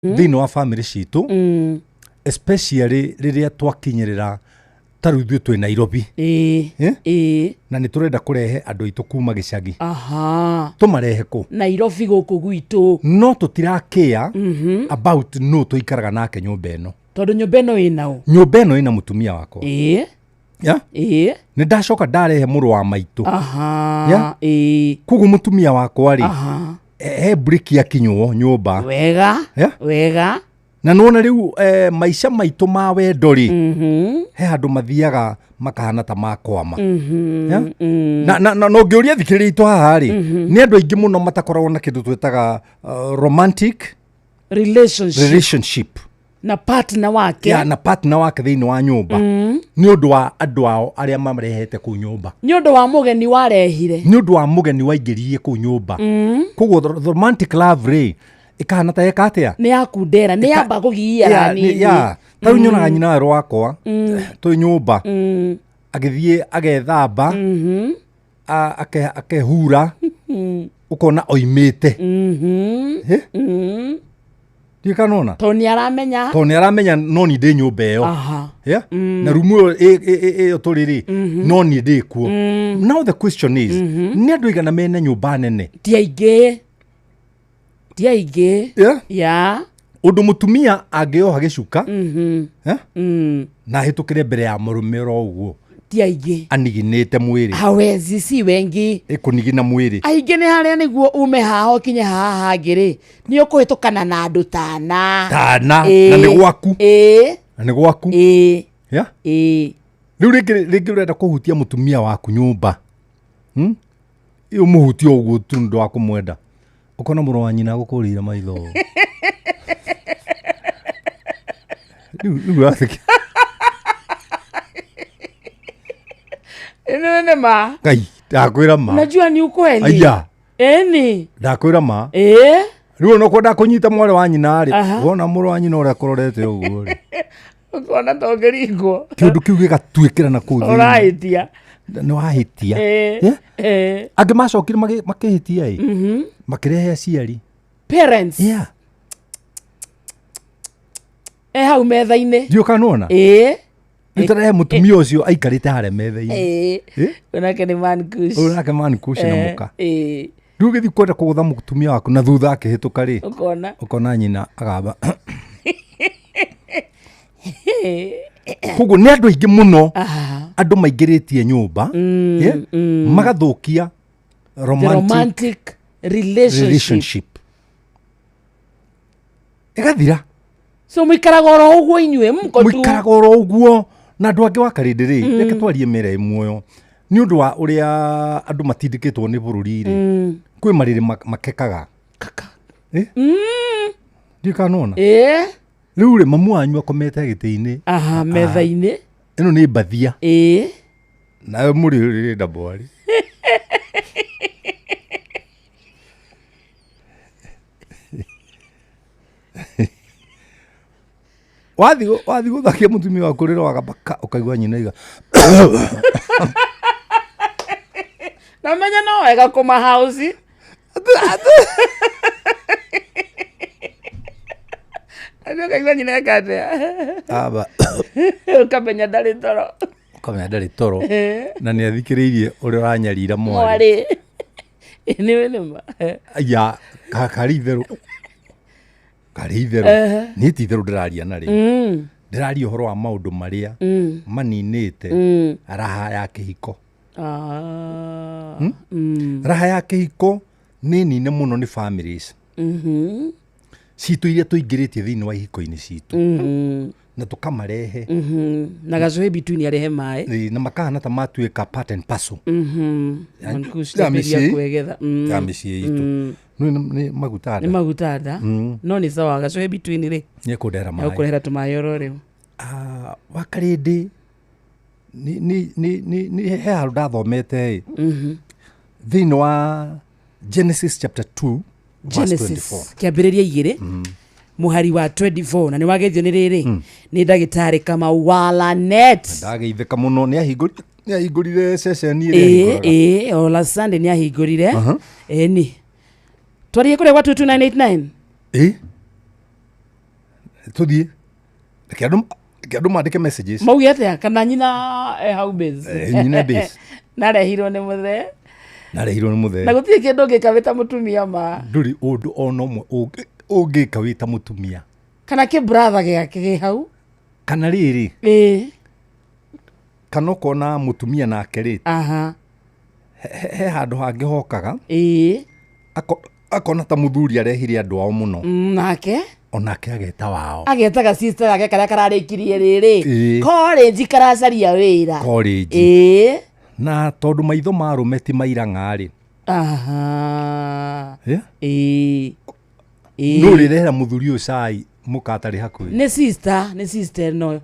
Thĩinĩ wa famĩlĩ citũ, especially rĩrĩa twakinyĩrĩra ta rĩu ithuĩ twĩ Nairobi. Eh? Na nĩ tũrenda kũrehe andũ aitũ kuma gĩcagi. Tũmarehe kũ? Nairobi gũkũ gwitũ. No tũtirakĩa about no tũikaraga nake nyũmba ĩno. Tondũ nyũmba ĩno ĩnao. Nyũmba ĩno ĩna mũtumia wakwa. Yeah? Nĩ ndacoka ndarehe mũrũ wa maitũ. Yeah? Koguo mũtumia wakwa rĩ, he briki akinywo nyũmba. Yeah? Na nona rĩu maica maitũ ma wendo rĩ, he handũ mathiaga makahana ta makwama. Yeah? Na ũngĩũria thikĩrĩria itũ haha rĩ, nĩ andũ aingĩ mũno matakoragwo na kĩndũ twĩtaga romantic relationship, relationship na partner wake. Ya, na partner wake thĩinĩ wa nyũmba, nĩ ũndũ wa andũ ao arĩa marehete kũu nyũmba. Nĩ ũndũ wa mũgeni warehire. Nĩ ũndũ wa mũgeni waingĩririe kũu nyũmba. Koguo the romantic love rĩ, ĩkahana ta eka atĩa? Nĩ yakundera, nĩ yamba kũgiara nini. Ya, ta rĩu nyonaga nyina werũ wakwa twĩ nyũmba agĩthiĩ agethamba, akehura, ũkona oimĩte. Eh? Ndiũĩ kana nona. Tondũ nĩ aramenya. Tondũ nĩ aramenya no ni ndĩ nyũmba ĩyo. Yeah? Na rumu ĩyo ĩyo tũrĩ rĩ, no niĩ ndĩ kuo. Now the question is, nĩ andũ aigana mena nyũmba nene? Ti aingĩ, ti aingĩ. Yeah? Ũndũ mũtumia angĩoha gĩcuka, eh? Na ahĩtũkĩre mbere ya mũrũme oro ũguo. Ti aingĩ. Aniginĩte mwĩrĩ. Hawezi, si wengi. Ĩkũnigina mwĩrĩ. Aingĩ nĩ harĩa nĩguo ume haha ũkinye haha hangĩ rĩ, nĩ ũkũhĩtũkana na andũ tana. Tana, na nĩ gwaku. Na nĩ gwaku. Yeah? Rĩu rĩngĩ ũrenda kũhutia mũtumia waku nyũmba. Ũmũhutie ũguo tu nĩ ũndũ wa kũmwenda. Ũkona mũrũ wa nyina agũkũrĩire maitho. Rĩu ũratheka. Ĩno nĩ ma. Ngai, ndakwĩra ma. Unajua ni ukweli. Aya. Ĩni. Ndakwĩra ma. Rĩu ona kwenda kũnyita mwarĩ wa nyina rĩ, wona mũrũ wa nyina ũrĩa akũrorete ũguo rĩ. Ũkona ta ũngĩringwo. Kĩũndũ kĩu gĩgatuĩkĩra na kũu thĩinĩ. Ũrahĩtia. Nĩ wahĩtia. Angĩ macokire makĩhĩtia ĩ. Makĩrehe aciari. Parents. Yeah. E hau metha-inĩ. Ndiũĩ kana nĩwona? Rĩu ta rehe mũtumia ũcio aikarĩte harĩa metha-inĩ. Ũyũ nake nĩ man kush. Ũyũ nake man kush na mũka. Rĩu ũgĩthiĩ kwenda kũgũtha mũtumia waku na thutha akĩhĩtũka rĩ, Ũkona. Ũkona nyina agamba. Koguo nĩ andũ aingĩ mũno andũ maingĩrĩtie nyũmba, yeah? Magathũkia The romantic romantic relationship. Relationship. Ĩgathira. So mũikaraga oro ũguo inyuĩ mko tu. Mũikaraga oro ũguo na andũ angĩ wa karĩndĩ rĩ, reke twarie mĩra ĩ muoyo nĩ ũndũ wa ũrĩa andũ matindĩkĩtwo nĩ bũrũri rĩ, kwĩ marĩrĩ makekaga. Kaka. Eh? Ndiũĩ kana nĩwona? Rĩu rĩ, mamu wanyu akomete gĩtĩ-inĩ. Aha, metha-inĩ. Ĩno nĩ mbathia. Nawe mũrĩ rĩrĩ na mwarĩ. Wathiĩ gũthakia mũtumia waku rĩrĩa wagamba ũkaigua nyina iga. Na menye no wega kũma house. Nĩ ũkaigua nyina eka atĩa? Aba. Ũkamenya ndarĩ toro. Ũkamenya ndarĩ toro. Na nĩ athikĩrĩirie ũrĩa ũranyarira mwarĩ. Mwarĩ. Nĩ nĩ ma. Ya, karĩ itherũ. Karĩ itherũ. Niĩ ti itherũ ndĩraria na rĩ. Ndĩraria ũhoro wa maũndũ marĩa maninĩte raha ya kĩhiko. Raha ya kĩhiko nĩ nine mũno nĩ families citũ iria tũingĩrĩtie thĩinĩ wa ihiko-inĩ citũ na tũkamarehe. Na gacũhĩ between arehe maĩ. Ĩ, na makahana ta matuĩka part and parcel Mankush ya tabĩria mĩciĩ. kwegetha. Ya mĩciĩ itũ. Nĩ maguta Nĩ nda. Maguta nda. No nĩ sawa gacũhĩ between rĩ. Nĩ ekũndehera maĩ. Egũkũrehera tũmaĩ oro rĩu. Ah, wakarĩndĩ nĩ he handũ ndathomete ĩ thĩinĩ wa Genesis chapter 2 verse 24. Genesis kĩambĩrĩria 2 mũhari wa 24, na nĩ wageithio nĩ rĩrĩ nĩ ndagĩtarĩ Kamau wa Lanet. Ndageithĩka mũno, nĩ ahingũrire ceceni ĩrĩa Ĩĩ. ahingũraga. Ĩĩ, o last Sunday nĩ ahingũrire. Ĩni twarie kũrĩa gwa 22989. Ĩ. Tũthiĩ, reke andũ mandĩke messages. Mauge atĩa? Kana nyina e hau base? Eh, nyina e base. Narehirwo nĩ mũthee. Narehirwo nĩ mũthee. Na gũtirĩ kĩndũ ũngĩka wĩ ta mũtumia ma. Ndũrĩ ũndũ ona ũmwe ũngĩka wĩ ta mũtumia. Kana kĩ brother gĩake gĩ hau. Kana rĩrĩ, kana ũkona mũtumia nake rĩ, he handũ hangĩ hokaga, akona ta mũthuri arehire andũ ao mũno. Nake onake ageta wao. Agetaga sister yake karĩa kararĩkirie rĩrĩ college karacaria wĩra. College. Na tondũ maitho ma arũme ti mairang'a-rĩ, Nũ ũrĩrehera mũthuri ũyũ cai mũkatarĩ hakuhĩ? Nĩ sister, nĩ sister ĩno.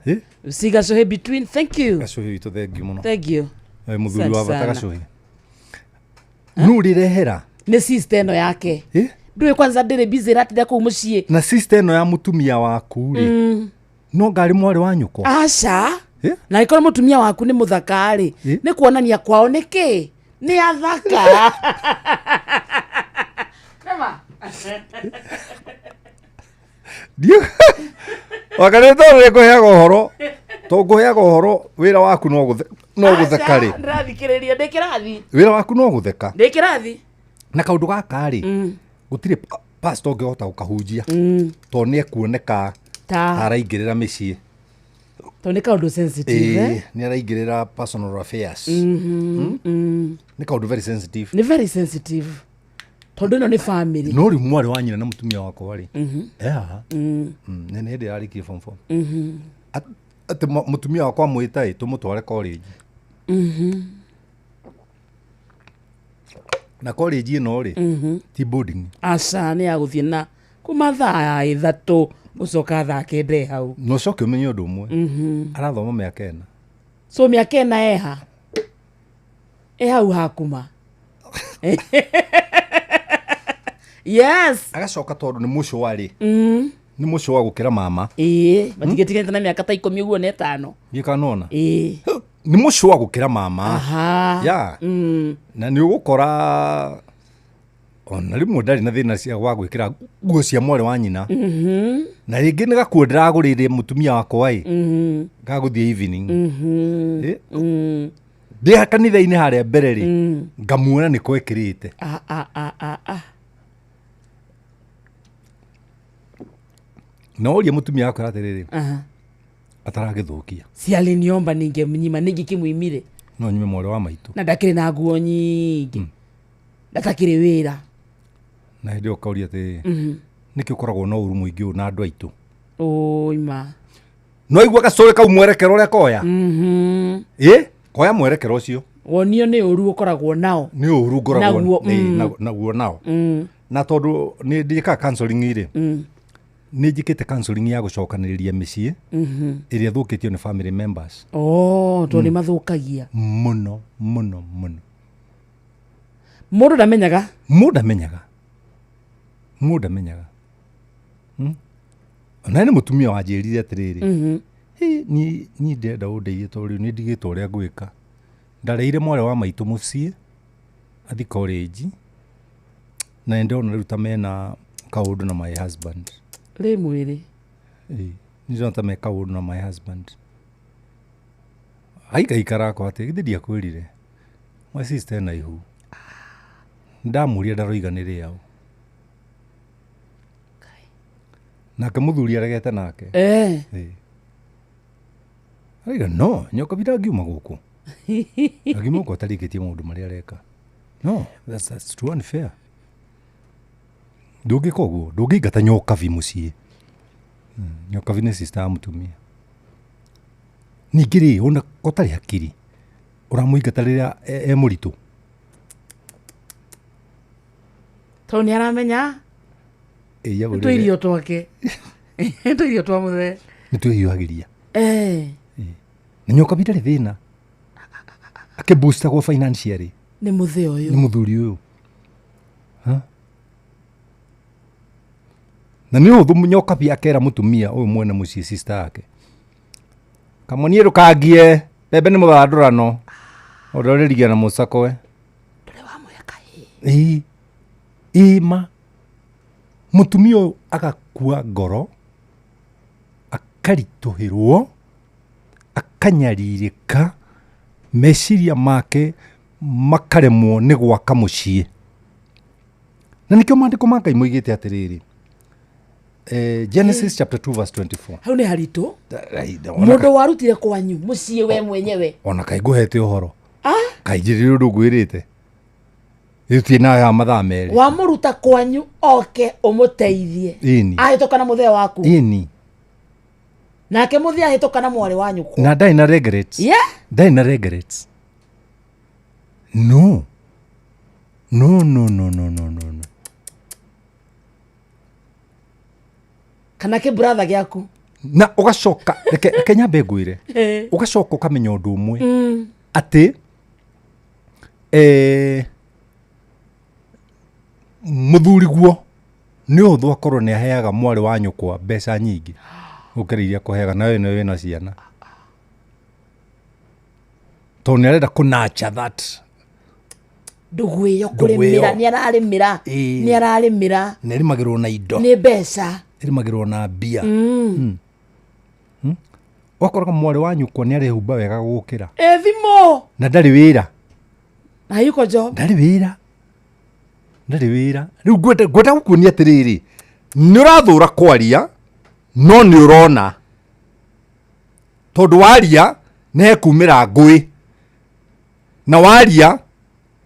Si gacohi between, thank you. Gacohi witũ, thank you mũno. Thank you. Mũthuri wa Asante bata. sana. Gacohi, nũ ũrĩrehera? Nĩ sister ĩno yake. Ndũĩ kwanza ndĩrĩ busy, ĩratinda kũu mũciĩ. Na sister ĩno ya mũtumia waku rĩ, no ngarĩ mwarĩ wa nyũkwa? Aca. Na angĩkorwo mũtumia waku nĩ mũthaka rĩ, nĩ kuonania kwao nĩ kĩ nĩ athaka. Nĩma? Wakarĩ tondũ nĩ ngũheaga ũhoro, to ngũheaga ũhoro, wĩra waku no gũtheka rĩ. Aca, ndĩrathikĩrĩria ndĩ kĩrathi. Wĩra waku no gũtheka. Ndĩ kĩrathi. Na kaũndũ gaka rĩ, gũtirĩ pastor ũngĩhota gũkahunjia, tondũ nĩ ekuoneka ta araingĩrĩra mĩciĩ. Tondũ nĩ kaũndũ sensitive. Ĩĩ, nĩ araingĩrĩra personal affairs. Nĩ kaũndũ very sensitive. Nĩ very sensitive tondũ ĩno nĩ family. No rĩu mwarĩ wa nyina na mũtumia wakwa rĩ, e haha nĩ hĩndĩ yarĩkie form four. Atĩ mũtumia wakwa amwĩta ĩ tũmũtware college, na college ĩno rĩ ti boarding. Aca, nĩ ya gũthiĩ na kuma thaa 3 gũcoka thaa 9 e hau. Na ũcoke ũmenye ũndũ ũmwe, arathoma mĩaka 4. So mĩaka 4 eha e hau hakuma, yes. Agacoka tondũ nĩ mũcũa rĩ, nĩ mũcũa gũkĩra mama. Ĩĩ, matigĩtiganĩte na mĩaka ta 10 ũguo na 5. Gĩkanona nĩ mũcũa gũkĩra mama. Ya. Na nĩ ũgũkora ona rĩmwe ndarĩ na thĩna cia wa gwĩkĩra nguo cia mwarĩ wa nyina, na rĩngĩ nĩ gakuo ndĩragũrĩire mũtumia wakwa ĩ gagũthiĩ evening. Ndĩ kanitha-inĩ harĩa mbere rĩ, ngamuona nĩ kwekĩrĩte. Ah, ah, ah, ah, ah. Na ũrie mũtumia wakwa atĩrĩrĩ, ataragĩthũkia. Si aliniomba ningemnyima ningĩkĩmwimire? No nyume mwarĩ wa maitũ? Na ndakĩrĩ na nguo nyingĩ, ndatakĩrĩ wĩra. Na hĩndĩ ĩyo ũkauria atĩrĩrĩ, nĩkĩ ũkoragwo na ũru mũingĩ ũũ na andũ aitũ? Ũima. No igua gacũrĩ kau mwerekero ũrĩa koya, ĩ koya mwerekero ũcio. Wonio nĩ ũru ũkoragwo nao. Nĩ ũru ngoragwo Naguo, naguo nao. Na tondũ nĩ njĩkaga counseling rĩ, nĩ njĩkĩte counseling ya gũcokanĩrĩria mĩciĩ ĩrĩa ĩthũkĩtio nĩ family members. Oh, tondũ nĩ mathũkagia. Mũno mũno mũno. Mũndũ ndamenyaga. Mũndũ amenyaga, mũndũ amenyaga. Ona nĩ mũtumia wanjĩrire atĩrĩrĩ, "Hĩ, ni ndĩrenda ũndeithie tondũ rĩu nĩ ndigĩtwo ũrĩa ngwĩka. Ndareire mwarĩ wa maitũ mũciĩ athi college na nĩ ndĩrona rĩu ta mena kaũndũ na my husband." Rĩ mwĩrĩ. Ĩ, nĩ ndĩrona ta me kaũndũ na my husband. Aikaikara akwa atĩ githĩ ndiakwĩrire my sister ena ihu? Ndamũria ndaroiga nĩ rĩao. Nake mũthuri aregete nake. Ĩ. Arauga no nyokabi ndangiuma gũkũ, ndangiuma gũkũ atarĩkĩtie maũndũ marĩa areka. No that's too unfair. Ndũngĩka ũguo, ndũngĩingata nyokabi mũciĩ. Nyokabi nĩ sister ya mũtumia. Ningĩ rĩ, ona ũtarĩ hakiri ũramũingata rĩrĩa e mũritũ. Tondũ nĩ aramenya Ĩ, nĩ tũirio twake, nĩ tũirio twa mũthee. Nĩ twĩhiũhagĩria. Na nyokabi ndarĩ thĩna, akĩboostagwo financially. Nĩ mũthee ũyũ. Nĩ mũthuri ũyũ. Ha? Na nĩ ũhũthũ nyokabi akera mũtumia ũyũ mwene mũciĩ, sister yake, kamũniĩ ndũkangie mbembe nĩ mũthandũrano ũndũ ũrĩrigia na mũcakwe. Ndũrĩ wamũhe kahĩĩ. Ĩĩ, ĩma mũtumia ũyũ agakua ngoro. Akaritũhĩrwo, akanyarirĩka, meciria make makaremwo nĩ gwaka mũciĩ. Na nĩkĩo maandĩko ma Ngai moigĩte atĩrĩrĩ, Genesis chapter 2 verse 24. Hau nĩ haritũ. Mũndũ warutire kwanyu mũciĩ we mwenyewe. Ona kaĩ ngũhete ũhoro. Kaĩ njĩrĩre ũndũ ngwĩrĩte. Gĩtirĩ na ya mathaa merĩ. Wamũruta kwanyu oke ũmũteithie. Ĩni. Ahĩtũka na mũthee waku. Ĩni. Nake mũthee ahĩtũka na mwarĩ wa nyũkwa. Na ndarĩ na regrets. Yeah. Ndarĩ na regrets. No. No, no, no, no, no, no, no. Kana kĩ brother gĩaku. Na ũgacoka reke nyambe ngwĩre. Ũgacoka ũkamenya ũndũ ũmwe. Atĩ mũthuriguo nĩ ũhũthũ akorwo nĩ aheaga mwarĩ wa nyũkwa mbeca nyingĩ gũkĩra iria akũheaga, nawe nĩwe wĩna ciana, tondũ nĩ arenda kũ nurture that ndũgũ ĩyo, kũrĩmĩra, nĩ ararĩmĩra, nĩ ararĩmĩra, nĩ arĩmagĩrwo na indo, nĩ mbeca, ĩrĩmagĩrwo na mbia. Ũgakoraga mwarĩ wa nyũkwa nĩ arehumba wega gũkĩra. Thimũ. Na ndarĩ wĩra. Na yuko job. Ndarĩ wĩra. Ndarĩ wĩra. Rĩu ngwenda gũkuonia atĩrĩrĩ, nĩ ũrathũra kwaria, no nĩ ũrona. Tondũ waria, nĩ hekumĩra ngũĩ. Na waria,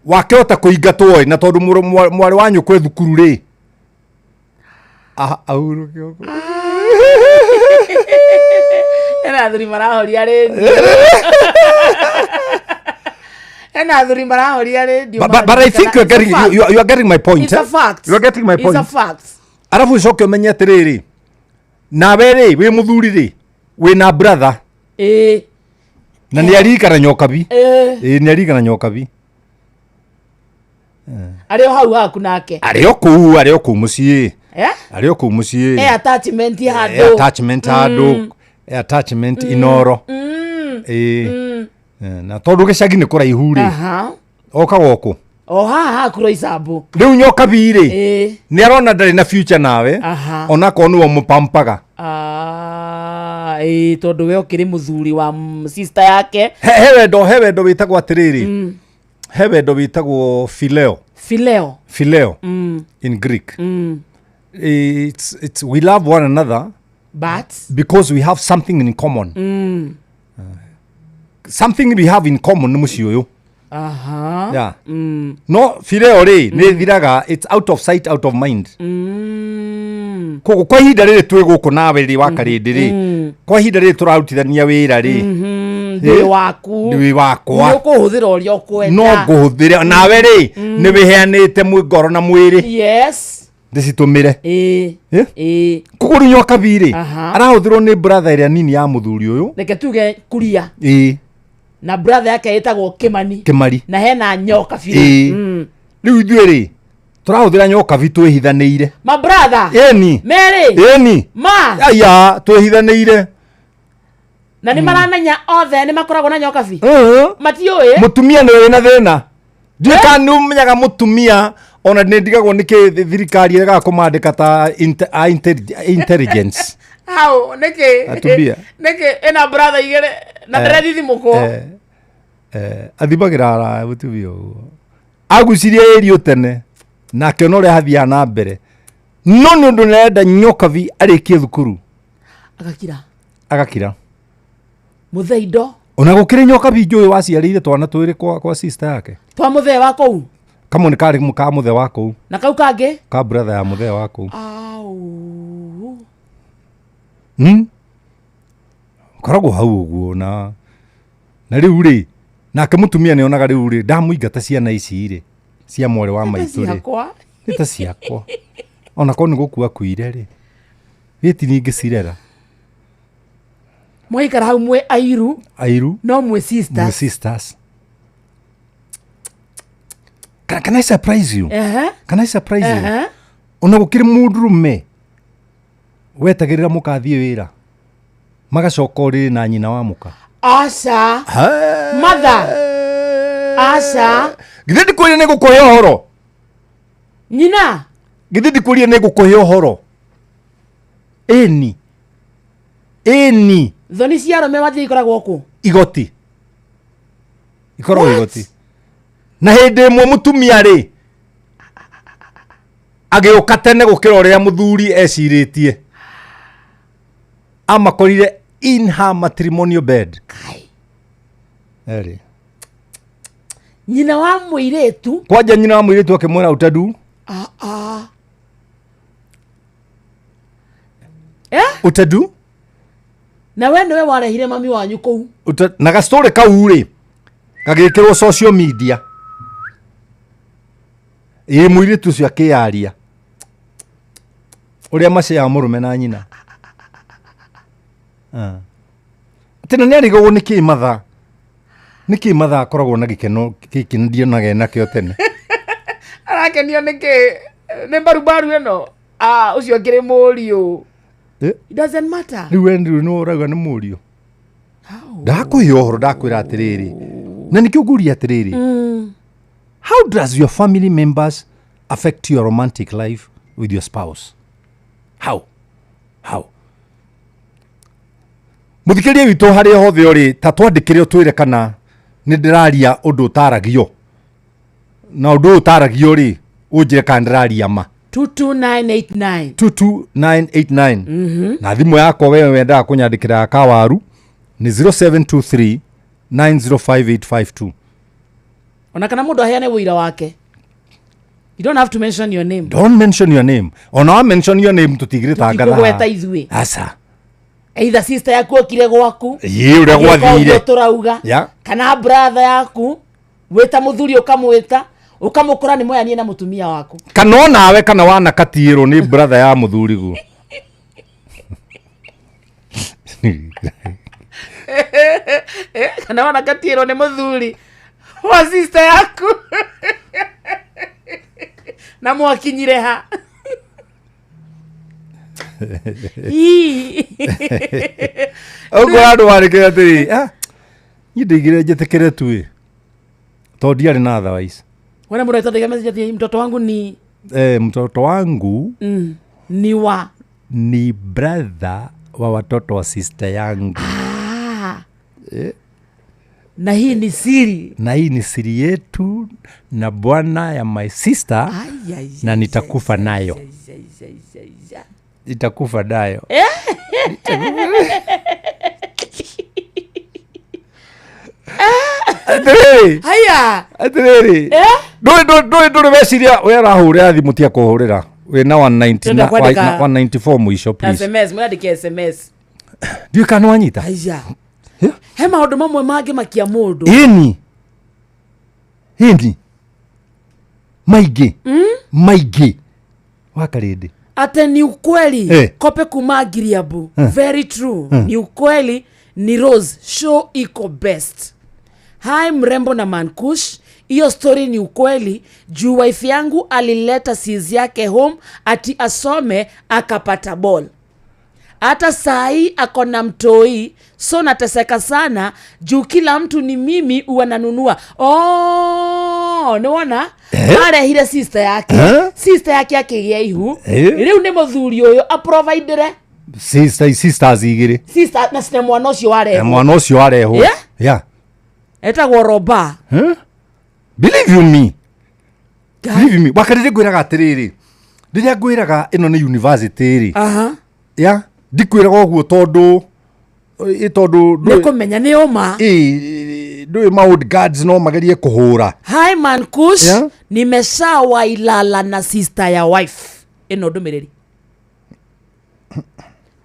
wakĩhota kũingatwo ĩ, na tondũ mwarĩ wa nyũkwa e thukuru rĩ. Ahurũke ũguo. Hena athuri marahoria rĩndiũ. Hena athuri marahoria rĩndiũ. But I think you are getting my point. It's a fact. You are getting my It's a point. fact. Arabu ucoke ũmenye atĩrĩrĩ, nawe rĩ wĩ mũthuri rĩ, wĩna brother. Na nĩ arikana nyokabi. Ĩĩ, nĩ arikana nyokabi. Arĩ o hau haku nake. Arĩ o kũu, arĩ o kũu mũciĩ. Arĩ o kũu mũciĩ. E attachment handũ. E attachment handũ. E attachment inoro. Ĩĩ. Na tondũ gĩcagi nĩ kũraihu rĩ. Okaga ũkũ. O haha haku Roysambu. Rĩu nyokabi rĩ, nĩ arona ndarĩ na future nawe. Onakorwo nĩwe ũmũpampaga. Ĩĩ, tondũ we ũkĩrĩ mũthuri wa sister yake. He wendo, he wendo wĩtagwo atĩrĩrĩ. He wendo wĩtagwo phileo. Phileo. Phileo. In Greek. It's we love one another, but because we have something in common. Something we have in common nĩ mũciĩ ũyũ. Yeah. No phileo rĩ, nĩ ĩthiraga, it's out of sight, out of mind. Koguo kwa ihinda rĩrĩ twĩ gũkũ nawe rĩ, wa Karĩndĩ rĩ, kwa ihinda rĩrĩ tũrarutithania wĩra rĩ, Ndĩ waku. Ndĩ wakwa. Nĩ ũkũhũthĩra ũrĩa ũkwenda. No ngũhũthĩre. Nawe rĩ, nĩ wĩheanĩte ngoro na mwĩrĩ. Ndĩcitũmĩre. Koguo rĩu nyokabi rĩ, arahũthĩrwo nĩ brother ĩrĩa nini ya mũthuri ũyũ. Reke tuge kuria. Na brother yake ĩtagwo Kimani. Kimari. Na hena nyoka biũ. Rĩu ithuĩ rĩ, tũrahũthĩra nyoka biũ twĩhithanĩire. Ma brother. Ĩni. Merĩ. Ĩni. Ma. Aya, twĩhithanĩire. Na nĩ maramenya othe nĩ makoragwo na nyoka biũ. Matiũĩ. Mũtumia nĩ wĩna thĩna. Ndiũĩ kana nĩ ũmenyaga mũtumia, ona nĩ ndigagwo nĩkĩ thirikari ĩregaga kũmandĩka ta intelligence. Hau, nĩkĩ? Atumia. Nĩkĩ ĩna brother igĩrĩ na ndĩrethithimũkwo? Athimagĩra araya mũtumia ũguo. Agucirie ĩrio tene, na akĩona ũrĩa hathiaga na mbere. No nĩ ũndũ nĩarenda nyokabi arĩkie thukuru. Agakira. Agakira. Mũthee indo. Ona gũkĩrĩ nyokabi njũĩ waciarĩire twana twĩrĩ kwa sister yake. Twa mũthee wa kũu? Kamwe nĩ karĩ ka mũthee wa kũu. Na kau kangĩ? Ka brother ya mũthee wa kũu. Au. Koragwo hau ũguo na rĩu rĩ, nake mũtumia nĩ onaga rĩu rĩ, ndamũingata ciana ici rĩ, cia mwarĩ wa maitũ rĩ. Ciakwa. Nĩ ta ciakwa. Ona korwo nĩ gũkua akuire rĩ, gĩti ningĩcirera. Mwaikara hau mwĩ airu. Airu. No mwĩ sisters. Mwĩ sisters. Can I surprise you? Can I surprise you? Ona gũkĩrĩ mũndũrũme wetagĩrĩra mũkathiĩ wĩra, magacoka ũrĩrĩ na nyina wa mũka. Aca. Mother. Aca. Githĩ ndikwĩrire nĩ ngũkũhe ũhoro? Nyina. Githĩ ndikwĩrire nĩ ngũkũhe ũhoro? Ĩni. Ĩni. Thoni cia arũme wathiĩ ikoragwo kũ? Igoti ikoragwo. What? Igoti. Na hĩndĩ ĩmwe mũtumia rĩ agĩũka tene gũkĩra ũrĩa mũthuri ecirĩtie, amakorire in her matrimonial bed. Kai. Erĩ. Nyina wa mũirĩtu. Kwanja nyina wa mũirĩtu akĩmwĩra utadu. Ah, ah. Eh? Utadu. Na we nĩwe warehire mami wanyu kũu. Na gastorĩ kau rĩ gagĩkĩrwo social media, ĩ mũirĩtu ũcio akĩyaria ũrĩa maceaga mũrũme na nyina. Ah. Atĩ na nĩ arigagwo nĩkĩ mathaa, nĩkĩ mathaa akoragwo na gĩkeno gĩkĩ ndionaga nakĩo tene. Arakenio nĩkĩ? Nĩ mbarubaru ĩno. Ah, ũcio akĩrĩ mũriũ. Eh? It doesn't matter. Rĩu we rĩu nĩ ũrauga nĩ mũriũ. How? Ndakũhe ũhoro, ndakwĩra atĩrĩrĩ, na nĩkĩo ngũria atĩrĩrĩ, how does your family members affect your romantic life with your spouse? How? Mũthikĩria witũ harĩa hothe ũrĩ, ta twandĩkĩre ũtwĩre kana nĩ ndĩraria ũndũ ũtaragio, na ũndũ ũyũ ũtaragio rĩ, ũnjĩre kana ndĩraria ma. 22989. 22989. Na thimũ yakwa, wewe wendaga kũnyandĩkĩra ya kawaru, nĩ 0723 905852. Ona kana mũndũ aheane wũira wake, you don't have to mention your name. Don't mention your name. Ona wa mention your name, tũtigĩrĩtanga. Tũtikũgweta ithuĩ. Aca. Either sister yaku okire gwaku, Ĩ, ũrĩa agĩka ũguo gwathire tũrauga, kana brother yaku wĩta mũthuri, ũkamwĩta, ũkamũkora nĩ moyanie na mũtumia waku. Kana onawe kana wanakatiĩrwo nĩ brother ya mũthuri guo. Kana wanakatiĩrwo nĩ mũthuri wa sister yaku na mwakinyire ha? Ii. Ũguo andũ marĩkĩre atĩrĩ, "Ah, niĩ ndaigire njĩtĩkĩre tu ĩ, tondũ ndiarĩ na otherwise." Wena mũndũ aitandĩka message ati mtoto wangu ni Eh, mtoto wangu ni wa ni brother wa watoto wa sister yangu. Ah. Na hii ni siri. Na hii ni siri yetu na bwana ya my sister. Ai, ai, Na ai, nitakufa ai, nayo. Ai, ai, ai, ai, ai. Nitakufa nayo. Atĩrĩrĩ. Haya. Atĩrĩrĩ. Eh? Ndũrĩ weciria we ũrahũrĩra thimũ, tia kũhũrĩra wĩna 190. Tũrenda kwandĩka- 194 mũico, please. SMS, mwandĩke SMS. Ndiũĩ kana nĩwanyita. Aya, he maũndũ mamwe mangĩmakia mũndũ. Ĩni, ĩni, maingĩ maingĩ wakarĩndĩ. Ate ni ukweli. Eh. Kope kuma Giriabu, very true. Ni ukweli, ni Rose show iko best. Hi Mrembo na Mankush, hiyo story ni ukweli juu wife yangu alileta sis yake home ati asome, akapata ball. Hata sahii ako na mtoi, so nateseka sana juu kila mtu ni mimi huwa nanunua. Oh, nĩwona arehire sister yake. Eh? Sister yake akĩgĩa ihu. Eh? Rĩu nĩ mũthuri ũyũ aprovidere. Sisters igĩrĩ. Sister na cina mwana ũcio Na warehwo. Mwana ũcio warehwo. Yeah? Yeah. Etagwo Roba. Huh? Believe you me, believe you me, wakarĩrĩ ngwĩraga atĩrĩrĩ, rĩrĩa ngwĩraga ĩno nĩ university rĩ, Aha. ya ndikwĩraga ũguo tondũ ĩ tondũ Nĩ kũmenya nĩ ũma. Ĩ, ndũĩ ma old guards no magerie kũhũra. Hi Mankush. Yeah? Nimeshawailala na sister ya wife. Ĩno ndũmĩrĩri,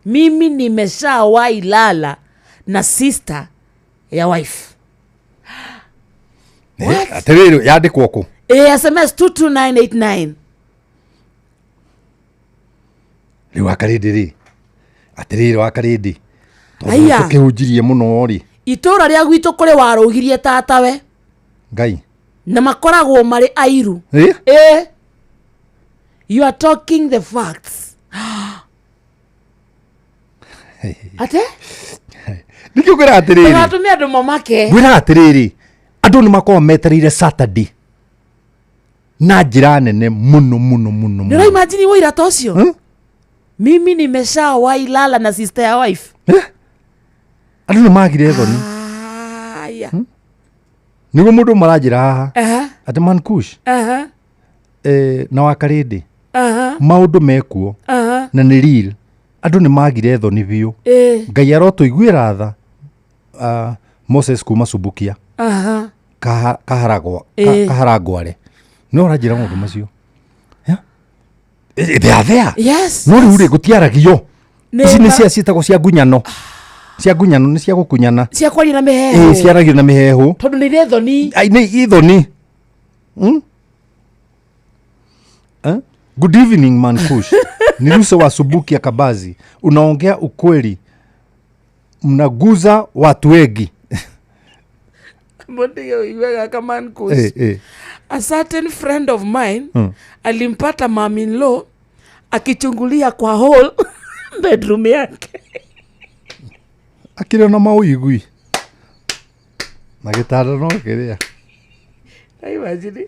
mimi nimeshawailala na sister ya wife. Eh, atĩrĩrĩ, yandĩkwo kũ? Ĩ, SMS 22989. Rĩu wakarĩndĩ rĩ, atĩrĩrĩ wakarĩndĩ, tondũ Aya. tũkĩhunjirie mũno rĩ. Itũra rĩa gwitũ kũrĩ warũgirie tatawe. Ngai. Na makoragwo marĩ airu. Ĩ? Ĩ, you are talking the facts ate. Nĩkĩo ngwĩraga atĩrĩrĩ. Ndũgatũme andũ mamake. Ngwĩraga atĩrĩrĩ, andũ nĩ makoragwo metereire Saturday na njĩra nene mũno mũno mũno Nĩ mũno. ũraimajini wũira ta ũcio? Hmm? Mimi nimeshawahi lala na sister ya wife. Andũ nĩ magire thoni. Aya. Nĩguo mũndũ maranjĩra haha atĩ man Kush, na wakarĩndĩ maũndũ mekuo na nĩ real. Andũ nĩ magire thoni biũ. Ngai arotũiguĩra tha. Moses kuma Subukia. Kaharagwa kaharangware no ũranjĩra maũndũ macio. Yeah? They are there. Yes. No rĩu rĩ, gũtiaragio. Ici nĩ cia ciĩtagwo cia ngunyano. Cia ngunyano nĩ cia gũkunyana. Cia kwaria na mĩheehũ. Ciaragio na mĩheehũ. Tondũ nĩ irĩ thoni. Ai, nĩ ithoni. Eh? Good evening, man Kush. Ni Ruso wa Subukia Kabazi. Unaongea ukweli, mnaguza watu wengi. Mũndige ũigue gaka man Kush. A certain friend of mine alimpata mom in law akichungulia kwa hall bedroom yake. Akĩrĩ ona maũigui na gĩtanda no kĩrĩa. Imagine.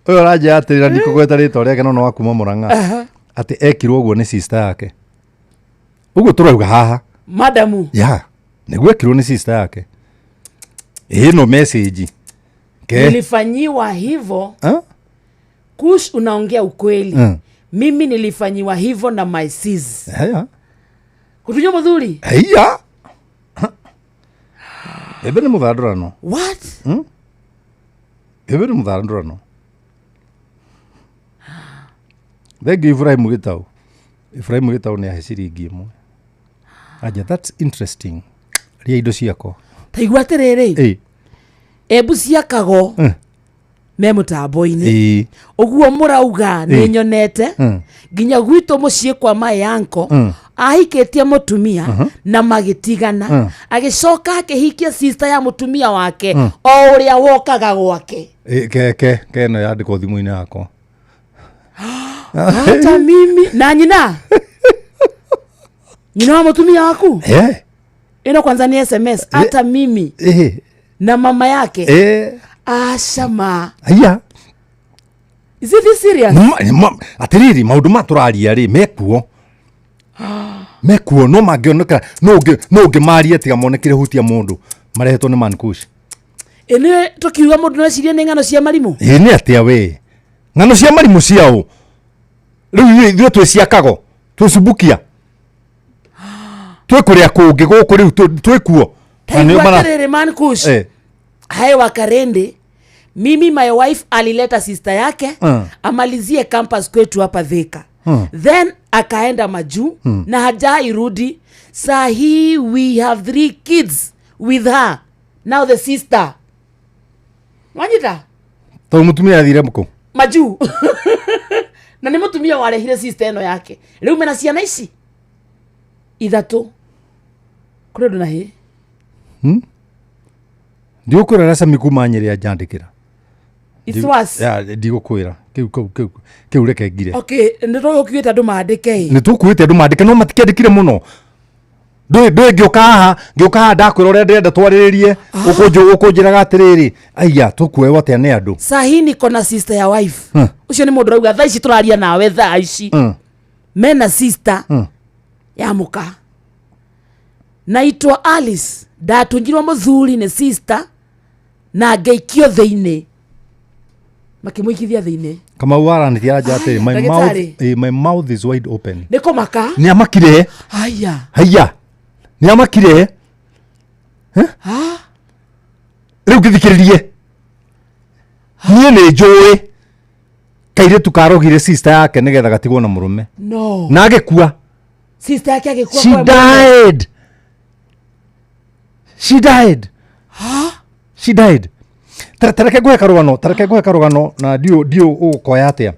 Ũyũ ũranjĩra atĩrĩ, na ndikũgweta rĩtwa rĩake, no nĩ wa kuma Mũrang'a, atĩ ekirwo ũguo nĩ sister yake, ũguo tũrauga haha. Madamu. Ya, nĩguo ekirwo nĩ sister yake. Ĩno message ke Nilifanyiwa hivo. Ah? Kush, unaongea ukweli. Mimi nilifanyiwa hivo na my sis. Haya. Kutunywa muthuri. Haya, ebe nĩ mũthandũrano. What? Ebe nĩ mũthandũrano. Thengiũ, Ibrahim Gĩtau. Ibrahim Gĩtau nĩ ahe ciringi 1. Anja, that's interesting. Ria indo ciakwa. Taigua atĩrĩrĩ. Embu cia kago me mũtambo-inĩ. Ũguo mũrauga nĩ nyonete nginya gwitũ mũciĩ kwa my uncle ahikĩtie mũtumia na magĩtigana, agĩcoka akĩhikia sister ya mũtumia wake o ũrĩa wokaga gwake. Ke ke ke ĩno yandĩkwo thimũ-inĩ yakwa. Hata mimi na nyina nyina wa mũtumia waku. Ĩno kwanza ni SMS. Hata mimi na mama yake. Acama. Aya. Is it this serious? Atĩrĩrĩ, maũndũ ma tũraria rĩ, mekuo, mekuo, no mangĩonekera no ũngĩmaria tiga monekire hutia mũndũ marehetwo nĩ man Kush. Ĩnĩ tũkiuga mũndũ no ecirie nĩ ng'ano cia marimũ. Ĩ nĩ atĩa we, ng'ano cia marimũ ciao? Rĩu ithuĩ twĩ ciakago, twĩ Subukia, twĩ kũrĩa kũngĩ gũkũ, rĩu twĩ kuo. Na nĩo Taigua atĩrĩrĩ, man Kush. Hai wakarende, mimi my wife alileta sister yake amalizie campus kwetu hapa Thika. Then akaenda majuu na hajairudi. Saa hii we have three kids with her now, the sister. Wanyita? Tondũ mũtumia athire kũ? Majuu, na nĩ mũtumia warehire sister ĩno yake. Rĩu mena ciana ici ithatũ. Kũrĩ ũndũ na hĩ. Ndigũkwĩra ũrĩa Sami kuma Nyĩrĩ anjandĩkĩra. It's worse. Ya, ndigũkwĩra kĩu kĩu kĩu kĩu, reke ngire. Okay, nĩ tũgũkiuĩte andũ mandĩke ĩ. Nĩ tũkuĩte andũ mandĩke, no matikĩandĩkire mũno. Ndũĩ ngĩũka haha ndakwĩra ũrĩa ndĩrenda twarĩrĩrie, ũkũnjĩraga atĩrĩrĩ, aiya, tũkuoywo atĩa nĩ andũ? Sahi niko na sister ya wife. Ũcio nĩ mũndũ ũrauga thaa ici tũraria nawe, thaa ici mena sister ya mũka. Naitwa Alice, ndatunjirwo mũthuri nĩ sister na ngĩikio thĩinĩ, makĩmũikithia thĩinĩ. Kamau aranĩtie aranja atĩrĩ, my Ndagĩtarĩ. mouth, my mouth is wide open. Nĩ kũmaka. Nĩ amakire. Haya. Haiya, nĩ amakire. Ha? Rĩu ngĩthikĩrĩrie, niĩ nĩ njũĩ kairĩtu karogire sister yake nĩgetha gatigwo na mũrũme No. na agĩkua. Sister yake agĩkua She kwa mũrũme. died, she died. Ha? She died. Tareke ngũhe karũgano, tareke ngũhe karũgano, na ndiũ ũgũkoya atĩa.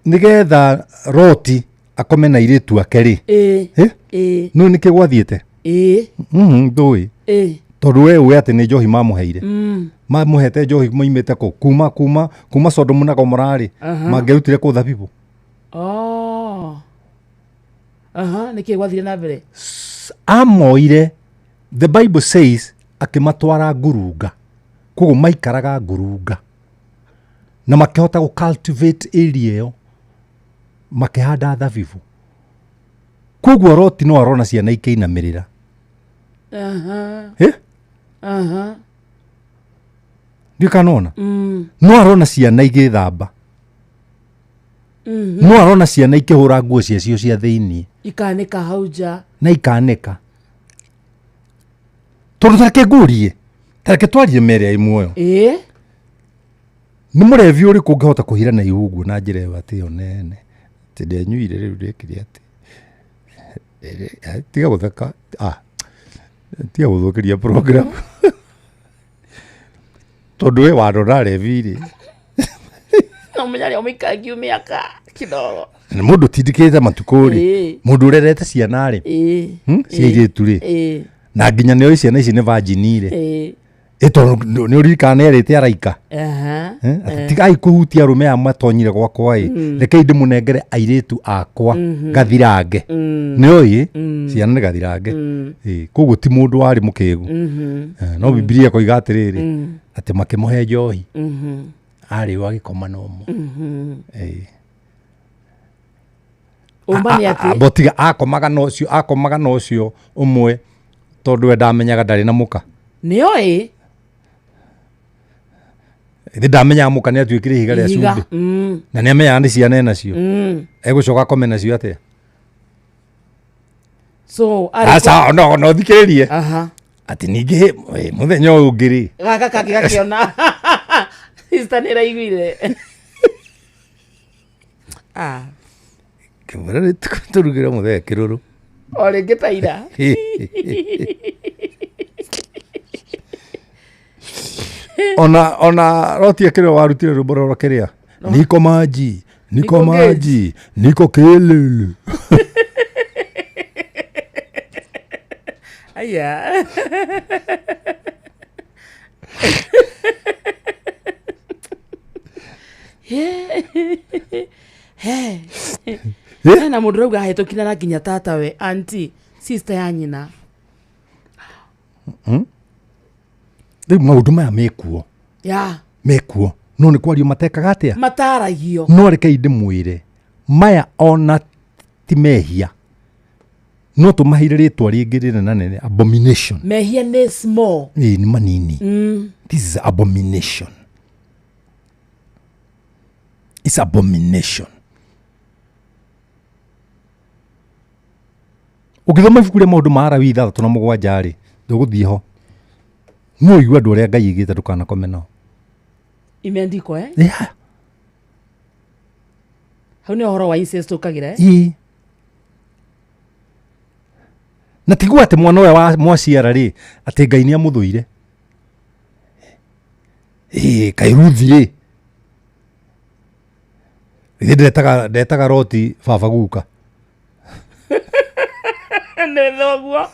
Nĩgetha Roti akome na airĩtu ake rĩ, nũ nĩkĩ gwathiĩte? Ndũĩ? Tondũ we ũĩ atĩ nĩ njohi mamũheire. Mamũhete njohi moimĩte kũ? Kuma Sodomu na Gomora rĩ, mangĩarutire kũ thabibũ? Oh. Aha, nĩkĩ gwathire na mbere? Amoire, the Bible says, akĩmatwara ngurunga. Koguo maikaraga ngurunga na makĩhota gũ cultivate area ĩyo, makĩhanda thabibũ. Koguo Loti no arona ciana ikĩinamĩrĩra. Eh? Ndiũ kana ona no arona ciana igĩthamba, no arona ciana ikĩhũra nguo ciacio cia thĩiniĩ, ikanĩka hau nja, na ikanĩka. Tondũ tareke ngũrie, tareke twarie mere ĩ muoyo, nĩ mũrevi ũrĩkũ ũngĩhota kũhirana ihu ũguo na njĩra ĩyo atĩ ĩyo nene, atĩ ndenyuire rĩu ndekire atĩ? Tiga gũtheka, ah, tiga gũthũkĩria program, tondũ we warora revi rĩ, no menya rĩa mũikangiu mĩaka kidogo. Nĩ mũndũ ũtindĩkĩte matukũ rĩ, mũndũ ũrerete ciana rĩ, cia airĩtu rĩ, na nginya nĩ oĩ ciana ici nĩ virgin rĩ, ĩ tondũ nĩ ũririkana nĩ erĩte araika, eh, atĩ tigai kũhutia arũme aya matonyire gwakwa ĩ, rekei ndĩmũnengere airĩtu akwa gathirange. Nĩ oĩ ciana nĩ gathirange. Ĩ, koguo ti mũndũ warĩ mũkĩgu. Eh, no Bibilia ĩkoiga atĩrĩrĩ, atĩ makĩmũhe njohi, arĩo agĩkoma na ũmwe. Ĩ. Ũma nĩ atĩ Amba tiga akomaga na ũcio ũmwe, tondũ we ndamenyaga ndarĩ na mũka. Nĩoĩ. Ithĩ ndamenyaga mũka nĩ atuĩkire ihiga rĩa ihiga cumbĩ, na nĩ amenyaga nĩ ciana enacio, egũcoka akome nacio atĩa? So arĩ Aca, no thikĩrĩrie, atĩ ningĩ mũthenya ũyũ ũngĩ rĩ, gaka kangĩ gakĩona sister nĩ ĩraiguire. Ah, kĩmwĩra nĩ tũrugĩre mũthee kĩrũrũ. O rĩngĩ ta ira. Ona rotia kĩrĩa warutire rwĩmbo rũrũ kĩrĩa niko maji niko, Niko maji niko kelele. Aya. Eh? Hena mũndũ rauga ahĩtũkire na nginya tatawe, anti, sister ya nyina. Rĩu maũndũ maya mekuo, mekuo, no nĩ kwario matekaga atĩa? Mataragio. No rekei ndĩmwĩre, maya ona ti mehia, no tũmaheire rĩtwa rĩngĩ rĩnene nene, abomination. Mehia nĩ small. Ĩĩ, nĩ manini. This is abomination, it's abomination. Ũngĩthoma ibuku rĩa Maũndũ ma Arawi 67 rĩ, ndũgũthiĩ ho, no ũigue andũ arĩa Ngai aigĩte ndũkanakome nao. Imeandikwa, eh? Yeah. Hau nĩ ũhoro wa incest ũkagĩra, eh? Ĩĩ. Na tiguo atĩ mwana ũrĩa wa mwaciara rĩ, atĩ Ngai nĩ amũthũire. Ĩĩ, kaĩ Ruthi rĩ, ithe ndetaga Roti baba guka. Nĩ thoguo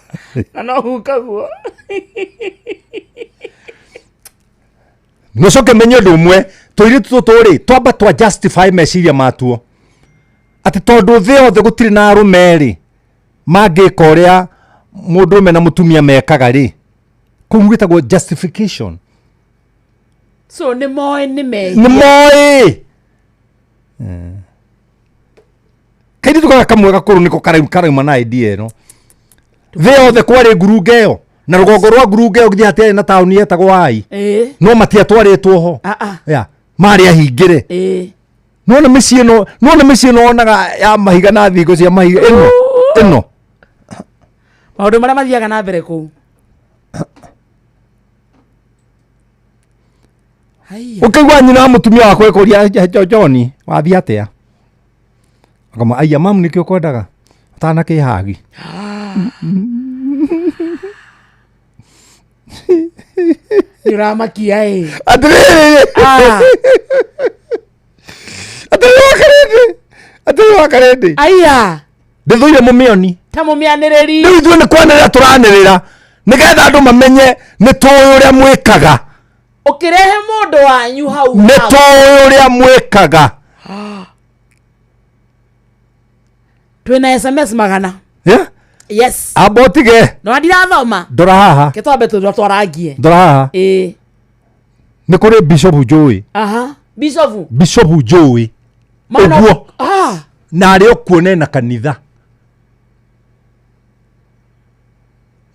na no hukaguo. Nũcoke menye ũndũ ũmwe, tũirĩtu tũtũ rĩ, twamba twa justify meciria matuo atĩ tondũ thĩ yothe gũtirĩ na arũme rĩ mangĩka ũrĩa mũndũrũme na mũtumia mekaga rĩ, kũu gwĩtagwo justification. So nĩ moĩ nĩ mehia. Nĩ moĩ kairĩtu gaka kamwe gakũrũ nĩko karauma na idea ĩno. Thĩ yothe kwarĩ ngurunga ĩyo, na rũgongo rwa ngurunga ĩyo githĩ hatiarĩ na taũni yetagwo Ai? No matiatwarĩtwo ho. Ah, ah. Ya marĩ ahingĩre. Nona mĩciĩ ĩno, nona mĩciĩ ĩno wonaga ya mahiga na thingo cia mahiga ĩno ĩno. Maũndũ marĩa mathiaga na mbere kũu. Haiya. Ũkĩigua nyina wa mũtumia wakwa ĩkũria, "John, wathiĩ atĩa?" Akama, "Aiya mamu, nĩkĩo kwendaga ũtanakĩhagi." Nĩ ũramakia ĩ. Atĩrĩrĩ, Ah. atĩrĩrĩ wakarĩndĩ, atĩrĩrĩ wakarĩndĩ. Aya. Ndĩthũire mũmĩoni. Ta mũmĩanĩrĩri. Rĩu ithuĩ nĩ kwanĩrĩra tũranĩrĩra nĩgetha andũ mamenye nĩ tũĩ ũrĩa mwĩkaga. Ũkĩrehe mũndũ wanyu hau. Nĩ Hau. tũĩ ũrĩa mwĩkaga. Twĩna SMS magana. Yeah? Yes. Amba ũtige. No ndirathoma. Ndora haha. Ke twambe tũrĩa twarangie. Ndora haha. Ĩĩ. Nĩ kũrĩ bishop njũĩ. Aha, bishop. Bishop njũĩ. Mana- Ũguo. Ah, Na arĩ o kuo na kanitha.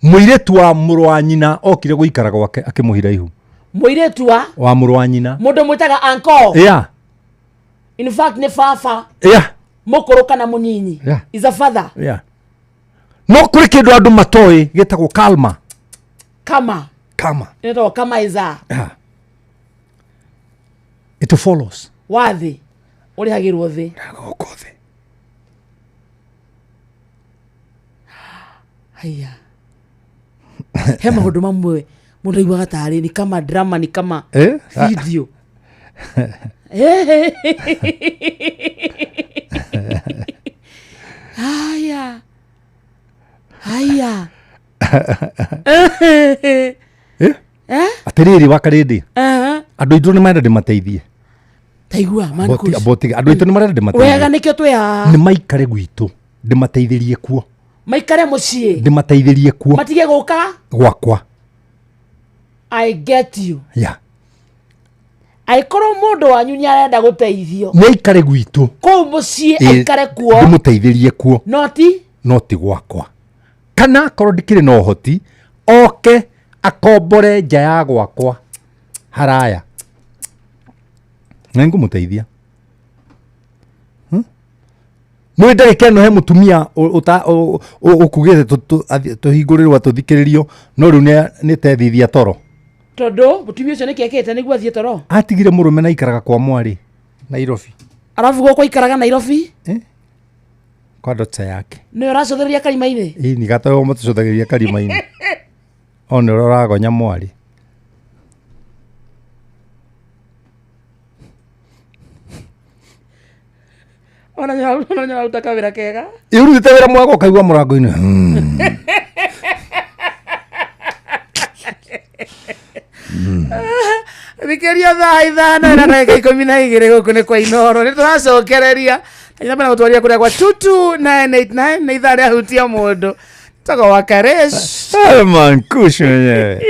Mũirĩtu wa mũrũ wa nyina okire gũikara gwake akĩmũhira ihu. Mũirĩtu wa Wa mũrũ wa nyina. Mũndũ mwĩtaga uncle. Yeah. In fact nĩ baba. Yeah. Mũkũrũ kana mũnyinyi. Yeah. Is a father. Yeah. No kũrĩ kĩndũ andũ matoĩ gĩtagwo karma. Kama. Karma. Ĩtagwo kama is a. Yeah. It follows. Wa thĩ. Ũrĩhagĩrwo thĩ. Gũkũ thĩ. Haya. He maũndũ mamwe mũndũ aiguaga tarĩ ni kama drama, ni kama Eh? video. Haya. Haya. Eh? Eh? Atĩrĩrĩ wa Karĩndĩ. Aha. Andũ aitũ nĩ marenda ndĩmateithie. Taigua man Botiga, Kush. botiga. Andũ aitũ nĩ marenda ndĩmateithie. Wega nĩkĩo twĩ haha. Nĩ maikare gwitũ ndĩmateithĩrie kuo. Maikare mũciĩ. Ndĩmateithĩrie kuo. Matige gũka. Gwakwa. I get you. Yeah. Angĩkorwo mũndũ wanyu nĩ arenda gũteithio. Nĩ aikare gwitũ. Kũu mũciĩ Ĩ, aikare kuo. Ndĩmũteithĩrie kuo. Noti? No ti gwakwa. Kana akorwo ndikĩrĩ na ũhoti, oke akombore nja ya gwakwa haraya. Na nĩngũmũteithia. Nĩ ndagĩka ĩno he mũtumia ũkugĩte tũhingũrĩrwo tũthikĩrĩrio, no rĩu nĩ tethithia toro. Tondũ mũtumia ũcio nĩkĩ ekĩte nĩguo athiĩ toro? Atigire mũrũme na aikaraga kwa mwarĩ Nairobi. Arabu gũkũ aikaraga Nairobi? Eh? Kwa ndota yake. Nĩwe ũracũthĩrĩria karima-inĩ? Ĩĩ, nĩ gatoyo matũcũthagĩrĩria karima-inĩ. O nĩ ũrĩa ũragonya mwarĩ. Ona nĩ ũraruta kawĩra kega. Ĩ, ũrutĩte wĩra mwega ũkaigua mũrango-inĩ. Thikĩria thaa 5 na ndagĩka 12 gũkũ nĩ kwa Inooro. Nĩ tũracokereria. Na mbere gũtwaria kũrĩa gwa 22989 nĩ ithaa rĩa hutia mũndũ. Toka wa Karesh. Man Kush mwenyewe.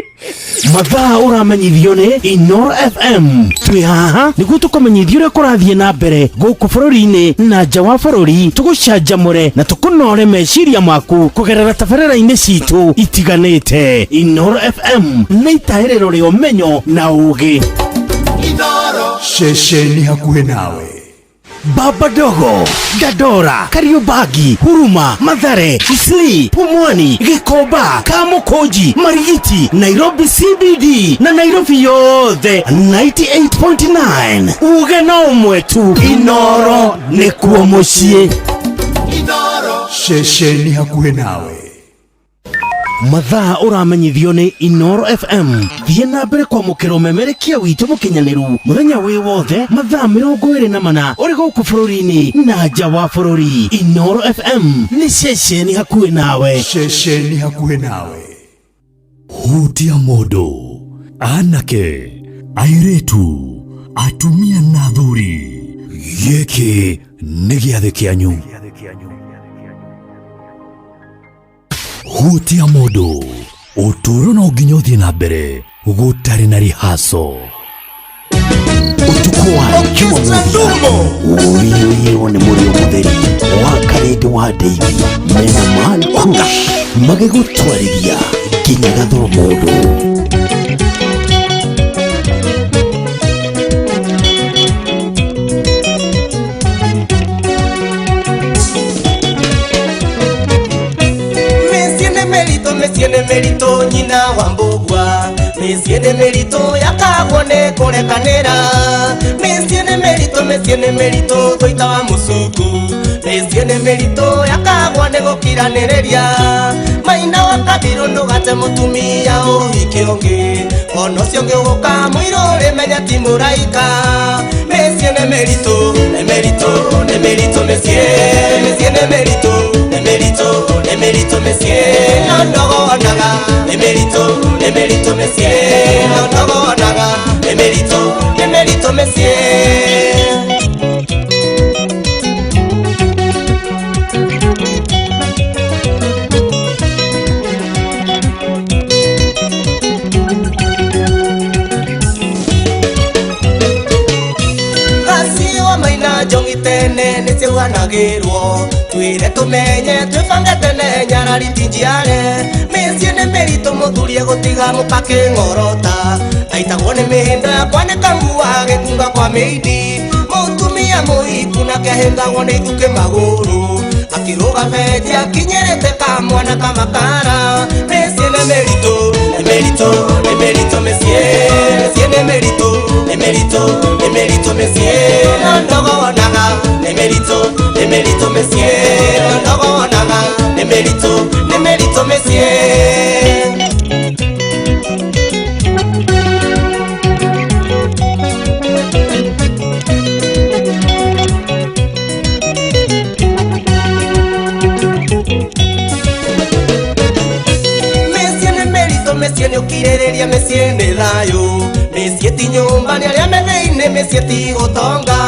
Mathaa ũramenyithio nĩ Inooro FM. Twĩ haha nĩguo tũkũmenyithie ũrĩa kũrathiĩ na mbere gũkũ bũrũri-inĩ na nja wa bũrũri, tũgũcanjamũre na tũkũnore meciria maku kũgerera tabarĩra-inĩ citũ itiganĩte. Inooro FM nĩ itahĩrĩro rĩa ũmenyo na ũũgĩ. Ceceni hakuhĩ nawe. Baba Dogo, Dandora, Kariobangi, Huruma, Mathare, Isli, Pumwani, Gikomba, Kamukunji, Marigiti, Nairobi CBD na Nairobi yothe 98.9. Uge na ũmwe tu, Inooro nĩkuo mũciĩ. Ceceni hakuhĩ nawe. Mathaa ũramenyithio nĩ Inooro FM. Thiĩ na mbere kwamũkĩra ũmemerekia witũ mũkinyanĩru mũthenya wĩ wothe mathaa 24 ũrĩ gũkũ bũrũri-inĩ na nja wa bũrũri. Inooro FM nĩ ceceni hakuhĩ nawe. Ceceni hakuhĩ nawe. Hutia mũndũ, anake, airĩtu, atumia na athuri. Gĩkĩ nĩ gĩathĩ kĩanyu. Hutia mũndũ, ũtũũro no nginya ũthiĩ na mbere gũtarĩ na rihaco. Ũtukũ wa Jumamothi ũiyũirwo nĩ mũrĩo mũtheri wa Karĩndĩ wa Ndeithi mena Man Kush magĩgũtwarithia nginya gathoro mũndũ. Mĩciĩ nĩ mĩritũ nyina wa mbũgua, mĩciĩ nĩ mĩritũ yakagwo nĩ kũrekanĩra, mĩciĩ nĩ mĩritũ, mĩciĩ nĩ mĩritũ tũita wa mũcungu, mĩciĩ nĩ mĩritũ yakagwo nĩ gũkiranĩrĩria, maina wa kabirũ ndũgate mũtumia ũhike ũngĩ, ona ũcio ũngĩ ũgũka mũirũ ũrĩmenya ti mũraika, mĩciĩ nĩ mĩritũ, nĩ mĩritũ, nĩ mĩritũ mĩciĩ, mĩciĩ nĩ mĩritũ, nĩ mĩritũ, nĩ mĩritũ mĩciĩ, no ndogonaga, nĩ mĩritũ, nĩ mĩritũ mĩciĩ, no ndogonaga, nĩ mĩritũ, nĩ mĩritũ mĩciĩ. Ngoma ina njongi tene nĩciuhanagĩrwo twĩre tũmenye twĩbange tene nyarari ti njiare mĩciĩ nĩ mĩritũ mũthuri egũtiga mũkakĩ ng'orota aitagwo nĩ mĩhĩndo ya kwanĩka nguo agĩkunga kwa mĩindi mũtumia mũhiku nake ahĩngagwo nĩ ithukĩ magũrũ akĩrũga benji akinyĩrĩte kamwana kamakara mĩciĩ nĩ mĩritũ nĩ mĩritũ nĩ mĩritũ mĩciĩ mĩciĩ nĩ mĩritũ nĩ mĩritũ nĩ mĩritũ mĩciĩ no ndogonaga nĩ mĩritũ nĩ mĩritũ mĩciĩ no ndogonaga nĩ mĩritũ nĩ mĩritũ mĩciĩ. Mĩciĩ nĩ ũkirĩrĩria mĩciĩ nĩ thayũ mĩciĩ ti nyũmba nĩ arĩa me thĩinĩ mĩciĩ ti gũtonga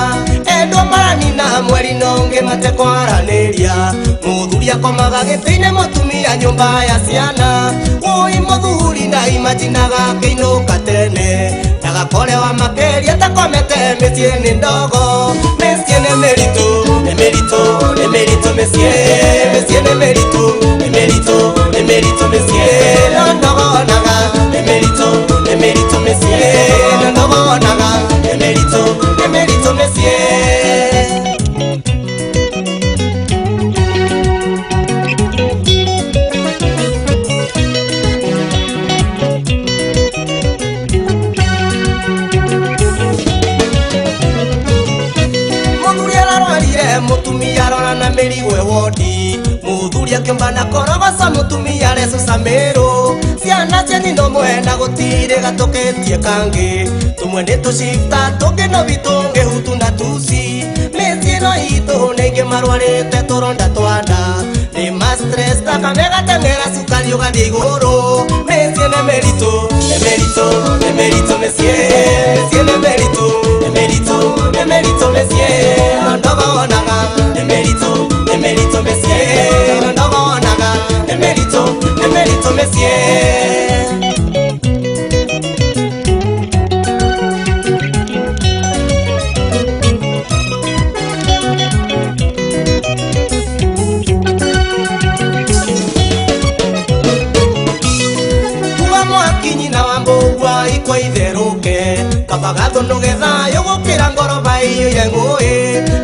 endwa maranina mweri na ũngĩ matekwaranĩria mũthuri akomaga gĩtĩ-inĩ mũtumia nyũmba ya ciana wũi mũthuri na imajinaga akĩinũka tene ndagakorewa makĩria takomete mĩciĩ nĩ ndogo mĩciĩ nĩ mĩritũ nĩ mĩritũ nĩ mĩritũ mĩciĩ mĩciĩ nĩ mĩritũ nĩ mĩritũ nĩ mĩritũ mĩciĩ no ndogonaga nĩ mĩritũ nĩ mĩritũ mĩciĩ no ndogonaga nĩ mĩritũ nĩ mĩritũ mĩciĩ. Mutumia arora na mĩrigo wodi mũthuri akĩũmba na korogoca mũtumia arecuca mĩrũ ciana cia nyina ũmwe na gũtirĩ gatũkĩtie kangĩ tũmwe nĩ tũcifta tũngĩ nobi tũngĩ hutu na tuci mĩciĩ ĩno itũ nĩ aingĩ marwarĩte tũronda twa nda nĩ ma stress thakame gateng'era cukari ũgathiĩ igũrũ mĩciĩ nĩ mĩritũ nĩ mĩritũ nĩ mĩritũ mĩciĩ mĩciĩ nĩ mĩritũ nĩ mĩritũ nĩ mĩritũ mĩciĩ no ndogonaga nĩ mĩritũ nĩ mĩritũ mĩciĩ no ndogonaga nĩ mĩritũ nĩ mĩritũ mĩciĩ. Kwa itherũke kaba gathũnũge thayũ gũkĩra ngoroba iyũire ngũĩ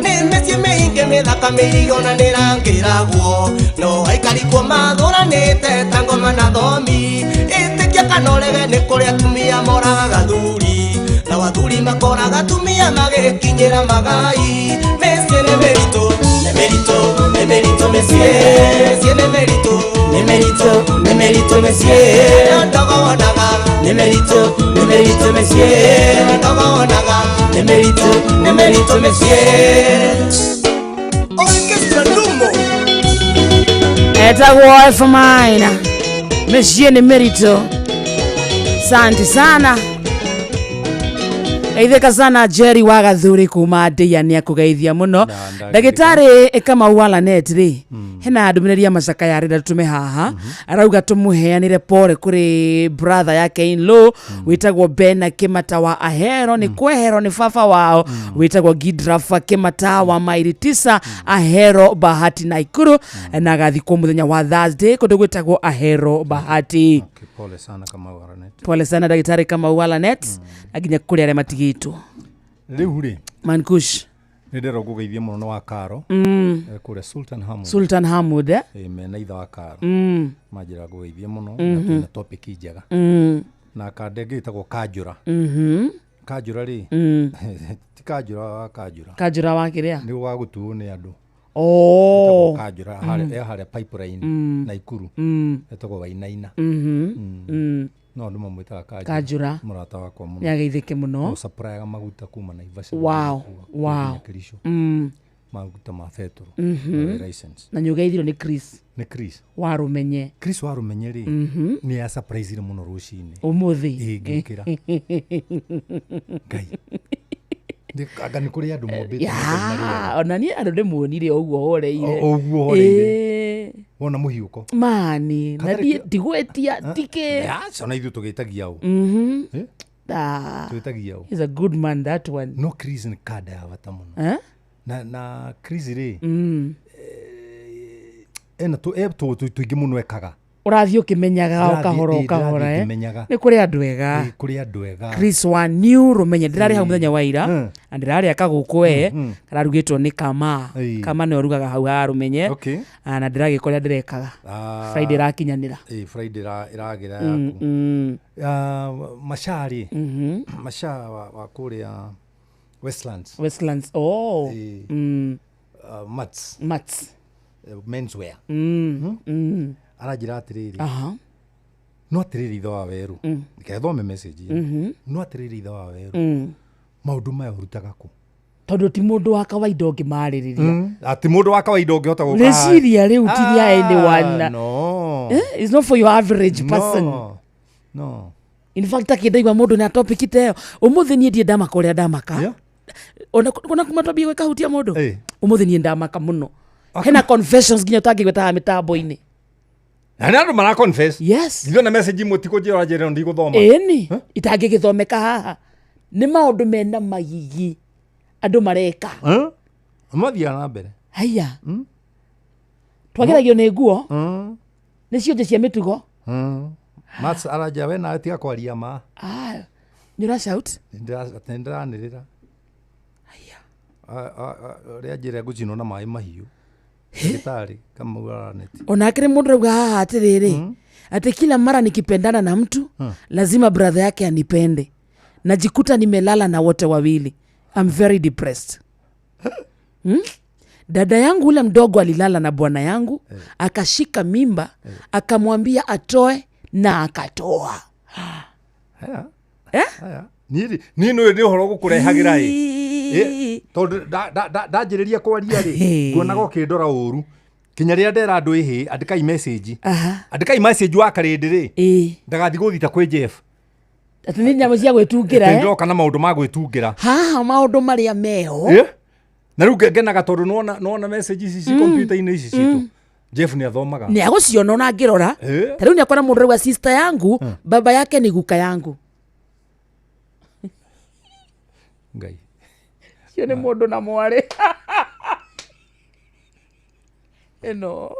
nĩ mĩciĩ mĩingĩ mĩthaka mĩirigo na nĩrangĩragwo no aikari kuo mathũranĩte ta ngoma na thomi ĩtĩkia kana ũrege nĩ kũrĩ atumia moragaga athuri na athuri makoraga atumia magĩkinyĩra magai mĩciĩ nĩ mĩritũ nĩ mĩritũ nĩ mĩritũ mĩciĩ mĩciĩ nĩ mĩritũ nĩ mĩritũ nĩ mĩritũ mĩciĩ no ndogonaga nĩ mĩritũ nĩ mĩritũ mĩciĩ no ndogonaga nĩ mĩritũ nĩ mĩritũ mĩciĩ. Orchestra Lumo etagwo F minor mĩciĩ nĩ mĩritũ. Asante sana. Geithĩka sana Jerry wa Gathuri kuma Ndeia nĩ akũgeithia mũno. Ndagĩtarĩ Kamau wa Lanet rĩ hena ndũmĩrĩri ya macaka ya rĩrĩa tũme haha arauga tũmũheanĩre pole kũrĩ brother yake in law wĩtagwo Bena Kĩmata wa Ahero nĩ kwehero nĩ baba wao wĩtagwo Gidrafa Kĩmata wa maili 9 Ahero Bahati Naikuru na agathikwo mũthenya wa Thursday kũndũ gwĩtagwo Ahero Bahati. Okay, pole sana Kamau wa Lanet. Pole sana ndagĩtarĩ Kamau wa Lanet na nginya kũrĩ arĩa matigĩtwo. Rĩu rĩ Mankush nĩ ndĩrenda ngũgeithie mũno nĩ wa Karo kũrĩa Sultan Hamud. Sultan Hamud mena ithe wa Karo manjĩra ngũgeithie mũno na twĩna topic njega na kande ĩngĩ ĩtagwo Kanjũra. Kanjũra rĩ ti Kanjũra wa Kanjũra. Kanjũra wa kĩrĩa nĩ wa gũtuo nĩ andũ. Oh. Kanjũra harĩa pipeline Naikuru etagwo Wainaina. No andũ mamwĩtaga Kanjũra mũrata wakwa mũno. Nĩageithĩke mũno. Ũsupplyaga maguta kuma Naivasha. Wow. Wow. Kericho. Maguta ma betũrũ. License. Na nĩũgeithirio nĩ Chris. Nĩ Chris. Wa Rũmenye. Chris wa Rũmenye rĩ nĩ a surprise mũno rũcinĩ. Ũmũthĩ. Ĩ ngĩũkĩra. Ngai. Anga nĩ kũrĩ andũ mombĩtwo. Ona niĩ andũ ndĩmuonire ũguo horeire. Ũguo horeire. Wona mũhiũko. Mani na niĩ ndigwĩtia tikĩ. Aca ona ithuĩ tũgĩtagia ũ. Ah, Twĩtagia ũ? he's a good man, that one. No Chris nĩ kanda ya bata mũno. Eh? Na Chris rĩ, ena tũ tũingĩ mũno ekaga. Ũrathiĩ ũkĩmenyaga o kahora o kahora. Ndĩrathiĩ Eh? ngĩmenyaga. Nĩ kũrĩ andũ ega. Ĩ, kũrĩ andũ ega. Chris wa New Rũmenye, ndĩrarĩ hau mũthenya wa ira na ndĩrarĩa kagũkũ e kararugĩtwo nĩ Kama. Kama nĩwe ũrugaga hau ha Rũmenye. Ah, na ndĩragĩka ũrĩa ndĩrekaga. Friday ĩrakinyanĩra. Ĩ, Friday ĩragĩra yaku. Ah, Macha rĩ, Macha wa kũrĩa Westlands. Westlands, oh. Ĩ. Mats. Mats. Menswear. Aranjĩra atĩrĩrĩ, no atĩrĩrĩ ithe wa werũ, reke thome message ĩno. No atĩrĩrĩ ithe wa werũ, maũndũ maya ũrutaga kũ? Tondũ ti mũndũ wa kawaida ũngĩmarĩrĩria. Ati mũndũ wa kawaida ũngĩhota gũka. Rĩciria rĩu ti rĩa anyone. No. Eh? It's not for your average person. No, no. In fact, akĩndaigua mũndũ na topic ta ĩyo ũmũthĩ, niĩ ndiĩ ndamaka ũrĩa ndamaka. Ona kuma twambie gwĩkahutia mũndũ, ũmũthĩ niĩ ndamaka mũno. Hena confessions nginya ũtangĩgwetaga mĩtambo-inĩ. Na nĩ andũ mara confess. Yes. Ndĩrona message imwe tikũnjĩra, ũranjĩra ndigũthoma. Ĩni itangĩgĩthomeka haha, nĩ maũndũ mena magigi andũ mareka. Eh? Mathiaga na mbere. Haiya, twageragio nĩ nguo, nĩ cionje cia mĩtugo. Mats aranjĩra we nawe tiga kwaria ma. Ah, nĩ ũra shout. Nĩndĩranĩrĩra ũrĩa njĩra ngũcinwo na maĩ mahiũ, ndagĩtarĩ Kamau araneti. Onake nĩ mũndũ rauga haha atĩrĩrĩ, ati kila mara nikipendana na mtu, lazima brother yake anipende. Najikuta nimelala na wote wawili. I'm very depressed. Dada yangu ule mdogo alilala na bwana yangu, akashika mimba, akamwambia atoe na akatoa. Haya. Eh? Haya, niĩ niĩ nĩ nĩ ũhoro gũkũrehagĩra ĩ, tondũ ndanjĩrĩria kwaria rĩ, nguonaga ũkĩndora ũru kinya rĩrĩa ndera andũ ĩhĩ, andĩkai message. Andĩkai message wa karĩndĩ rĩ, ndagathi gũthita kwĩ Jeff. Atĩ nĩ nyamũ cia gwĩtungĩra, eh? Ndĩroka na maũndũ ma gwĩtungĩra. Haha maũndũ marĩa meho. Na rĩu ngenaga tondũ nĩwona message ici ci kompiuta-inĩ ici citũ, Jeff nĩ athomaga. Nĩ agũciona ona angĩrora. Ta rĩu nĩ akona mũndũ rauga, "Sister yangu, baba yake ni guka yangu." Ngai. Cio nĩ mũndũ na mwarĩ ĩno,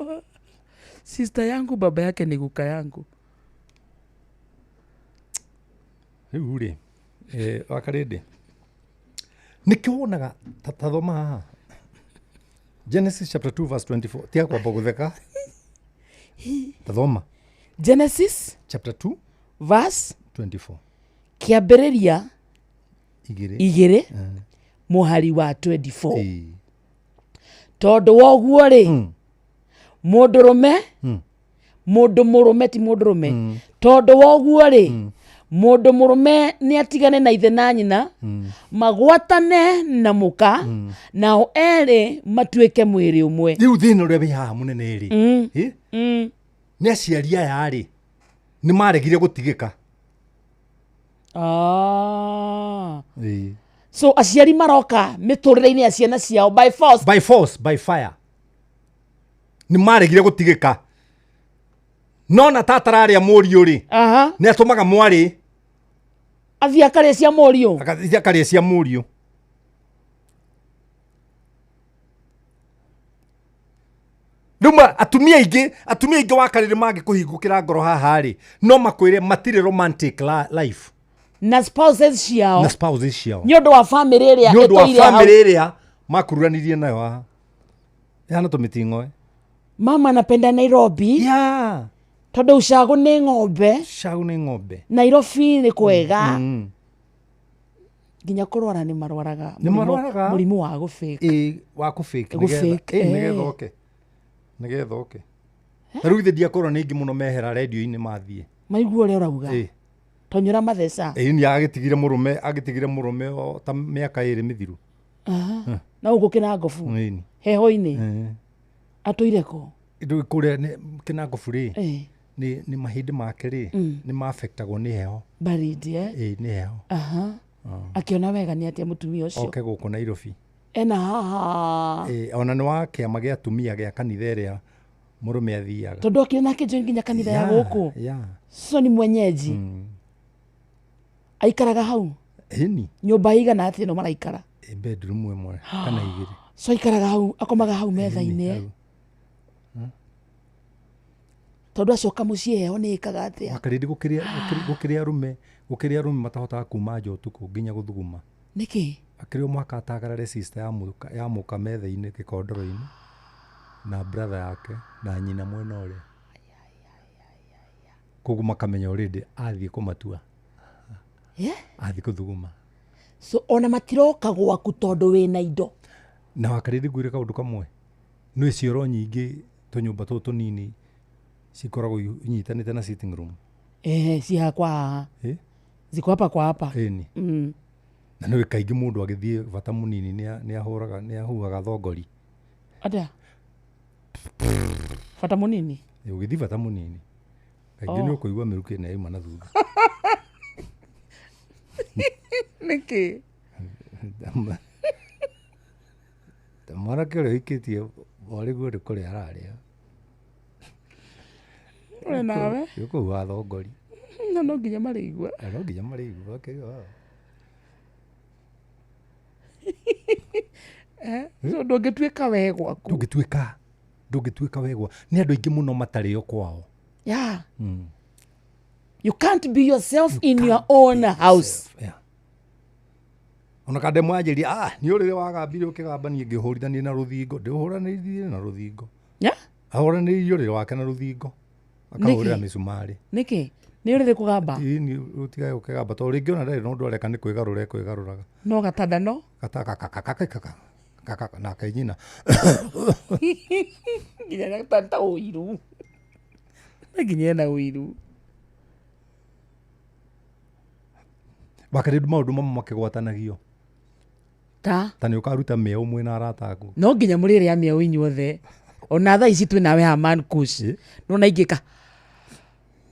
"Sister yangu, baba yake ni guka yangu." Rĩu rĩ, wakarĩndĩ nĩkĩo wonaga ta thoma haha Genesis chapter 2 verse 24. Tiga kwamba gũtheka, ta thoma. Genesis chapter 2 verse 24. Kĩambĩrĩria 2. 2 mũhari wa 24. Tondũ wa ũguo rĩ, mũndũrũme, mũndũ mũrũme, ti mũndũrũme, tondũ wa ũguo rĩ, mũndũ mũrũme nĩ atigane na ithe na nyina, magwatane na mũka, nao erĩ matuĩke mwĩrĩ ũmwe. Rĩu thĩna ũrĩa wĩ haha mũnene rĩ, nĩ aciari aya rĩ, nĩ maregire gũtigĩka. Ah. So aciari maroka mĩtũrĩre-inĩ ya ciana ciao by force. By force, by fire, nĩ maregire gũtigĩka. No na tata ararĩa mũriũ rĩ, nĩ atũmaga mwarĩ athiĩ akarĩa cia mũriũ. Agathiĩ akarĩa cia mũriũ. Rĩu atumia aingĩ wakarĩrĩ mangĩkũhingũkĩra ngoro haha rĩ, no makwĩre matirĩ romantic life na spouses ciao. Na spouses ciao. Nĩ ũndũ wa famĩlĩ ĩrĩa Nĩ ũndũ wa ĩtũire hau. Famĩlĩ ĩrĩa makururanirie nayo haha ĩhana tũmĩting'oe. Mama anapenda Nairobi tondũ ucago nĩ ng'ombe. Cagu nĩ ng'ombe. Nairobi nĩ kwega. Nginya kũrwara nĩ marwaraga. Nĩ marwaraga. Mũrimũ wa gũbĩka. Ĩ, wa kũfake. Gũfake, eh. Nĩgetha oke na rĩu ithe ndiakorwo nĩ ingĩ mũno mehera rendio-inĩ mathiĩ. Maigua ũrĩa ũrauga. Tonyũra matheca. Ĩ, nĩ agĩtigire mũrũme o ta mĩaka 2 mĩthiru. Na gũkũ kĩnangobu heho-inĩ atũire kũ? Rĩu kũrĩa kĩnangobu rĩ, nĩ mahĩndĩ make rĩ, nĩ maafectagwo nĩ heho. Baridi, eh? Ĩ, nĩ heho. Aha. Akĩona wega nĩ atĩa mũtumia ũcio? Oke gũkũ Nairobi. Ena haha. Ĩ, ona nĩ wa kĩama gĩa atumia gĩa kanitha ĩrĩa mũrũme athiaga. Tondũ okire nake join nginya kanitha ya gũkũ. So ni mwenyeji. Aikaraga hau? Ĩni. Nyũmba igana atĩ ĩno maraikara? Ĩ bedroom ĩmwe kana igĩrĩ. So aikaraga hau, akomaga hau metha-inĩ, eh? Hau. Tondũ acoka mũciĩ heho nĩ ĩkaga atĩa? Wakarĩndĩ gũkĩrĩ arũme matahotaga kuma nja ũtukũ nginya gũthuguma. Nĩkĩ? Akĩrĩ o mũhaka atagarare sister ya mũka metha-inĩ gĩkondoro-inĩ na brother yake na nyina mwena ũrĩa. Koguo makamenya already athiĩ kũmatua. Yeah? Athiĩ kũthuguma. So ona matiroka gwaku tondũ wĩna indo. Na wakarĩndĩ ngwĩre kaũndũ kamwe. Nĩ cioro nyingĩ tũnyũmba tũtũ tũnini cikoragwo inyitanĩte na sitting room. Ci hakwa haha. Eh? Ziko hapa kwa hapa. Ĩni. Na nĩũĩ kaingĩ mũndũ agĩthiĩ bata mũnini nĩahũraga, nĩahuhaga thongori. Atĩa? Bata mũnini? Ĩ, ũgĩthiĩ bata mũnini. Kaingĩ Oh. nĩ ũkũigua mĩrukĩ ĩno yauma na thutha. Nĩkĩ? Ta mwanake ũrĩa ũhikĩtie warĩguo nĩ kũrĩa ararĩa. Ũrĩ nawe? Nĩ ũkũhuha thongori. Na no nginya marĩigua. Na no nginya marĩigua, akĩigua. So ndũngĩtuĩka we gwaku. Ndũngĩtuĩka we gwaku. Nĩ andũ aingĩ mũno matarĩ o kwao. Yeah. You can't be yourself in your own house. Yeah. Ona kande mwanjĩria, nĩ ũrĩrĩ wagambire ũkĩgamba niĩ ngĩhũrithania na rũthingo, ndĩũhũranĩirie na rũthingo. Yeah? Ahũranĩirie ũrĩrĩ wake na rũthingo. Akahũrĩra Nĩkĩ? mĩcumarĩ. Nĩkĩ? Nĩ ũrĩrĩ kũgamba? Ĩĩ, nĩ ũtigage gũkĩgamba, tondũ rĩngĩ ona ndarĩ na ũndũ areka nĩ kwĩgarũra ekwĩgarũraga. No gatanda no? Gata, ka, ka, ka, ka, ka, ka, ka, ka, ka, nake nyina. Nginya gatanda ũiru. Na nginya ena ũiru. Wakerĩ maũndũ mamwe makĩgwatanagio. Ta? Ta nĩ ũkaruta mĩeũ mwĩna arata aku. No nginya mũrĩrĩa mĩeũ inyuothe. Ona thaa ici twĩ nawe haha Man Kush. No na ingĩka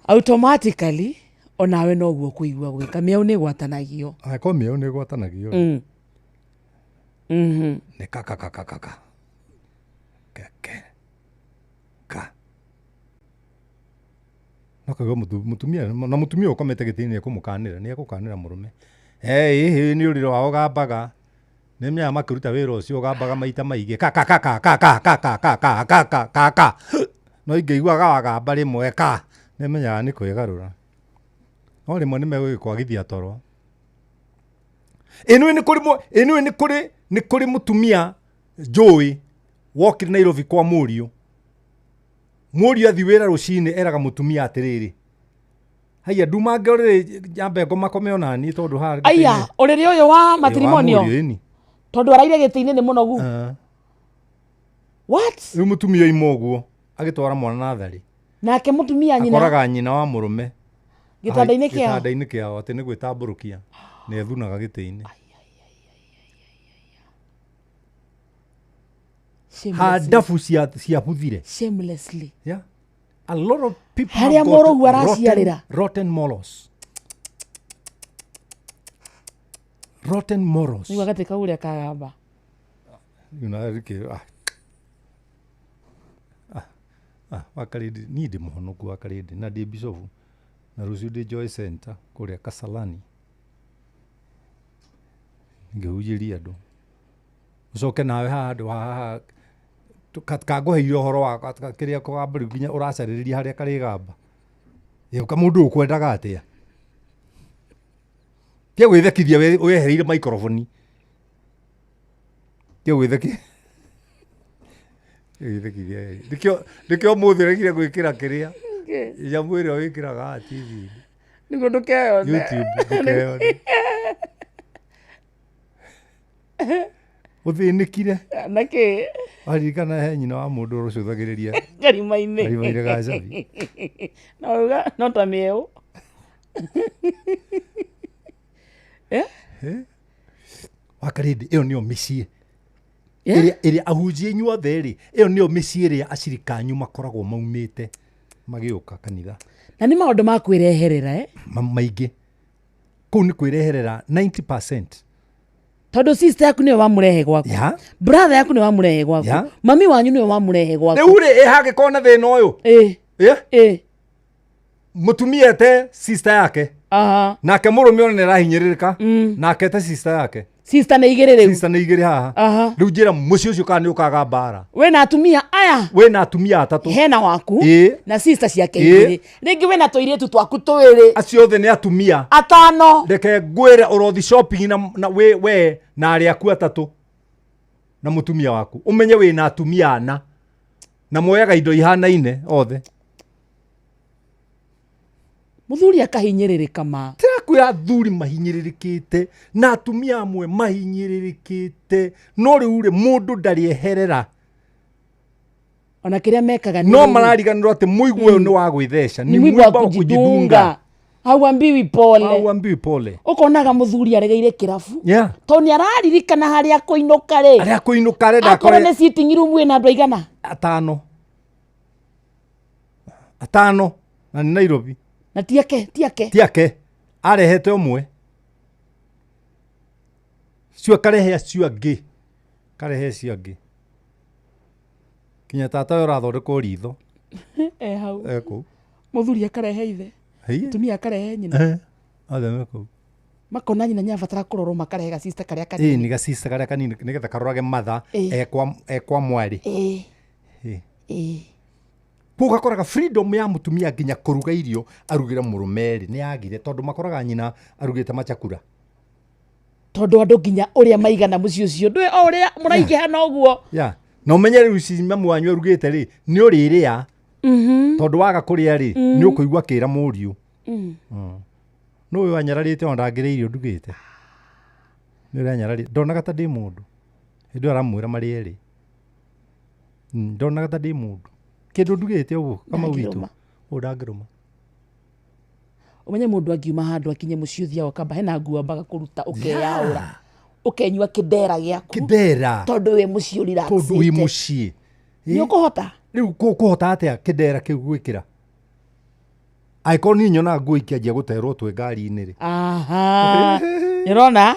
automatically onawe noguo kũigua gwĩka. Mĩeũ nĩ ĩgwatanagio. Angĩkorwo mĩeũ nĩ ĩgwatanagio. Nĩ ka, ka, ka, ka, ka, ka. Ke, ke. Ka. No kaigua mũtumia, na mũtumia ũkomete gĩtĩ-inĩ nĩ ekũmũkanĩra, nĩ ekũkanĩra mũrũme. Ĩĩ, nĩ ũrĩrĩ wao ũgambaga. Nĩ menyaga makĩruta wĩra ũcio ũgambaga maita maingĩ. Ka, ka, ka, ka, ka, ka, ka, ka, ka, ka, ka, ka, ka, ka. No ingĩiguaga wagamba rĩmwe ka, nĩ menyaga nĩ kwĩgarũra. No rĩmwe nĩ megũgĩkwagithia toro. Ĩ nĩũĩ nĩ kũrĩ ĩ nĩũĩ nĩ kũrĩ, nĩ kũrĩ mũtumia njũĩ wokire Nairobi kwa mũriũ. Mũriũ athiĩ wĩra rũcinĩ eraga mũtumia atĩrĩrĩ, haiya ndumange ũrĩrĩ nyambe ngomakome ona niĩ tondũ haha gĩtĩ-inĩ. Aya, ũrĩrĩ ũyũ wa Ĩ, wa matrimonio? mũriũ, ĩni. Tondũ araire gĩtĩ-inĩ nĩ mũnogu. What? Rĩu mũtumia oima ũguo agĩtwara mwana natharĩ. Nake mũtumia nyina. Akoraga nyina wa mũrũme. Gĩtanda-inĩ kĩao. Gĩtanda-inĩ kĩao atĩ nĩ gwĩtambũrũkia nĩ ethunaga gĩtĩ-inĩ. Shamelessly. Handabu ciabuthire. Shamelessly. Yeah. A lot of people Harĩa have got mũrũgu araciarĩra. rotten morals. Rotten morals. Nĩguo gatĩ kau ũrĩa kagamba. You know, rĩkĩ, Wakarĩndĩ, niĩ ndĩ mũhonoku Wakarĩndĩ na ndĩ bishofu na rũciũ ndĩ Joy Center kũrĩa Kasarani. Ngĩhunjĩria andũ. Ũcoke nawe haha handũ haha, kangũheire ũhoro wa kĩrĩa kũgamba rĩu nginya ũracarĩrĩria harĩa karĩgamba. Ĩ, ũka mũndũ ũkwendaga atĩa? Tiga gwĩthekithia wehereire microphone. Tiga gwĩthekithia. Nĩkĩo ũmũthĩ ũregire gwĩkĩra kĩrĩa. Nĩkĩ? Nyamũ ĩrĩa wĩkĩraga haha T V-inĩ. Nĩguo ndũkeyone. YouTube, ndũkeyone. Ũthĩnĩkire. Na kĩ? Waririkana he nyina wa mũndũ ũrũcũthagĩrĩria Karima-inĩ. Karima-inĩ ga Cabi. Na wauga no ta mĩeũ. Wakarĩndĩ, ĩyo nĩyo mĩciĩ. Yeah. Ĩrĩa ahunjia inyuothe rĩ, ĩyo nĩyo mĩciĩ ĩrĩa acirika anyu makoragwo maumĩte magĩũka kanitha. Na nĩ maũndũ ma kwĩreherera? Maingĩ. Kũu nĩ kwĩreherera 90%. Tondũ sister yaku nĩwe wamũrehe gwaku. Yeah. Brother yaku nĩwe wamũrehe gwaku. Yeah. Mami wanyu nĩwe wamũrehe gwaku. Rĩu rĩ, ĩ hangĩkorwo na thĩna ũyũ? Ĩ. Ĩ? Ĩ. Mũtumia ete sister yake. Aha. Nake mũrũme ona nĩarahinyĩrĩrĩka. Nake te sister yake. Sister nĩ igĩrĩ rĩu. Sister nĩ igĩrĩ haha. Aha. Rĩu njĩra mũciĩ ũcio kana nĩ ũkaga mbara. Wĩna atumia aya. Wĩna atumia atatũ. Hena waku. Ĩĩ. Na sister ciake Ĩĩ. igĩrĩ. Rĩngĩ wĩna tũirĩtu twaku twĩrĩ. Acio othe nĩ atumia. Atano. Reke ngwĩre ũrothi shopping na we na arĩa aku atatũ na mũtumia waku. Ũmenye wĩna atumia ana. Na moyaga indo ihanaine othe. Mũthuri akahinyĩrĩrĩka ma. Ndĩrakwĩra athuri mahinyĩrĩrĩkĩte na atumia amwe mahinyĩrĩrĩkĩte no rĩu rĩ mũndũ ndarĩeherera. Ona kĩrĩa mekaga no marariganĩrwo atĩ mũigua ũyũ nĩ wa gwĩtheca, ni mwigua wa kujidunga. Hauambiwi pole. Hauambiwi pole. Ũkonaga mũthuri aregeire kĩrabu. Yeah. Tondũ nĩ araririkana harĩa akũinũka rĩ. Harĩa akũinũka arenda akorwo nĩ sitting room ĩna andũ aigana? Atano. Atano na nĩ Nairobi. Na tiake, tiake. Tiake. Arehete ũmwe. Cio akarehe acio angĩ. Karehe acio angĩ. Kinya tata ũyũ ũrathondekwo ritho. Hau. Kũu. Mũthuri akarehe ithe. Mũtumia akarehe nyina. Othe me kũu. Makona nyina nĩabatara kũrorwo makarehe gacista karĩa kanini. Nĩ gacista karĩa kanini nĩgetha karorage matha ekwa mwarĩ. Koguo gakoraga freedom ya mũtumia nginya kũruga irio arugĩre mũrũme rĩ nĩ yagire tondũ makoraga nyina arugĩte machakura. Tondũ andũ nginya ũrĩa maigana mũciĩ ũcio ndũĩ o ũrĩa mũraingĩha noguo. Yeah. Na ũmenye rĩu ici mamu wanyu arugĩte rĩ nĩ ũrĩrĩa. Tondũ waga kũrĩa rĩ nĩ ũkũigua akĩra mũriũ. No ũyũ anyararĩte ona ndangĩrĩa irio ndugĩte. Nĩ ũrĩa anyararĩte. Ndonaga ta ndĩ mũndũ. Hĩndĩ ĩyo aramwĩra marĩe rĩ. Ndonaga ta ndĩ mũndũ. Kĩndũ ndugĩte ũguo kama witũ. Ũũ ndangĩrũma. Ũmenye mũndũ angiuma handũ akinye mũciĩ ũthiaga ũkamba hena nguo ambaga kũruta ũkeyaũra. Ũkenyua kĩndera gĩaku. Kĩndera. Tondũ wĩ mũciĩ ũrelaxĩte. Tondũ wĩ mũciĩ. Nĩ ũkũhota? Rĩu kũhota atĩa kĩndera kĩu gwĩkĩra? Angĩkorwo niĩ nyonaga nguo ikĩanjia gũterwo twĩ ngari-inĩ rĩ. Aha. Nĩũrona?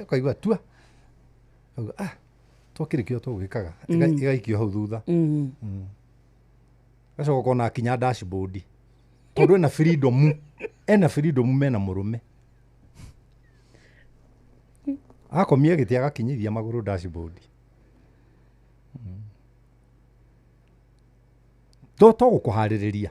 Ũkaigua tua. Ah, twakĩrĩkio tũgwĩkaga. Ĩgaikio hau thutha. Gacoka ũkona akinya dashboard. Tondũ ena freedom. Ena freedom mena mũrũme. Akomia gĩtĩ agakinyithia magũrũ dashboard. To gũkũharĩrĩria.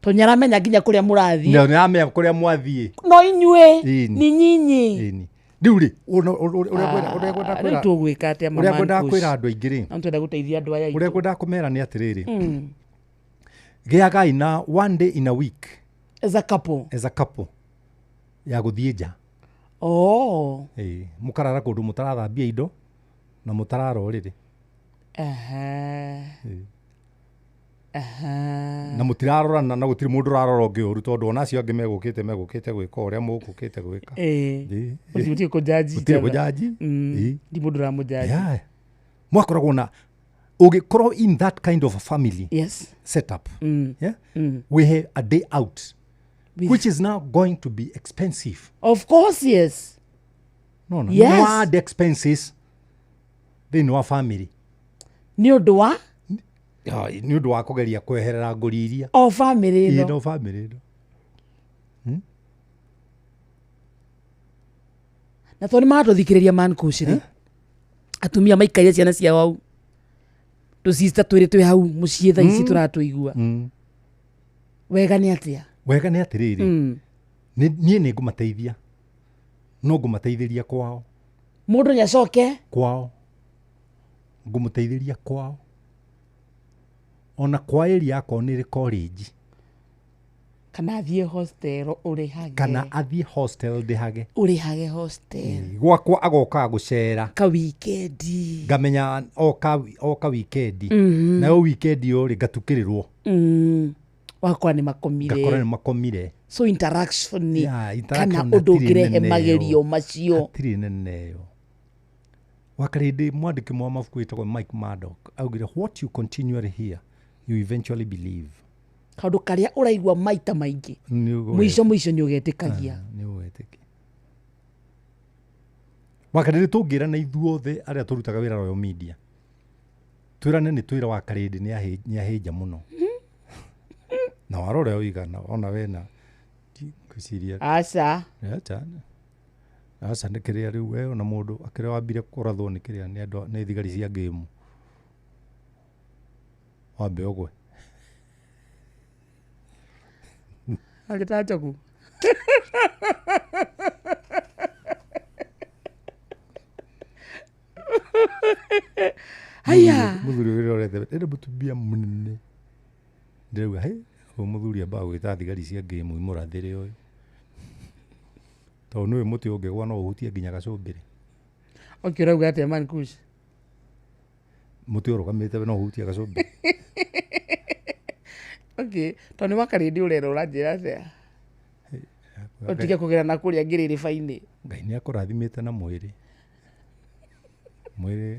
Tondũ nĩaramenya nginya kũrĩa mũrathiĩ. Nĩaramenya kũrĩa mwathiĩ. No inyuĩ ni nyinyi. Rĩu rĩ ũrĩa tũgwĩka atĩa mama? Ũrĩa ngwendaga kwĩra andũ aingĩ rĩ. No twenda gũteithia andũ aya aitũ. Ũrĩa ngwendaga kũmera nĩ atĩrĩrĩ. Gĩagai na one day in a week. As a couple. As a couple. Ya gũthiĩ nja. Oh. Mũkarara kũndũ mũtarathambia indo na mũtarara ũrĩrĩ. Na mũtirarorana na gũtirĩ mũndũ ũrarora ũngĩ ũru tondũ ona acio angĩ megũkĩte gwĩka ũrĩa mũgũkĩte gwĩka. Gũtirĩ kũjaji. Gũtirĩ kũjaji. Ndi mũndũ ũramũjaji. Mwakoragwo na ũngĩkorwo in that kind of a family setup. Yeah? We have a day out. Which is now going to be expensive. Of course, yes. No. Yes. No add expenses thĩinĩ wa family. Nĩ ũndũ wa? Nĩ ũndũ wa kũgeria kweherera ngũri iria. O family ĩno. No family ĩno. Na tondũ nĩ maratũthikĩrĩria man coach rĩ. Atumia maikaire ciana ciao hau. Tũcista twĩrĩ twĩ hau mũciĩ thaa ici tũratũigua. Wega nĩ atĩa? Wega nĩ atĩrĩrĩ. Niĩ nĩ ngũmateithia. No ngũmateithĩria kwao. Mũndũ nĩ acoke? Kwao. Ngũmũteithĩria kwao. Ona kwa area akorwo nĩ ĩrĩ college. Kana athiĩ hostel ũrĩhage. Kana athiĩ hostel ndĩhage. Ũrĩhage hostel. Gwakwa agokaga gũcera. Ka wikendi. Ngamenya oka wikendi. Nayo wikendi ĩyo rĩ ngatukĩrĩrwo. Wakwa nĩ makomire. Ngakora nĩ makomire. So interaction yeah, interaction kana ũndũ ũngĩrehe magerio macio. Hatirĩ nene ĩyo. Wakarĩndĩ mwandĩki wa mabuku wĩtagwo Mike Murdock augire what you continually hear you eventually believe. Kaũndũ karĩa ũraigua maita maingĩ mũico mũico nĩ ũgetĩkagia. Nĩ ũgetĩkia. Wakarĩndĩ tũngĩrana ithuothe arĩa tũrutaga wĩra Royal Media twĩrane nĩ twĩra Wakarĩndĩ nĩ ahĩnja mũno. Na warora ũigana ona wena ngwĩciria Aca. Aca. Aca nĩ kĩrĩa rĩu we ona mũndũ akĩrĩa wambire kũrathwo nĩ kĩrĩa nĩ andũ nĩ thigari cia ngĩmu. Wambe ũgwe. Arĩ ta njogu. Haya. Mũthuri ũrĩa ũrorete ĩndĩ mũtumia mũnene. Ndĩrauga hĩ ũyũ mũthuri ambaga gwĩta thigari cia ngĩmu imũrathĩre ũyũ. Tondũ nĩũĩ mũtĩ ũngĩgwa no ũhutie nginya gacũmbĩrĩ. Okay, ũrauga atĩa man Kush? Mũtĩ ũrũgamĩte no ũhutie gacũmbĩrĩ. Okay, tondũ nĩ wakarĩndĩ ũrera ũranjĩra atĩa? Ũtige kũgera na kũrĩa ngĩrĩrĩba-inĩ. Ngai nĩ akũrathimĩte na mwĩrĩ. Mwĩrĩ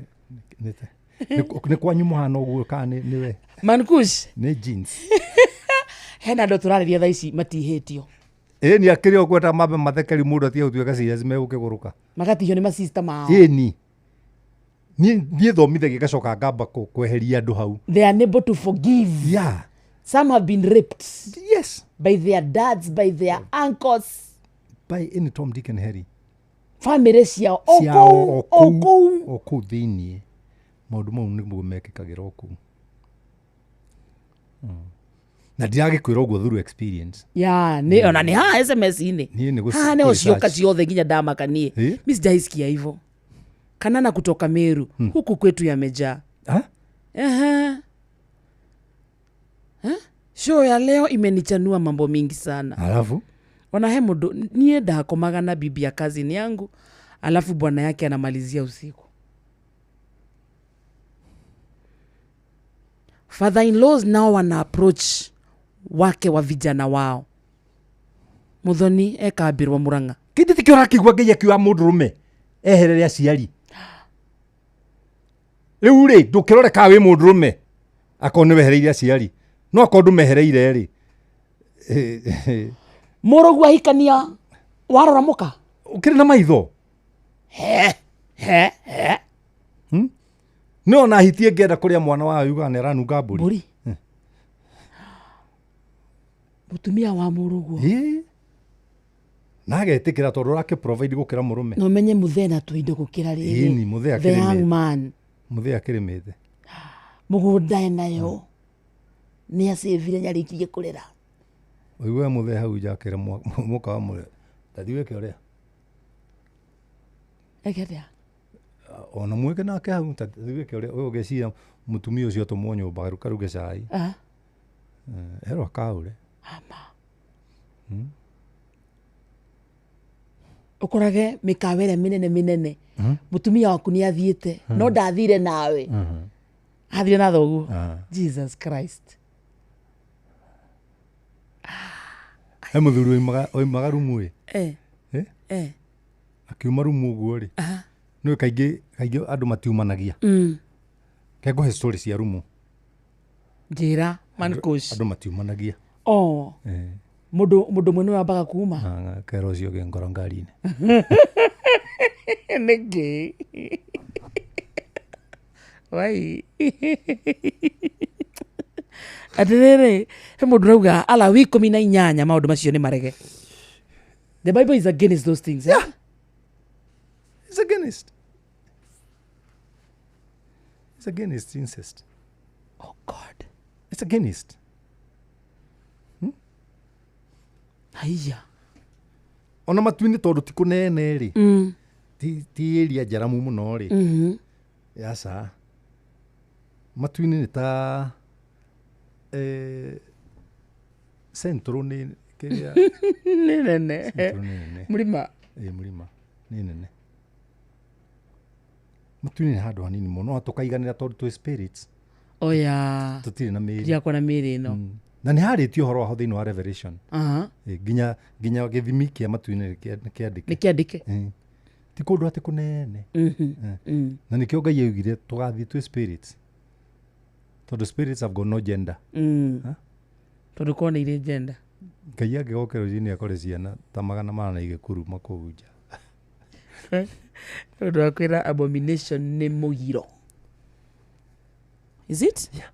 nĩ kwanyu mũhana ũguo kana nĩ we? Man Kush. Nĩ jeans. Hena andũ tũrarĩria thaa ici matihĩtio. Ĩni akĩrĩ o kwenda mambe mathekeri mũndũ atige gũtuĩka serious megũkĩgũrũka. Magatihio nĩ masista mao. Ĩni. Niĩ thomithagia ngacoka ngamba kweheria andũ hau. They are unable to forgive. Yeah. Some have been raped. Yes. By their dads, by their uncles. By any Tom, Dick and Harry. Family ciao o Ciao kũu, o o kũu, kũu. o kũu thĩiniĩ. Maũndũ mau nĩguo mekĩkagĩra o kũu. Na ndiragĩkwĩra ũguo through experience. Ya, nĩ ona nĩ haha SMS-inĩ. Niĩ nĩ Haha nĩho research. cioka ciothe nginya ndamaka niĩ. Eh? Mi sijaisikia hivyo. Kanana kutoka Meru. Huku kwetu yamejaa. Ha? Aha. Ha? Show ya leo imenichanua mambo mingi sana. Alafu? Ona he mundu niĩ ndakomaga na bibi ya cousin yangu, alafu bwana yake anamalizia usiku. Father-in-laws nao wana approach wake wa vijana wao. Muthoni ekambirwo Murang'a. Kĩndĩ tikĩo ũrakĩigua Ngai akiuga mũndũrũme eherere aciari. Rĩu rĩ, ndũkĩrore kana wĩ mũndũrũme akorwo nĩ wehereire aciari. No akorwo ndũmehereire rĩ. Mũrũguo ahikania warora mũka? Ũkĩrĩ na maitho? He, he, he. No ona hiti ĩngĩenda kũrĩa mwana wayo yugaga nĩ aranunga mbũri. Mbũri? Mũtumia wa mũrũguo. Ĩ. Na agetĩkĩra tondũ ũrakĩ provide gũkĩra mũrũme. Na ũmenye mũthee na tũindo gũkĩra rĩrĩ. Ĩni, mũthee The young akĩrĩmĩte. man. Mũthee akĩrĩmĩte. Mũgũnda enayo. Nĩ acĩvire nĩarĩkirie kũrera. Ũigue mũthee hau nja akĩra mũka wa mũrĩa. Thathi wĩke ũrĩa. Eke atĩa? Ona mwĩke nake hau, thathi wĩke ũrĩa. Ũyũ ũgeciria mũtumia ũcio atũmwo nyũmba karuge cai. Erwo akaũre. Ama. Ũkorage mĩkawa ĩrĩa mĩnene mĩnene. Mũtumia waku nĩ athiĩte, no ndathire nawe. Athire na thoguo. Jesus Christ. He mũthuri oimaga rumu ĩ. Akiuma rumu ũguo rĩ. Nĩũĩ kaingĩ andũ matiumanagia. Ke ngũhe story cia rumu. Njĩra, man coach. Andũ matiumanagia. Oh. Mũndũ ũmwe nĩwe wambaga kuma. Kero ũcio ũngĩ ngoro ngari-inĩ. Nĩkĩ? Wai. Atĩrĩrĩ, he mũndũ ũrauga Alawi 18 maũndũ macio nĩ marege. The Bible is against those things. Yeah. It's against. It's against incest. Oh God. It's against. Haiya. Ona matu-inĩ tondũ ti kũnene rĩ. Ti area njaramu mũno rĩ. Aca. Matu-inĩ nĩ ta, Central nĩ kĩrĩa Nĩ nene. Central nĩ nene. Mũrima. Ĩ, mũrima. Nĩ nene. Matu-inĩ nĩ handũ hanini mũno, no tũkaiganĩra tondũ twĩ spirits. Oya. Tũtirĩ na mĩĩrĩ. Tũtiakorwo na mĩĩrĩ ĩno. Na nĩ harĩtio ũhoro waho thĩinĩ wa Revelation. Ĩ, nginya gĩthimi kĩa matu-inĩ nĩ kĩandĩke. Nĩ kĩandĩke. Ĩ. Ti kũndũ atĩ kũnene. Na nĩkĩo Ngai augire tũgathiĩ twĩ spirits. Tondũ spirits have got no gender. Ha? Tondũ korwo nĩ irĩ gender. Ngai angĩgoka rũcinĩ akore ciana ta magana mana igĩkuruma kũu nja. Tondũ wa kwĩra abomination nĩ mũgiro. Is it? Yeah.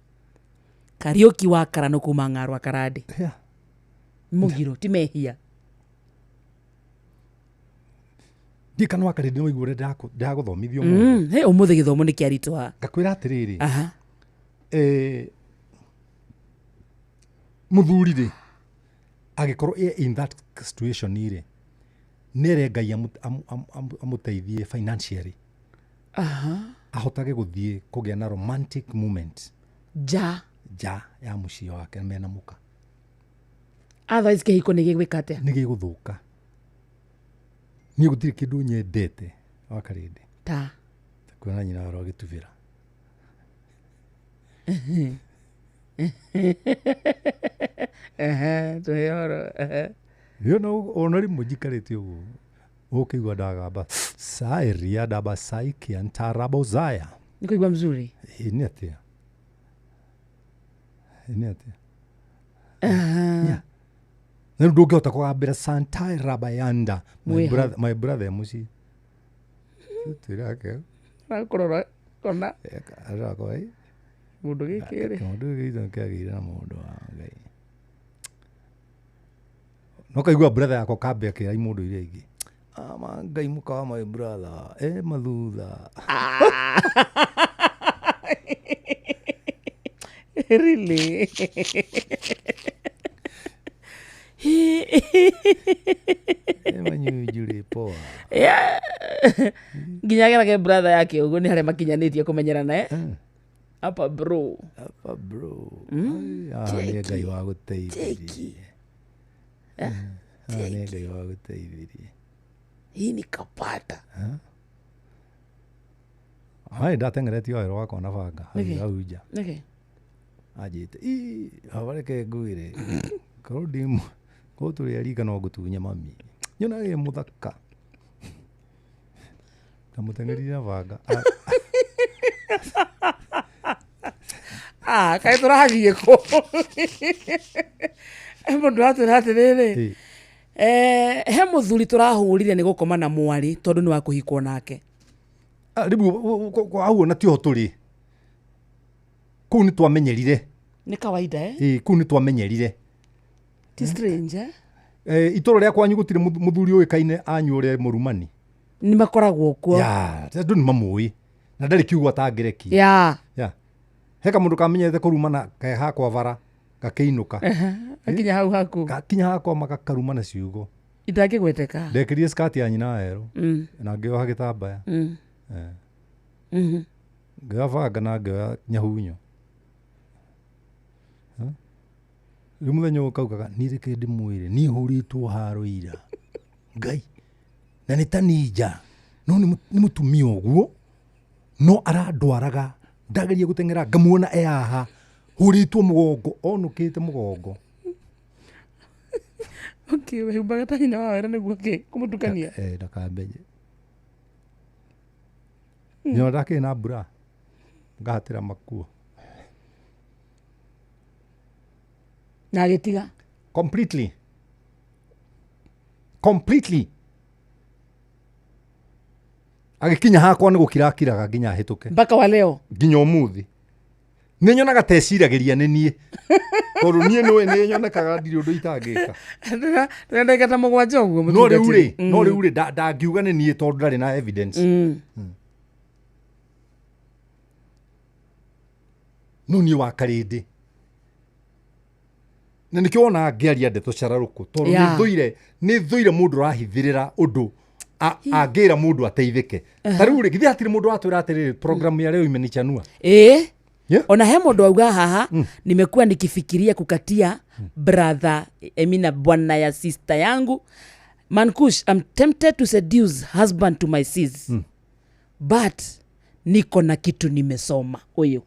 Kariuki wa Karano kuma Ng'arwa Karande. Yeah. Mũgiro ti mehia. Ndiĩ kana wa Karĩndĩ no ũigue ũrĩa ndĩragũthomithia ũmũthĩ. He ũmũthĩ gĩthomo nĩ kĩaritũha. Ngakwĩra atĩrĩrĩ. Aha. Mũthuri rĩ angĩkorwo e in that situation rĩ nĩere Ngai amũteithie financially. Aha. Ahotage gũthiĩ kũgĩa na romantic moment nja nja ya mũciĩ wake mena mũka. Otherwise kĩhiko nĩ gĩgwĩka atĩa? Nĩ gĩgũthũka. Niĩ gũtirĩ kĩndũ nyendete wa Karĩndĩ ta kuona nyina waro agĩtubĩra. Tũhe ũhoro. Yo no ona rĩmwe njikarĩte ũguo ũkĩigua ndagamba sairia dabasaikia ntarabozaya. Nĩ kũigua mzuri. Nĩ atĩa? Nĩ atĩa? Yeah. Na rĩu ndũngĩhota kũgambĩra santai rabayanda my Mwĩha. brother, my brother mũciĩ twĩrake Kũrora kona arakwa mũndũ gĩkĩ rĩ. kĩũndũ gĩkĩ kĩagĩire na mũndũ wa Ngai. No kaigua brother yakwa kambe akĩra imũndũ iria ingĩ, ama Ngai mũka wa my brother e mathutha. Really? E manyunjurĩ poa. Yeah. Nginya gerage brother yake ũguo nĩ harĩa makinyanĩtie kũmenyerana eh? Apa bro. Apa bro. Haha nĩ Ngai wa gũteithirie. Haha nĩ Ngai wa gũteithirie. Hii ni kapata. Hai ndateng'eretio werũ wakwa na banga hau Nĩkĩ? hau nja. Nĩkĩ? Anjĩte ii baba reke ngwĩre korwo ndĩ korwo tũrĩ arika no ngũtunye mami. Nyonaga ĩ mũthaka. Ndamũteng'eririe na banga. Ah, kaĩ tũrathiĩ kũ? Mũndũ atwĩra atĩrĩrĩ. He mũthuri tũrahũrire nĩ gũkoma na mwarĩ tondũ nĩ wa kũhikwo nake. Rĩu hau ona tiho tũrĩ. Kũu nĩ twamenyerire. Nĩ kawaida eh? Ĩĩ kũu nĩ twamenyerire. Ti strange eh? Itũra rĩa kwanyu gũtirĩ mũthuri ũĩkaine anyu ũrĩa mũrumani. Nĩ makoragwo kuo. Ya, andũ nĩ mamũĩ. Na ndarĩ kiugo atangĩrekia. Ya. Ya. He kamũndũ kamenyerete kũrumana ke hakwa bara gakĩinũka. Gakinya hau haku. Gakinya hakwa magakarumana ciugo. Itangĩgweteka. Ndekĩrire skirt ya nyina werũ. Na ngĩoha gĩtambaya. Ngĩoya banga na ngĩoya nyahunyo. Rĩu mũthenya ũyũ kaugaga niĩ reke ndĩmwĩre niĩ hũrĩtwo haro ira. Ngai. Na nĩ ta ninja. No nĩ mũtumia ũguo no arandwaraga ndageria gũteng'era ngamuona e haha hũrĩtwo mũgongo onũkĩte mũgongo. Okay, wehumbaga ta nyina wa wera nĩguo kĩ kũmũtukania. Ndakamenye. Nyona ndakĩrĩ na mbura ngahatĩra makuo. Na agĩtiga. Completely. Completely. Agĩkinya hakwa nĩ gũkira akiraga nginya hĩtũke. Mpaka wa leo. Nginya ũmũthĩ. Nĩ nyonaga teciragĩria nĩ niĩ. Tondũ niĩ nĩũĩ nĩ nyonekaga ndirĩ ũndũ itangĩka. Ndĩrenda ndagĩka ta mũgwanja ũguo No rĩu mũtungatĩri. rĩ, no rĩu rĩ ndangiuga nĩ niĩ tondũ ndarĩ na evidence. No niĩ wa Karĩndĩ. Na nĩkĩo wonaga ngĩaria ndeto cararũkũ tondũ Yeah. nĩ thũire mũndũ ũrahithĩrĩra ũndũ angĩra mũndũ ateithĩke. Ta rĩu rĩ, githĩ hatirĩ mũndũ watwĩra atĩrĩrĩ program ya leo imenichanua. Ĩĩ. Yeah. Ona he mũndũ auga haha nimekuwa nikifikiria kukatia brother Emina bwana ya sister yangu Mankush, I'm tempted to seduce husband to my sis. But niko na kitu nimesoma ũyũ.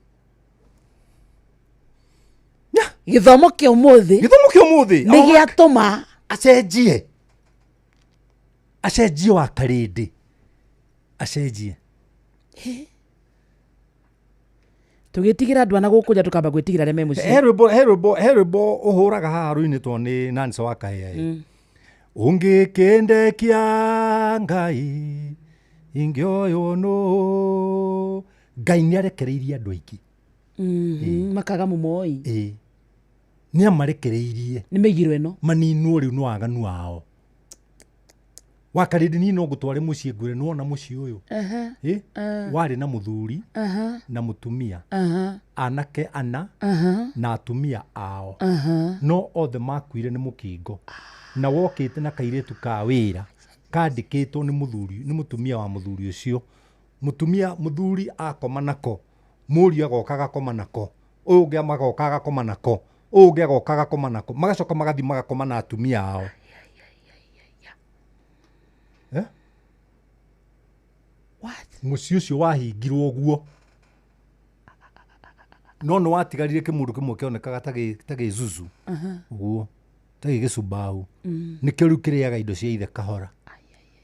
Gĩthomo kĩa ũmũthĩ Gĩthomo kĩa ũmũthĩ nĩ gĩatũma acenjie. Acenjie wa Karĩndĩ. Acenjie. Tũgĩtigĩra andũ ana gũkũ nja tũkamba gwĩtigĩra arĩa me mũciĩ. He rwĩmbo ũhũraga haha rũinĩtwo nĩ Nancy wa Kahĩa. Ũngĩkĩndekia Ngai ingĩoywo nũ. Ngai nĩ arekereirie andũ aingĩ. Makaga mũmoi. Ĩĩ, nĩ amarekereirie. Nĩ mĩgiro ĩno. Maninwo rĩu nĩ waganu wao. Wakarĩndĩ, niĩ no ngũtware mũciĩ ngwĩre nĩwona mũciĩ ũyũ. Ĩ, warĩ na mũthuri na mũtumia, anake ana na atumia ao, no othe makuire nĩ mũkingo, na wokĩte na kairĩtu ka wĩra kandĩkĩtwo nĩ mũthuri, nĩ mũtumia wa mũthuri ũcio. Mũtumia mũthuri akoma nako, mũriũ agoka agakoma nako, ũyũ ũngĩ magoka agakoma nako, ũyũ ũngĩ agoka agakoma nako, magacoka magathiĩ magakoma na atumia ao. Eh? What? Mũciĩ ũcio wahingirwo ũguo, no nĩ watigarire kĩmũndũ kĩmwe kĩonekaga ta gĩzuzu ũguo, ta gĩ gĩcumbau, nĩkĩo rĩu kĩrĩaga indo cia ithe kahora,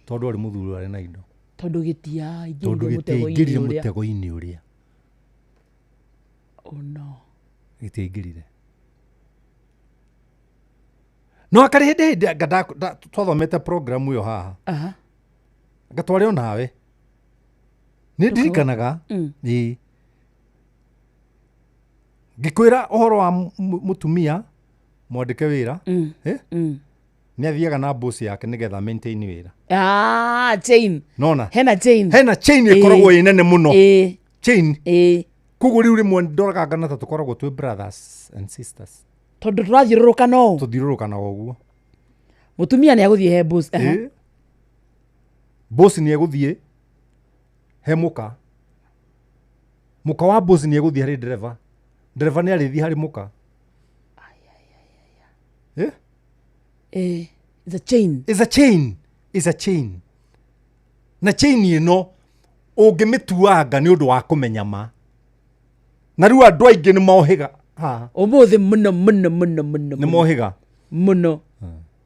tondũ arĩ mũthuri arĩ na indo. Tondũ gĩtiaingĩrire tondũ mũtego-inĩ gĩtiaingĩrire ũrĩa. Mũtego-inĩ ũrĩa. Oh no. Gĩtiaingĩrire, no akarĩ hĩndĩ anga twathomete programu ĩyo haha. Anga twarĩ o nawe, nĩ ndirikanaga. Ĩĩ, ngĩkwĩra ũhoro wa mũtumia mwandĩke wĩra. Eh? Nĩ athiaga na boss yake nĩgetha maintain wĩra. Ah, chain. Nona hena chain. Hena chain ĩkoragwo ĩ nene mũno. Chain. Koguo rĩu rĩmwe ndoraga ngana ta tũkoragwo twĩ brothers and sisters. Tondũ tũrathiũrũrũka no tũthiũrũrũkanaga ũguo. Mũtumia nĩ agũthiĩ he boss. Ĩ. Boss nĩ egũthiĩ he mũka, mũka wa boss nĩ egũthiĩ harĩ ndereba, ndereba nĩ arĩthiĩ harĩ mũka. Eh? It's a chain. It's a chain. It's a chain. Na chain ĩno ũngĩmĩtuanga nĩ ũndũ wa kũmenya ma, na rĩu andũ aingĩ nĩ mohiga haha. Ũmũthĩ mũno mũno mũno mũno. Nĩ mohiga. Mũno.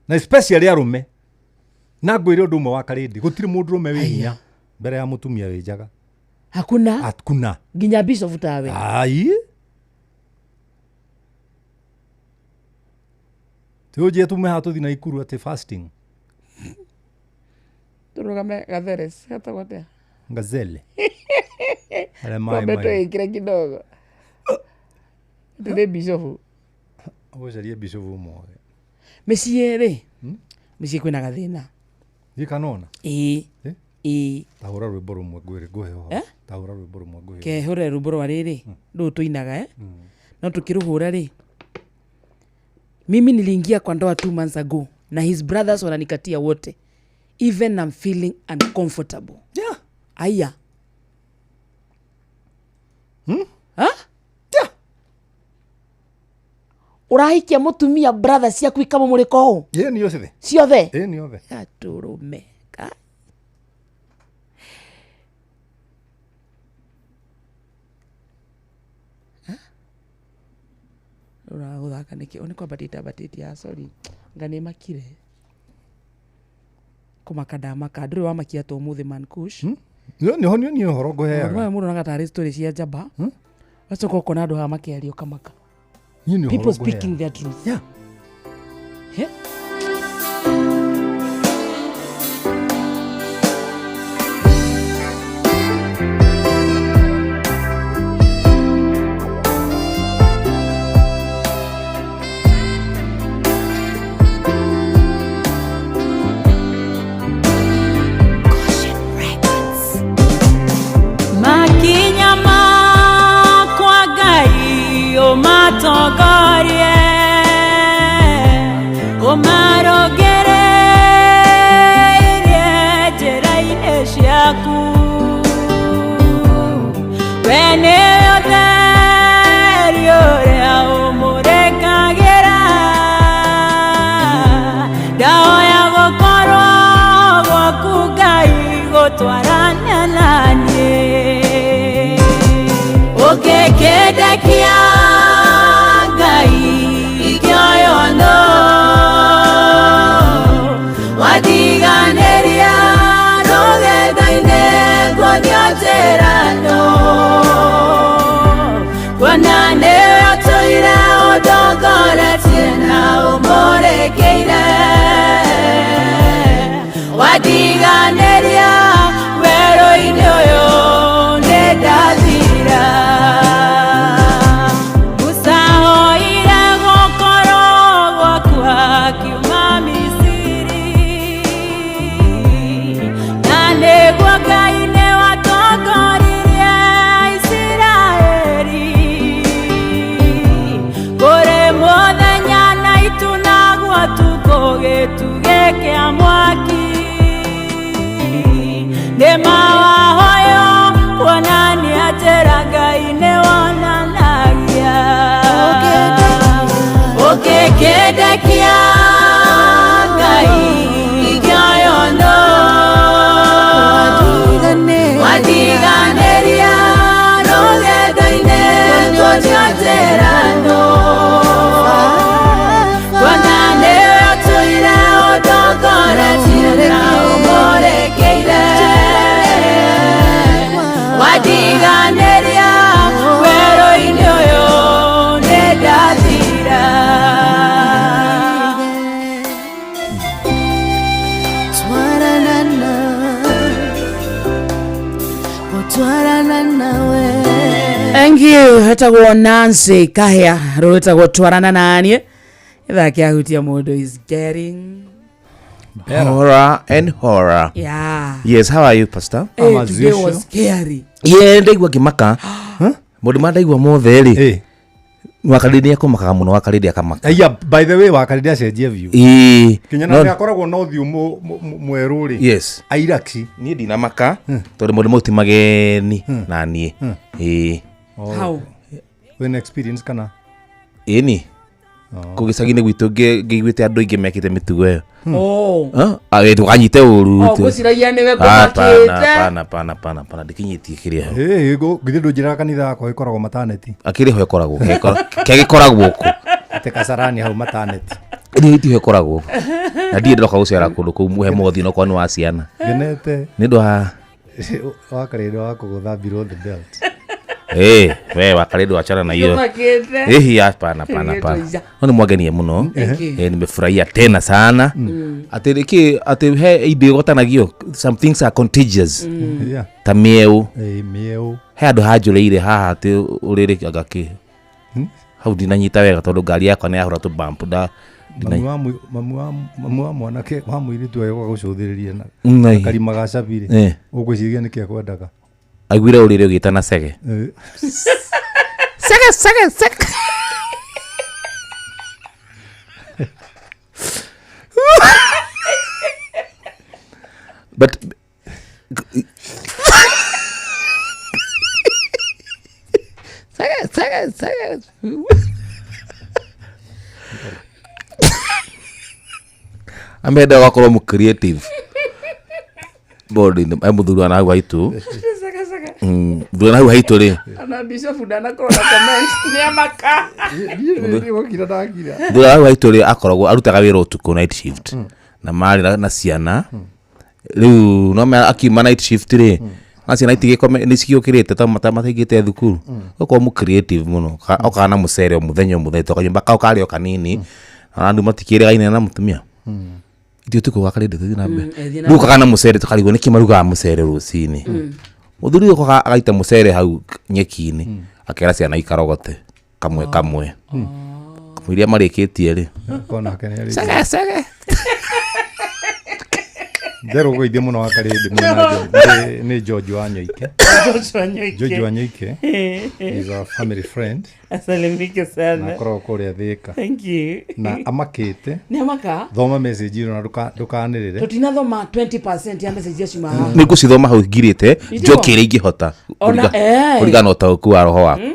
Na especially arũme. Na ngwĩre ũndũ ũmwe wa karĩndĩ, gũtirĩ mũndũrũme wĩ hinya mbere ya mũtumia wĩ njaga. Hakuna. Hakuna. Nginya bishop tawe. Ai, tiũnjie tume haha tũthiĩ na ikuru atĩ fasting. Tũrũgame gatheres gatagwo atĩa? Gazelle arĩa maĩ Twambe maĩ twĩkĩre kidogo tũthĩ bishop. Ũgũcarie bishop ũmwage. Mĩciĩ rĩ, mĩciĩ kwĩna gathĩna. Thiĩ kanona. Ĩĩ. Eh? Ĩĩ. Tahũra rwĩmbo rũmwe ngwĩre ngũhe ũhoro. Eh? Tahũra rwĩmbo rũmwe ngũhe. Kehũre rwĩmbo rwa rĩrĩ rũũ tũinaga, eh? No tukĩrũhũra rĩ, mimi niliingia kwa ndoa 2 months ago na his brothers wananikatia wote, even I'm feeling uncomfortable. Aya. Ha? Yeah. Ũrahikia mũtumia, brother ciaku ikamũmũrĩka ũũ. Ĩĩ, nĩ othe. Ciothe. Ĩĩ, nĩ othe. Gatũrũme ka ũraga gũthaka nĩkĩ? Nĩ kwambatĩte ambatĩtie. Ah, sorry, nga nĩ makire kũmaka, ndamaka ndũrĩ wamakia ta ũmũthĩ, man kush. Nĩho nĩ ũhoro ngũheaga. Ũhoro mũndũ onaga tarĩ story cia njamba, wacoka ũkona andũ haha makĩaria ũkamaka. Niĩ nĩ ũhoro People ngũheaga. Speaking their truth. He? Makinya makwa Ngai ũmatongorie, ũmarongereirie njĩra-inĩ ciaku. We nĩwe ũtheri ũrĩa ũmũrĩkagĩra, ndahoya gũkorwo gwaku Ngai gũtwarana na niĩ. Ũngĩkĩndekia Ngai ingĩoywo nũ, watiganĩria rũgendo-inĩ nguonio njĩra nũ, kuona nĩwe ũtũire ũndongoretie na ũmũrĩkĩire, watiganĩria werũ-inĩ ũyũ nĩ ndathira. Twarana nawe. Thank you. Hetagwo Nancy Kahia rwĩtagwo twarana naniĩ. Ithaa kĩahutia mũndũ is getting Horror and horror. Yeah. Yes, how are you, Pastor? Hey, As today usual. was scary. Yeah, ndaigua ngĩmaka. Maũndũ marĩa ndaigua mothe rĩ, Eh. wakarĩndĩ nĩ akũmakaga mũno, wakarĩndĩ akamaka. Aya, by the way, wakarĩndĩ acenjie view. Ĩĩ. Kinya No- na akoragwo na ũthiũ mwerũ rĩ. Yes. Airaci. Niĩ ndinamaka tondũ maũndũ mau ti mageni na niĩ. Ĩĩ. How? Wĩna experience kana? Ĩni. Kũu gĩcagi-inĩ gwitũ ngĩiguĩte andũ aingĩ mekĩte mĩtugo ĩyo. Oh. Ndũkanyite ũru. Oh, ngwĩciragia nĩwe Ah, Hapana, ngũmakĩte. hapana, hapana, hapana, hapana, ndikinyĩtie kĩrĩa ho. Ĩĩ, githĩ ndũnjĩraga kanitha yakwa ĩkoragwo mataneti. Akĩrĩ ho ĩkoragwo, kĩrĩa gĩkoragwo kũ. Atĩ Kasarani hau mataneti. Niĩ itiho ĩkoragwo. Na ndirĩ ndĩroka gũcera kũndũ kũu muhe mothi no kwa nĩ wa ciana. Ngenete Nĩ ũndũ wa wakarĩndĩ wa kũgũtha below the belt. Eh, we wakarĩndĩ wachana na hiyo. Ngũmakĩte. Eh, hapana, hapana, hapana. Nĩtũica. No nĩ mwangenie mũno. Thank you. Eh, nimefurahia tena sana. Atĩ rĩkĩ atĩ he indo igwatanagio. Some things are contagious. Yeah. Ta mĩeũ. Ĩĩ, mĩeũ. He handũ hanjũrĩire haha atĩ ũrĩrĩ anga kĩ. Hau ndinanyita wega tondũ ngari yakwa nĩ yahũra tũ bump nda Mamu wa mamu wa mwanake wa mũirĩtu agĩũka gũcũthĩrĩria na Nai. karima ga cabi rĩ. Eh. Ũgwĩciria nĩkĩ ekwendaga? Aiguire ũrĩrĩ ũgĩtana cege. Eh. Cege, cege, cege. But cege, cege, cege. Amenda gakorwo mu creative. Bodi nĩ mũthuri wa nahau haitũ. Mũthuri wa nahau haitũ rĩ. Ona Bishop ndanakorwo na comment. Nĩamaka. Niĩ nĩ gũkira ndakira. Mũthuri wa nahau haitũ rĩ akoragwo arutaga wĩra ũtukũ night shift. Na marĩ na ciana. Rĩu no akiuma night shift rĩ. Na ciana itigĩkome nĩ ciũkĩrĩte ta mataingĩte thukuru. Ũkorwo mu creative mũno. Okaga na mũcere o mũthenya o mũthenya tondũ kanyũmba kau karĩ o kanini. Na andũ matikĩrĩgaine na mũtumia. Ithuĩ ũtukũ wa karĩndĩ tũthiĩ na mbere. Ethiĩ na Rĩu okaga na mũcere tũkarigwo nĩkĩ marugaga mũcere rũcinĩ. Mũthuri ũyũ agaita mũcere hau nyeki-inĩ. Akera ciana ikarogote kamwe kamwe. Kamwe iria marĩkĩtie rĩ. Kona nake nĩ arĩtie. Cege, cege. Nderũ gũithie mũno wa karĩndĩ mwena nĩ George wa Nyoike. George wa Nyoike. George wa Nyoike is a family friend. Asalimike sana. Na akoragwo kũrĩa Thĩka. Thank you. Na amakĩte. Nĩ amaka? Thoma message ĩno na ndũkanĩrĩre. Tũtinathoma 20% ya message icio ciuma haha. Nĩ ngũcithoma hau ngirĩte, njoke ĩrĩa ingĩhota. Ona, Kũringana na ũtaũku wa roho wakwa.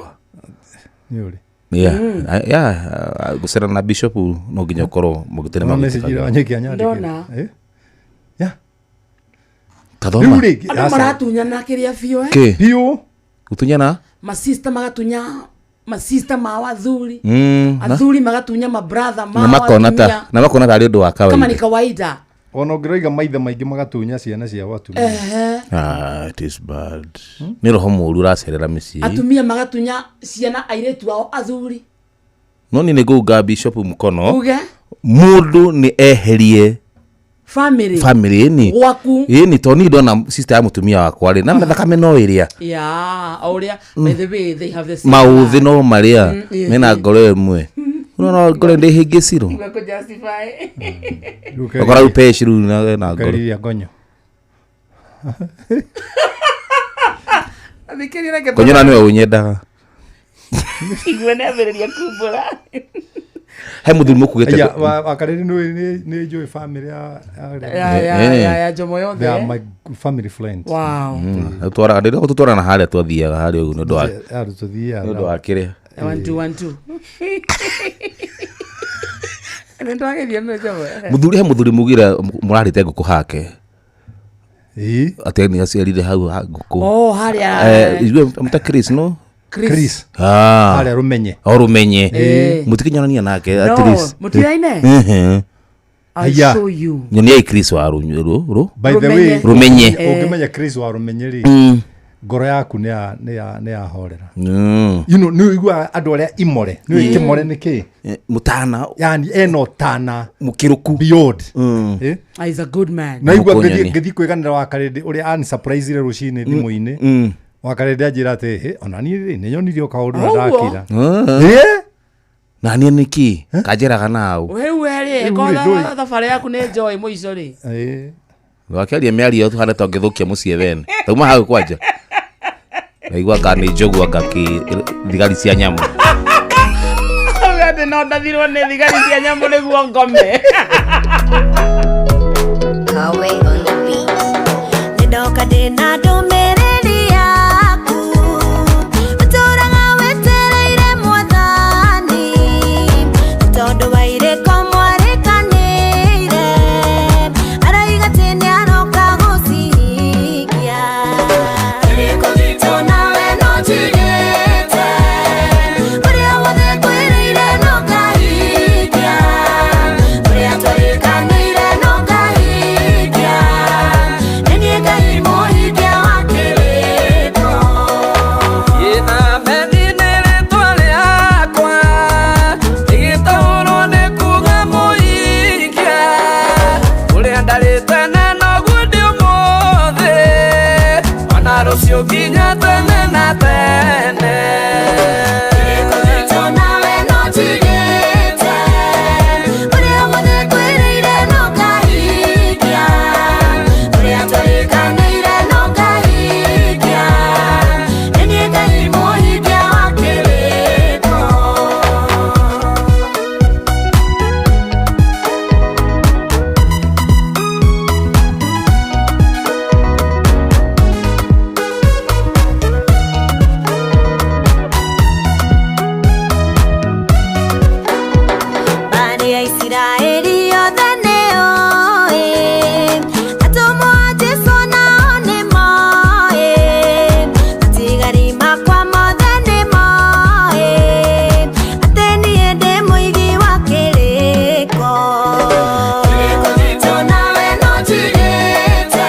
Nĩ ũrĩ. Yeah. Yeah, gũcera na bishop no nginya ũkorwo mũgĩte nĩ Thoma message ĩrĩa Wanyoike anyandĩkĩire. Ndona. Eh? Yeah. Tathoma. Rĩu rĩ, Andũ aca. maratunyana kĩrĩa biũ, eh? Kĩ? Biũ. Gũtunyana? Masista magatunya masista ma athuri. Na? Athuri magatunya mabratha ma Na makona ta, atumia. na makona tarĩ ũndũ wa Kama kawaida. ni kawaida. Ona ũngĩroiga maithe maingĩ magatunya ciana cia atumia. Ehe. Ah, it is bad. Nĩ roho mũũru ũracerera mĩciĩ. Atumia magatunya ciana airĩtu ao athuri. No niĩ nĩ ngũunga bishop mũkono. Uge? Mũndũ nĩ eherie Family. family ĩni. Gwaku. Ĩni tondũ niĩ ndona sister ya mũtumia wakwa rĩ, na thakame no ĩrĩa. Yeah, o ũrĩa, by the way, they have the same Maũthĩ no marĩa yeah. mena ngoro ĩmwe. Ũrona ngoro ndĩhĩngĩcirwo. Igua kũ-justify. Ũkora rĩu peci rĩu na ngoro. Ũkeriria ngonyo. Thikĩrĩria reke Ngonyo na nĩwe ũnyendaga. Igua nĩambĩrĩria kumbũra. He mũthuri mũkuĩte. Aya, wakarĩrĩ nĩ njũĩ family ya Ya Jomo yothe. They are my family friends. Wow. Twaraga ndĩrĩa tũtwarana harĩa twathiaga harĩa ũguo nĩ ũndũ wa Andũ tũthiaga. nĩ ũndũ wa kĩrĩa. 1 2 1 2. Nĩ twageria nĩ Jomo. Mũthuri he mũthuri mugire mũrarĩte ngũkũ hake. Ĩĩ. Atĩ nĩ aciarire hau ha ngũkũ. Oh, harĩa. Ithuĩ mũta Chris no? Chris. Chris. Ah. Harĩa Rũmenye. O Rũmenye. Eh. Mũtikinyonania nake at No, least. mũtiraine? Mhm. I'll Aya. show you. Nyoniai Chris wa Rũ. By the way, Rũmenye. Ũngĩmenya Chris wa Rũmenye rĩ, ngoro yaku nĩ yahorera. You know, nĩ ũiguaga andũ arĩa imore. Nĩ ũĩ kĩmore nĩ kĩ? Mũtana. Yani ena ũtana. Mũkĩrũku. Beyond. He's a good man. Na igua Mũkũnyoni. ngĩthiĩ kwĩganĩra wa karĩndĩ ũrĩa ani surprise-ire rũcinĩ thimũ-inĩ. Wakarende anjĩra atĩ "Hĩ, ona niĩ rĩ nĩ nyonire o kaũndũ na Ũguo? ndakira. Ah. Ĩ? Na niĩ nĩkĩ kanjĩraga nau. Rĩu we rĩ, Rĩu rĩ, korwo ndũĩ. thabarĩ yaku nĩ njoĩ mũico rĩ. Ĩ. Wakĩaria mĩario tuhane ta ũngĩthũkia mũciĩ wene. Tauma hau kwanja. Naigua anga nĩ njogu anga kĩ thigari cia nyamũ. Auga atĩ no ndathirwo nĩ thigari cia nyamũ nĩguo ngome. Kawe on the beat. Nĩndoka ndĩna ndũmĩrĩri yaku ũtũraga wetereire mwathani tondũ wa irĩko mwarĩkanĩire araiga atĩ nĩaroka gũcihingia kĩrĩko gitũ nawe no njigĩte ũrĩa wothe ngwĩrĩire no ngahingia ũrĩa twarĩkanĩire no ngahingia nĩ niĩ Ngai mũhingia wa kĩrĩko. Ĩthameni nĩ rĩtwa rĩakwa, rĩgĩtaũrwo nĩ kuuga mũikia. Ũrĩa ndarĩ tene noguo ndĩ ũmũthĩ, ona rũciũ nginya tene na tene. Kĩrĩko gitũ nawe no njigĩte ũrĩa wothe ngwĩrĩire no ngahingia ũrĩa twarĩkanĩire no ngahingia nĩ niĩ Ngai mũhingia wa kĩrĩko. Mbarĩ ya Isiraeli yothe nĩoĩ atũmwo a Jesũ nao nĩmoĩ matigari makwa mothe nĩmoĩ atĩ niĩ ndĩ mũigi wa kĩrĩko. Kĩrĩko gitũ nawe no njigĩte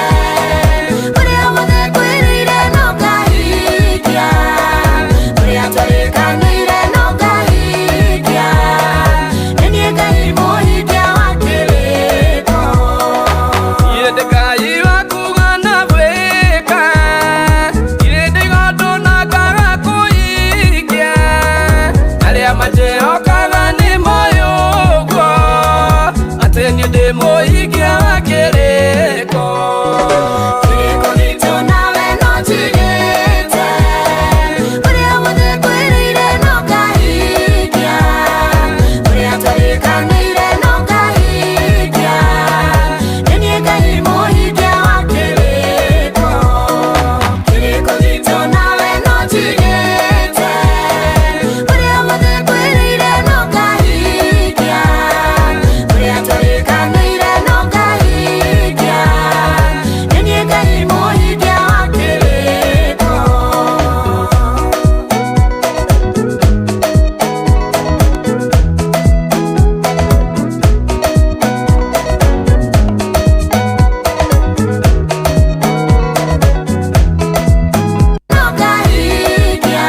ũrĩa wothe ngwĩrĩire no ngahingia ũrĩa twarĩkanĩire no ngahingia nĩ niĩ Ngai mũhingia wa kĩrĩko. Niĩ ndĩ Ngai wa kuuga na gwĩka, ndirĩ ndaiga ũndũ na ngaga kũhingia. Arĩa manjĩhokaga nĩmoĩ ũguo, atĩ niĩ ndĩ mũhingia wa kĩrĩko. Kĩrĩko gitũ nawe no njigĩte ũrĩa wothe ngwĩrĩire no ngahingia ũrĩa twarĩkanĩire no ngahingia nĩ niĩ Ngai mũhingia wa kĩrĩko. Kĩrĩko gitũ nawe no njigĩte ũrĩa wothe ngwĩrĩire no ngahingia ũrĩa twarĩkanĩire no ngahingia nĩ niĩ Ngai mũhingia wa kĩrĩko. No ngahingia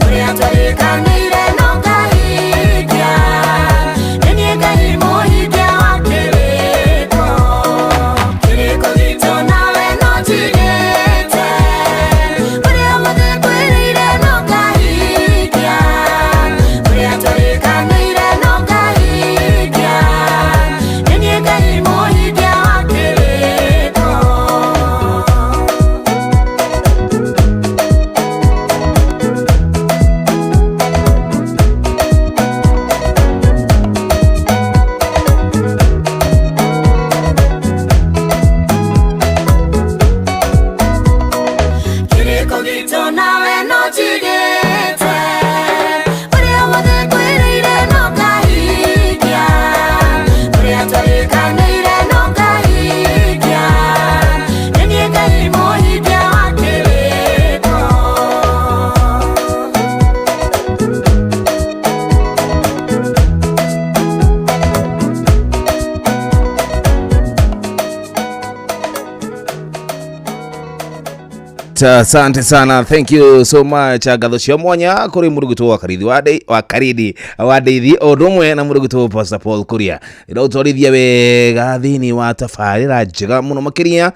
ũrĩa twarĩkanĩire no ngahingia nĩ niĩ Ngai mũhingia wa kĩrĩko. Kĩrĩko gitũ nawe no njigĩte ũrĩa wothe ngwĩrĩire no ngahingia ũrĩa twarĩkanĩire no ngahingia nĩ niĩ Ngai mũhingia wa kĩrĩko. Kĩrĩko gitũ nawe no njigĩte ũrĩa wothe ngwĩrĩire no ngahingia ũrĩa twarĩkanĩire no ngahingia nĩ niĩ Ngai mũhingia wa kĩrĩko. Asante sana, thank you so much. Ngatho cia mwanya kũrĩ mũrugĩtwo wa Karithi wa Ndei- wa Karidi wa Ndeithi o ũndũ ũmwe na mũrugĩtwo Pastor Paul Kuria ĩraũtwarithia wega thĩinĩ wa tabarĩra njega mũno makĩria.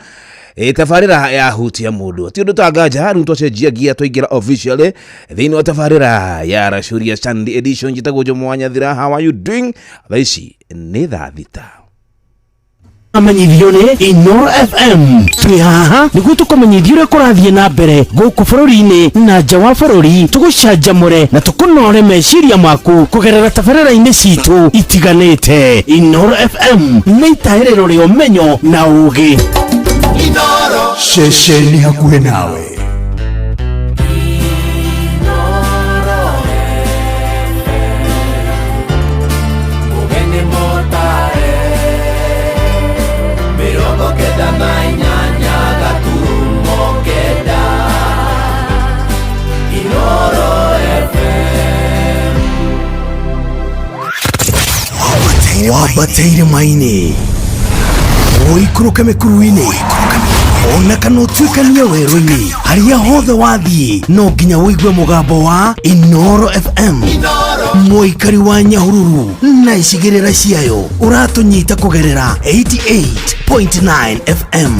Tabarĩra ya hutia mũndũ ti ũndũ tanganja rĩu twacenjia ngia twaingĩra officially thĩinĩ wa tabarĩra ya Racuria Sunday edition. Njĩtagwo Jomo wa Nyathira, how are you doing? Thaa ici nĩ thaa 6. Amenyithio nĩ Inoro FM. Twĩ haha nĩguo tũkũmenyithie ũrĩa kũrathiĩ na mbere gũkũ bũrũri-inĩ na nja wa bũrũri, tũgũcanjamũre na tũkũnore meciria maku kũgerera tabarĩra-inĩ citũ itiganĩte. Inoro FM nĩ itahĩrĩro rĩa ũmenyo na ũgĩ. Inoro ceceni hakuhĩ nawe. Wambateire maini ũikũrũke mĩkuru-inĩ ona kana ũtuĩkanie werũ-inĩ, harĩa hothe wathiĩ no nginya ũigue mũgambo wa Inoro FM. Mũikari wa Nyahururu na icigĩrĩra ciayo ũratũnyita kũgerera 88.9 FM.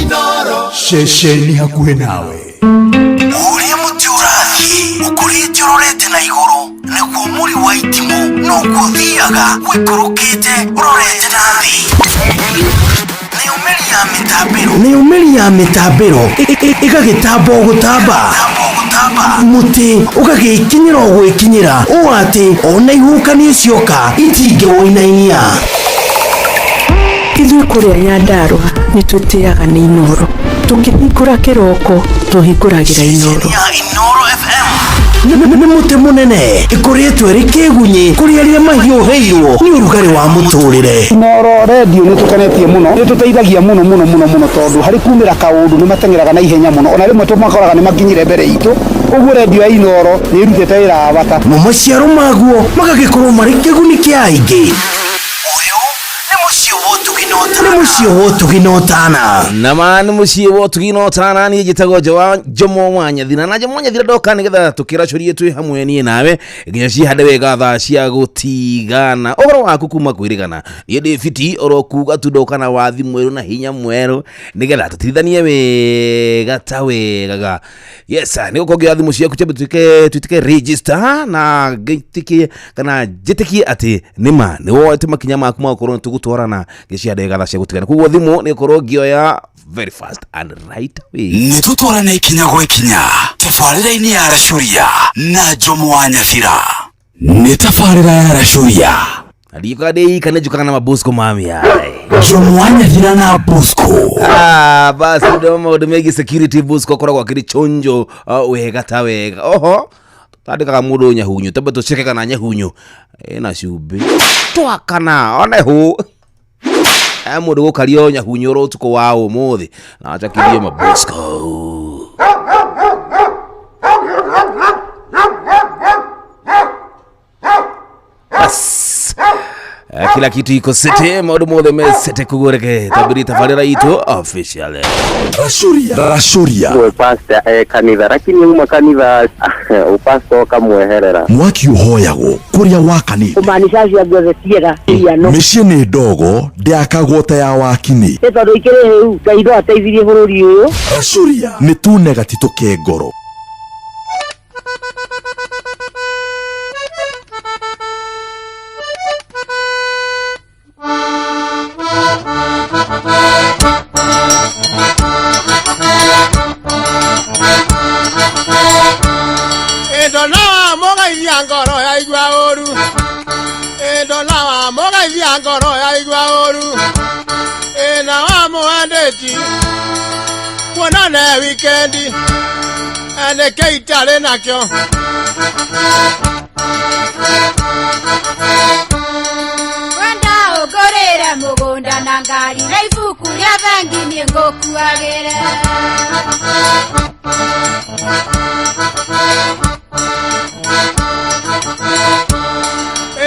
Inoro ceceni hakuhĩ nawe. Ũrĩa mũtĩ ũrathiĩ ũkũrĩte ũrorete na igũrũ nĩguo mũri wa itimũ noguo ũthiaga ũikũrũkĩte ũrorete na thĩ. Nayo mĩri ya mĩtambĩro ĩgagĩtamba o gũtamba, mũtĩ ũgagĩkinyĩra o gwĩkinyĩra ũũ atĩ ona ihuhũkanio cioka itingĩwũinainia. Ithuĩ kũrĩa Nyandarũa nĩ twĩtĩaga nĩ Inoro, tũkĩhingũra kĩroko tũhingũragĩra Inoro. Nĩ mũtĩ mũnene ĩkũrĩtwo ĩrĩ kĩgunyĩ kũrĩ arĩa mahiũhĩirwo nĩ ũrugarĩ wa mũtũrĩre. Inoro radio nĩ tũkenetie mũno, nĩ tũteithagia mũno mũno mũno mũno tondũ harĩ kumĩra kaũndũ nĩ mateng'eraga na ihenya mũno, ona rĩmwe tũmakoraga nĩ makinyire mbere itũ. Ũguo radio ya Inoro nĩ ĩrutĩte wĩra wa bata. Mo maciaro maguo magagĩkorwo marĩ kĩguni kĩa aingĩ. Nĩ mũciĩ wa ũtugi na ũtana. Nama nĩ mũciĩ wa ũtugi na ũtana. Niĩ njĩtagwo Jomo wa Nyathira, na Jomo wa Nyathira ndoka nĩgetha tũkĩracũrie twĩ hamwe niĩ nawe nginya cihande wega thaa cia gũtigana. Ũhoro waku kuma kwĩrĩgana, niĩ ndĩ fiti oro kuga tu ndoka na wathi mwerũ na hinya mwerũ nĩgetha tũtirithanie wega ta wegaga. Yes, nĩ gũkorwo ngĩoya thimũ ciaku twambe tuĩke register na ngĩtĩkie kana njĩtĩkie atĩ nĩma nĩ woete makinya maku ma gũkorwo nĩ tũgũtwarana ngĩcihande wega thaa cia gũtigana. Koguo thimũ nĩ gũkorwo ngĩoya very fast and right away. Nĩ tũtwarane ikinya gwa ikinya tabarĩra-inĩ ya Racuria na Jomo wa Nyathira. Nĩ tabarĩra ya Racuria. Ndiũkaga ndĩ ika nĩ njũkaga na mabosco mami. Jomo wa Nyathira na Bosco. Basi ndo maũndũ megiĩ security. Bosco akoragwo akĩrĩ chonjo wega ta wega. Oho tandĩkaga mũndũ nyahunyu twambe tũceke kana nyahunyu ĩna cumbĩ twakana one hũ mũndũ gũkario nyahunyu oro ũtukũ wa ũmũthĩ na acakirie mabosco. Bas kila kitu iko sete, maũndũ mothe me sete kugureke twambĩrie tabarĩra itũ officially. Racuria. Racuria. Pastor kanitha lakini uma kanitha upastor ukamweherera. Mwaki ũhoyagwo kũrĩa wakanĩte. Kumaanisha cia guothe tiega iano. Mĩciĩ nĩ ndogo ndĩakagwo ta ya wakini. Nĩ tondũ ikĩrĩ hĩu Ngai no ateithirie bũrũri ũyũ. Racuria. Nĩ tune gatitũ ke ngoro. Ngoro ya igua ũru, ndona wa mũgeithia ngoro ya igua ũru, na wa mũhandĩti kuona ne wikendi nĩkĩ itarĩ nakĩo. Wenda ũngũrĩre mũgũnda na ngari na ibuku rĩa bengi niĩ ngũkuagĩre.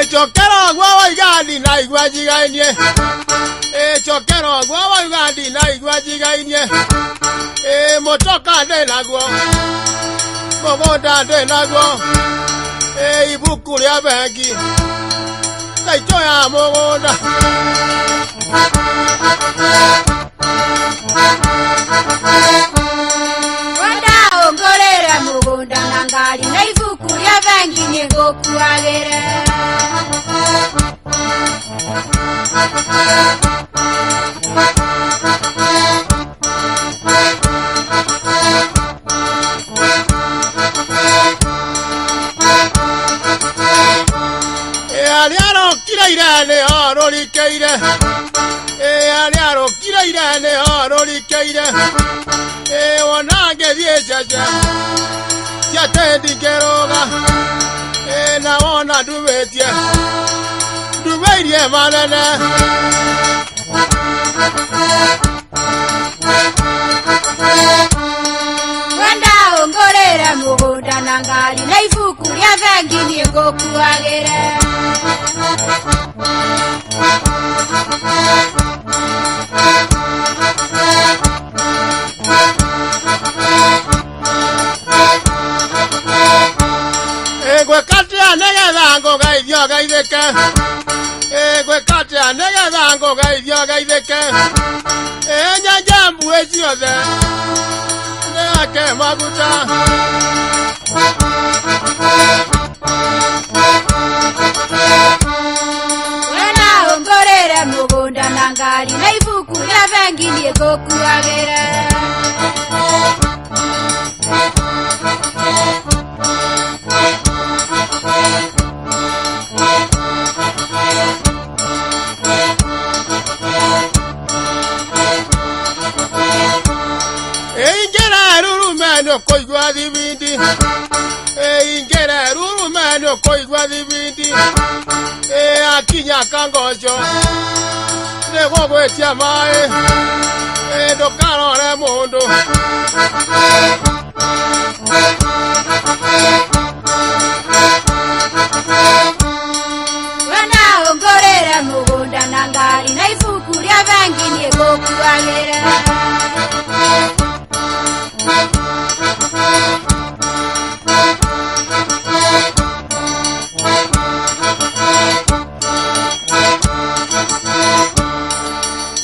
Ĩcokera guo waiga ndina igua njigainie, ĩcokera guo waiga ndina igua njigainie, mũtoka ndĩ naguo, mũgũnda ndĩ naguo, ibuku rĩa bengi taitũ ya mũgũnda. Wenda ũngũrĩre mũgũnda na ngari na ibuku rĩa bengi nĩngũkuagĩre. Arĩa arokire ira nĩho rũrikĩire. Arĩa arokire ira nĩho rũrikĩire. Wona ngĩthiĩ cece ti atĩ ndingĩrũga. Na wona ndumĩtie ndumĩirie manene. Wenda ũngũrĩre mũgũnda na ngari na ibuku rĩa bengi nĩngũkuagĩre. Ngwĩka atĩa nĩgetha ngũgeithio geithĩke? Ngwĩka atĩa nĩgetha ngũgeithio geithĩke? Nyenje mbuĩ ciothe nĩhake maguta. Wenda ũngũrĩre mũgũnda na ngari na ibuku rĩa bengi nĩngũkuagĩre. Ingĩra rurume nĩũkũigua thibindi. Ingĩra rurume nĩũkũigua thibindi. Akinya kangoco nĩgũgwĩtia maĩ. Ndũkarore mũndũ. Wenda ũngũrĩre mũgũnda na ngari na ibuku rĩa bengi nĩngũkuagĩre.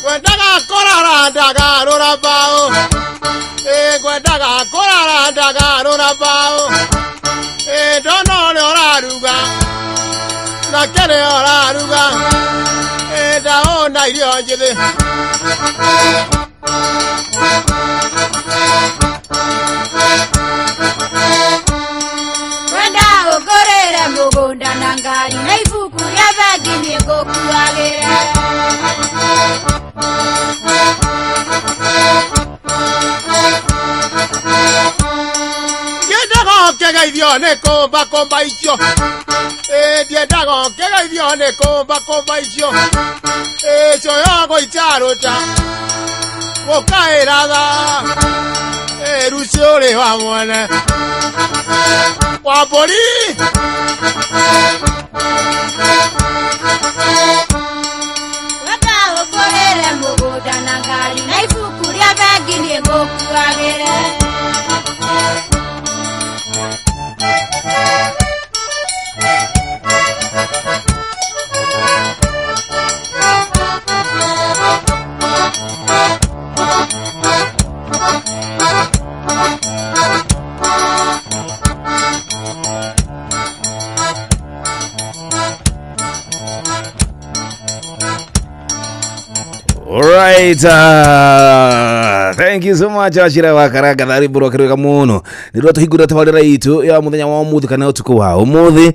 Ngwendaga kũrara ndagarũra mbaũ. Ngwendaga kũrara ndagarũra mbaũ. Ndona ũrĩa ũraruga na kĩrĩa ũraruga. Ndahũna irio njĩthĩ. Wenda ũngũrĩre mũgũnda na ngari na ibuku rĩa bengi nĩngũkuagĩre. Ndiendaga ũkĩgeithio nĩ kũmba kũmba icio. Ndiendaga ũkĩgeithio nĩ kũmba kũmba icio. Coyo gũitarũta gũkaĩra thaa. Rũciũ ũrĩ wa mwene wa mbũri. Wenda ũngũrĩre mũgũnda na ngari na ibuku rĩa bengi nĩngũkuagĩre. Alright, thank you so much Wachira wa Karanga thari bro kirwega muno. Nĩ rwa tabarĩra itũ ya mũthenya wa ũmũthĩ kana ũtukũ wa ũmũthĩ.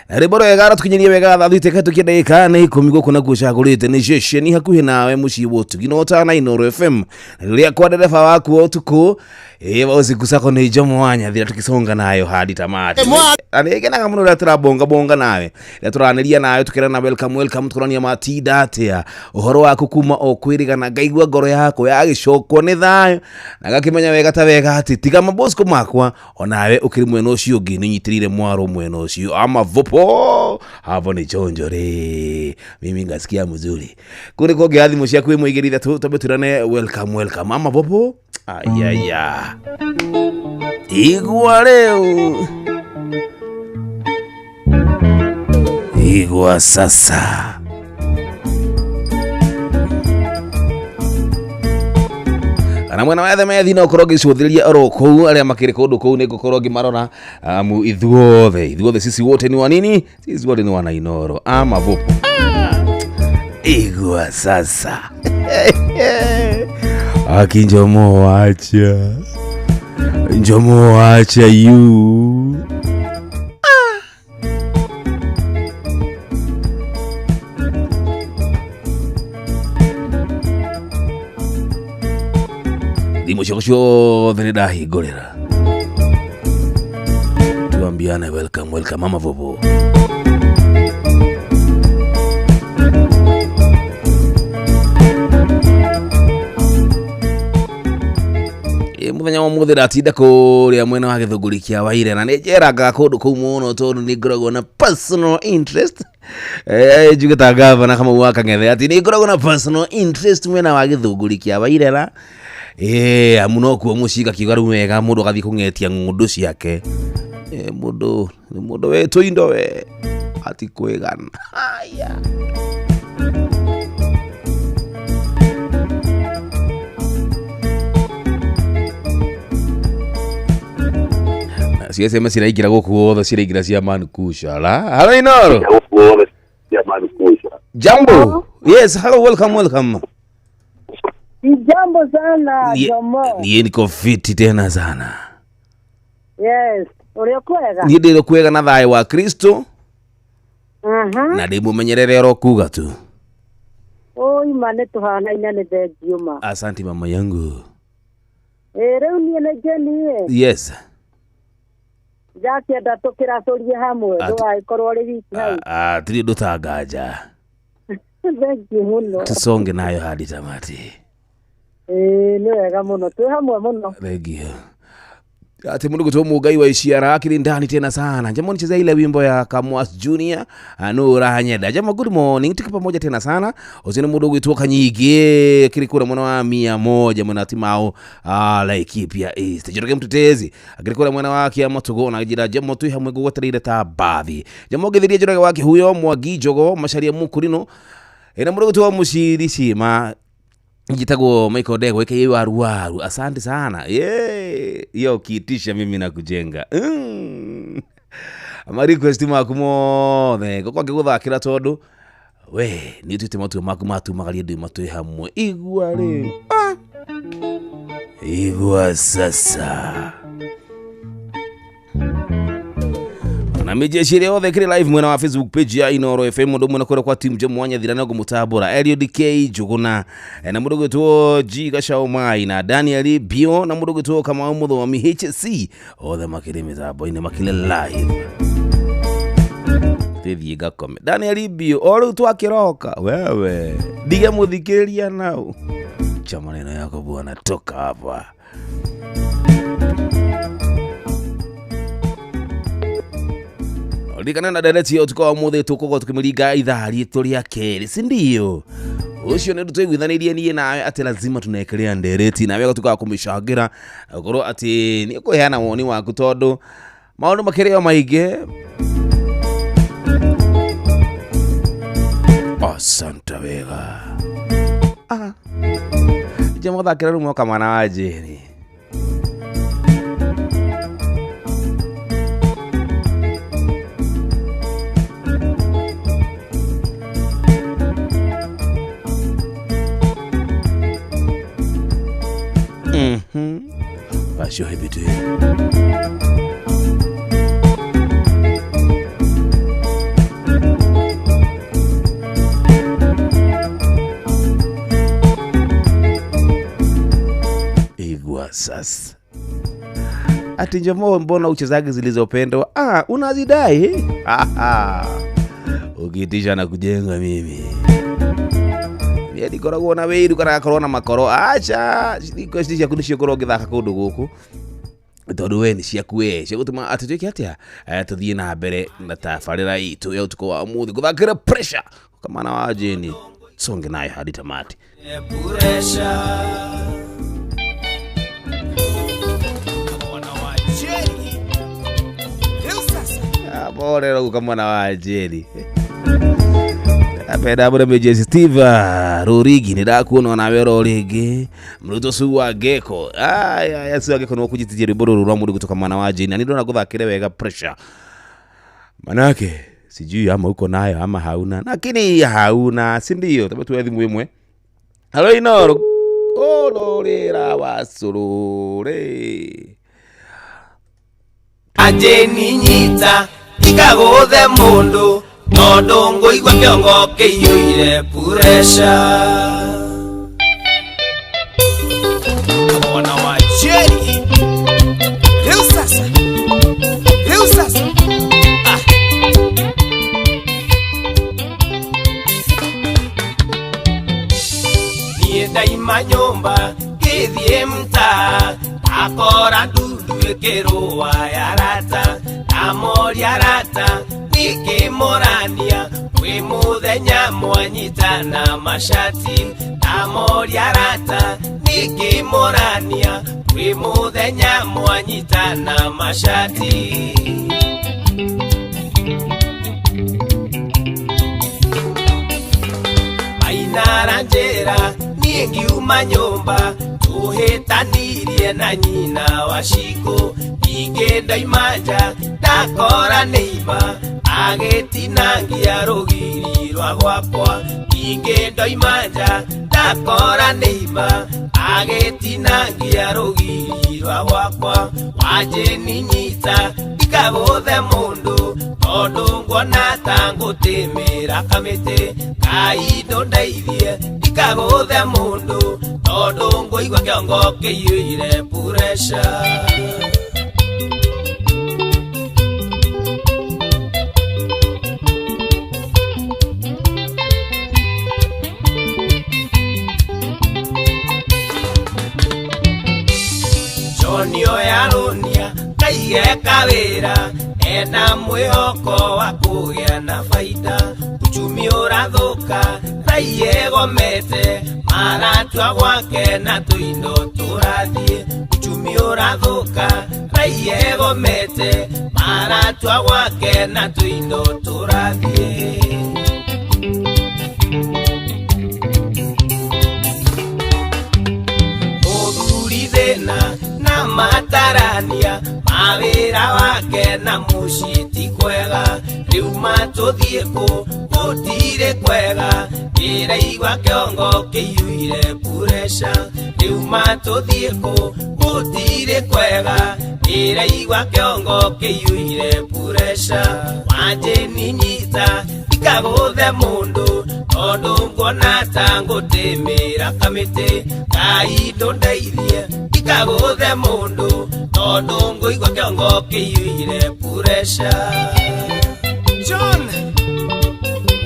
Na rwĩmbo rwega rũtũkinyirie wega thaa thita ĩkahĩtũkia ndagĩka nĩ 10 gũkũ nakuo ũcagũrĩte nĩ ceceni hakuhĩ nawe mũciĩ wa ũtugi na ũtana Inooro FM. Na rĩrĩa kwa ndereba waku wa ũtukũ ĩĩ usiku sako nĩ Jomo wa Nyathira tukisonga nayo hadi tamati. Na nĩngenaga mũno rĩrĩa tũrabonga bonga nawe rĩrĩa tũranĩria nawe tũkerana welcome welcome tũkorania matinda atĩa ũhoro waku kuma o kwĩrĩgana ngaigua ngoro yakwa yagĩcokwo nĩ thayũ na ngakĩmenya wega ta wega atĩ tiga mabosco makwa onawe ũkĩrĩ mwena ũcio ũngĩ nĩnyitĩrĩire mwaro mwena ũcio ama vopo hapo ni chonjo re mimi ngasikia mzuri kuri kũngĩ thimũ ciaku ĩmwe igĩrĩ ithatũ twambe twĩrane welcome welcome ama vopo ayaya igua rĩu igua sasa. Na mwena wa Ethemethi no ũkorwo ngĩcũthĩrĩria oro kũu arĩa makĩrĩ kũndũ kũu nĩ ngũkorwo ngĩmarora amu ithuothe sisi wote ni wanini, sisi wote ni wana Inooro ama vupu. Igua sasa. Aki Njomo wacha. Njomo wacha you. Thimũ ciakwa ciothe nĩ ndahingũrĩra. Tuambiane welcome, welcome mama vovo. Mũthenya wa mũthĩ ndatinda kũrĩa mwena wa Gĩthũngũri kĩa Waire na nĩ njerangaga kũndũ kũu mũno tondũ nĩ ngoragwo na personal interest. Njuge ta gavana Kamau wa Kang'ethe atĩ nĩ ngoragwo na personal interest mwena wa Gĩthũngũri kĩa Wairera. Amu no kuo mũciĩ ngakiuga rĩu wega mũndũ agathiĩ kũng'etia ng'ũndũ ciake. Mũndũ nĩ mũndũ wetũ indo we atikwĩgana. Haya. SMS ciraingĩra gũkũ wothe ciraingĩra cia Mankusha la. Hello Inooro. Jambo. Yes, hello, welcome, welcome. Jambo sana Jomo. Niĩ niko fiti tena sana. Yes, ũrĩ kwega? Niĩ ndĩ kwega na thayũ wa Kristo. Na ndĩ mũmenyerere oro kuga tu. Oi ma nĩ tũhanaine nĩ thengiũ ma. Asante mama yangu. Rĩu niĩ nĩ Jenny. Yes. Ndakĩenda tũkĩracũrie hamwe ndũgagĩkorwo ũrĩ wiki hau. Tirĩ ũndũ ta nganja. Thengiũ mũno. Tusonge nayo hadi tamati. Nĩ wega mũno twĩ hamwe mũno. Thengiũ. Ati mundu kutoa Mugai wa Ishiara akili ndani tena sana. Jambo nichezea ile wimbo ya Kamwas Junior Anura Hanyeda. Jambo good morning tuko pamoja tena sana. Uzini mundu gwitwo Kanyigi kiri kura mwana wa 100 mwana timao Laikipia East. Njoroge Mtetezi akiri kura mwana wake ya Matugo na jira jambo tu hamwe gwetereire ta bathi. Jambo githirie Njoroge wake huyo Mwangi Njogo Macharia Mukurino. Ina mundu gwitwo Muciri Cima njitagwo Michael Dego aka waru waru. Asante sana. Hiyo kiitisha mimi na kujenga. Ma request maku mothe ngũkorwo ngĩgũthakĩra tondũ we nĩ ũtuĩte matua maku matumagarie ndĩ matwĩ hamwe. Igua rĩu. Igua sasa. Na mijeshi ĩrĩa yothe kĩrĩ live mwena wa Facebook page ya Inooro FM mũndũ ũmwe na kũrĩa kwa team Jomo Wanyathira na ngũmũtambũra Eliud K Njũgũna na mũndũ ũgwĩtwo G Gacau Mai na Daniel Bio na mũndũ ũgwĩtwo Kamau Mũthomi HC othe makĩrĩ mĩtambo-inĩ makĩrĩ live. Tĩthiĩ ngakome. Daniel Bio o rĩu twakĩroka wewe ndige mũthikĩrĩria nau cha maneno yako bwana toka hapa. Ririkana na ndereti ũtukũ wa ũmũthĩ tũkũgwo tũkĩmĩringa ithaa rĩtũ rĩa kerĩ, si ndio? Ũcio nĩ ũndũ twaiguithanĩirie niĩ nawe atĩ lazima tunekelea ndereti nawe ũgatuĩka wa kũmĩcangĩra ũkorwo atĩ nĩ ũkũheana woni waku tondũ maũndũ makĩrĩ o maingĩ. Asante wega. Jamaa thakĩra rĩu mwaka mwana wa Jane. Pasio hebitu. Igua sasa. Ati Njomo mbona uchezagi zilizopendwa? Unazidai? Ukiitisha na kujenga mimi. Mie ndikoragwo na wĩiru kana gakorwo na makoro. Acha request ciaku nĩcio ngorwo ngĩthaka kũndũ gũkũ tondũ we nĩ ciaku we ciagũtũma atĩ twĩke atĩa tũthiĩ na mbere na tabarĩra itũ ya ũtukũ wa ũmũthĩ gũthakĩra pressure kamana wa Jane songe nayo hadi tamati. Borero guka mwana wa Jane. Apenda mũremi Jesse Steve Rũrigi nĩ ndakuona onawe oro rĩngĩ mũrutwo Sue Ngeko. Aya aya Sue Ngeko nĩ kũnyitithia rwĩmbo rũrũ rwa mũndũ kutoka mwana wa Jane na nĩ ndona gũthakĩre wega pressure manake sijui ama uko nayo ama hauna, lakini hauna, si ndio? Tabu tuwe thimu imwe. Halo Inoro olorera wasurure Ajeni nyita ikaguthe mundu tondu nguigua kiongo kiiyuire puresha. Mwana wa Jerry riu sasa, riu sasa. Ah. Niĩ ndaima nyũmba ngĩthiĩ mtaa akora ndundu ĩkĩrũa ya rata ndamoria rata nikĩmũrania kwĩ mũthenya mwanyitana mashati ndamoria rata nikĩmũrania kwĩ mũthenya mwanyitana mashati. Mainara njĩra niĩ ngiuma nyũmba tũhĩtanirie na nyina wa Shiko ningĩ ndaima nja ndakora nĩiba agĩtinangia rũgiri rwa gwakwa ningĩ ndoima nja ndakora nĩiba agĩtinangia rũgiri rwa gwakwa wanjĩni nyita ndikagũthe mũndũ tondũ nguona ta ngũtĩmĩra kamĩtĩ kaindo ndeithie ndikagũthe mũndũ tondũ ngũigua kĩongo kĩiyũire puresha. Johnny oyarunia kaige kawĩra ena mwĩhoko wa kũgĩa na baida uchumi ũrathũka raiya ĩgomete maratua gwake na tũindo tũrathiĩ uchumi ũrathũka raiya ĩgomete maratua gwake na tũindo tũrathiĩ. Mũthuri thĩna na matarania mawĩra wake na mũciĩ ti kwega rĩu matũthiĩ kũ gũtirĩ kwega ndĩraigua kĩongo kĩiyũire puresha rĩu matũthiĩ kũ gũtirĩ kwega ndĩraigua kĩongo kĩiyũire puresha wanjĩni nyita ndikagũthe mũndũ tondũ nguona ta ngũtĩmĩra kamĩtĩ kaindo ndeithie ndikagũthe mũndũ tondũ ngũigua kĩongo kĩiyũire puresha. John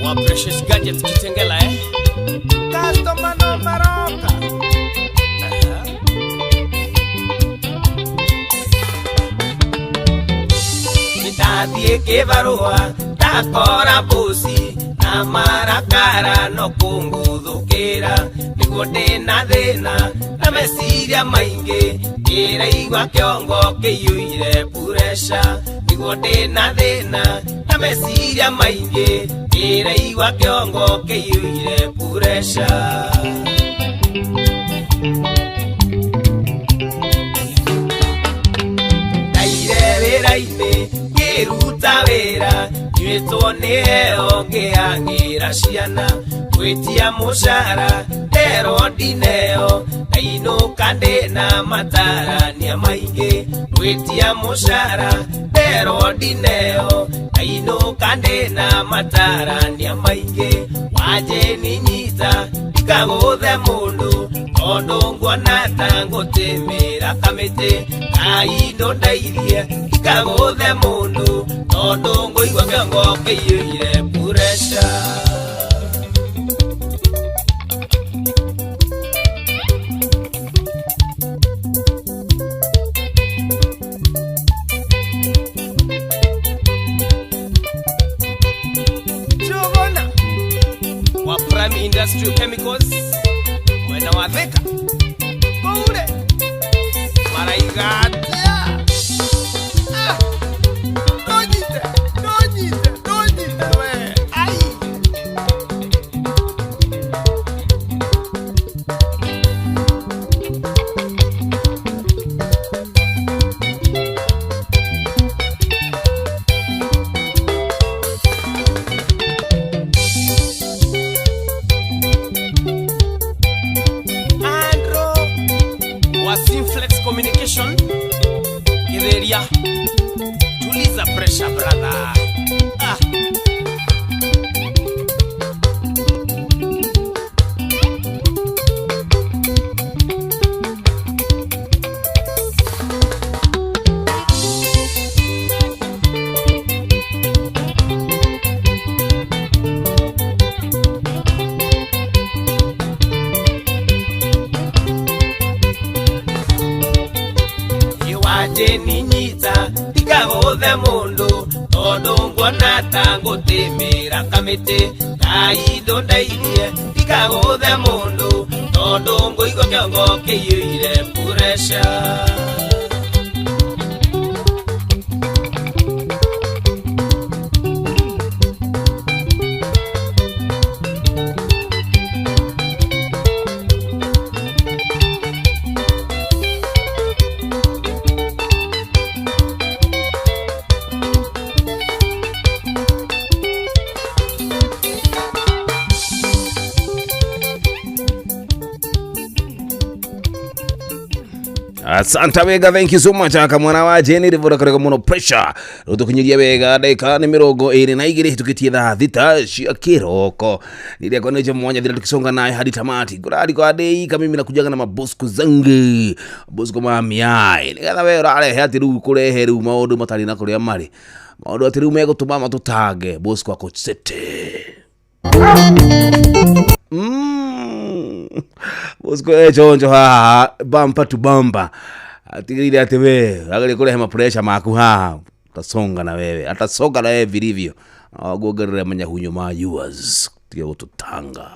wa Precious Gadgets Kitengela Customer no maroka. Ndathiĩ kĩbarũa ndakora mbuci na marakara no kũngũthũkĩra nĩguo ndĩna thĩna na meciria maingĩ ndĩraigua kĩongo kĩiyũire puresha nĩguo ndĩna thĩna na meciria maingĩ ndĩraigua kĩongo kĩiyũire puresha. Ndaire wĩra-inĩ ngĩruta wĩra nywĩtwo nĩ heo ngĩang'ĩra ciana gwĩtia mũcara nderwo ndineo ndainũka ndĩna matarania maingĩ gwĩtia mũcara nderwo ndineo ndainũka ndĩna matarania maingĩ wanjĩni nyita ndikagũthe mũndũ tondũ nguona ta ngũtĩmĩra kamĩtĩ kaindo ndeithie ndikagũthe mũndũ tondũ ngũigua kĩongo kĩiyũire puresha. Jogona wa Prime Industrial Chemicals mwena wa Thika kũure maraigatia. Ah, ndũnyite ndũnyite ndũnyite we ai. Ndũngĩthĩria. Tuliza pressure brother. Ah. Iwanje ninyita ndigagũthe mũndũ tondũ nguona ta ngũtĩmĩra kamĩtĩ Ngai ndũndeithie ndigagũthe mũndũ tondũ ngũigua kĩongo kĩiyũire pureca. Asante wega, thank you so much akamwana wa Jeni rivura karega muno pressure rutukinyiria wega ndagika ni 22 hitukitie thaa 6 cia kiroko niria kwa neje mwanya thira tukisonga naye hadi tamati kurari kwa dei kama mimi nakujaga na mabosco zangu bosco mami ai nigetha we urarehe ati riu kurehe riu maundu matari na kuria mari maundu ati riu megutuma matutange bosco akucete. Bosco chonjo haha bumper to bumper atigire ati we agere kurehe ma pressure maku haha utasonga na wewe atasonga na wewe vilivyo aguongerera manyahunyo ma yours tige gututanga.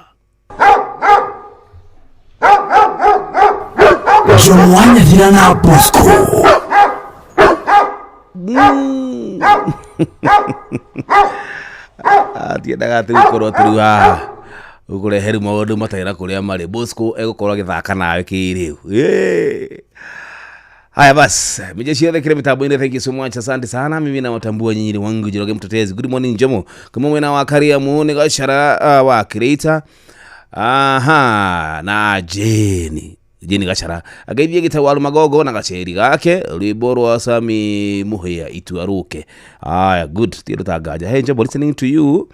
Jomwanya thira na Bosco. Atiendaga ati gukorwo ati riu haha ukurehe riu maundu matarĩ na kũrĩa marĩ Bosco egũkorwo agĩthaka nawe kĩrĩu. Haya basi, mije ciothe kile mitambo-inĩ, thank you so much, asante sana. Mimi nawatambua nyinyi ni wangu Njoroge Mtetezi. Good morning Jomo. Kama mwena wa Kariamu ni Gachara wa Creator. Aha, na Jeni. Jeni Gachara. Ageithie gitawaru magogo na gaceri gake rwimbo rwa Sami Muhia ituaruke. Haya, good. Tiro tangaja. Hey Jomo, listening to you.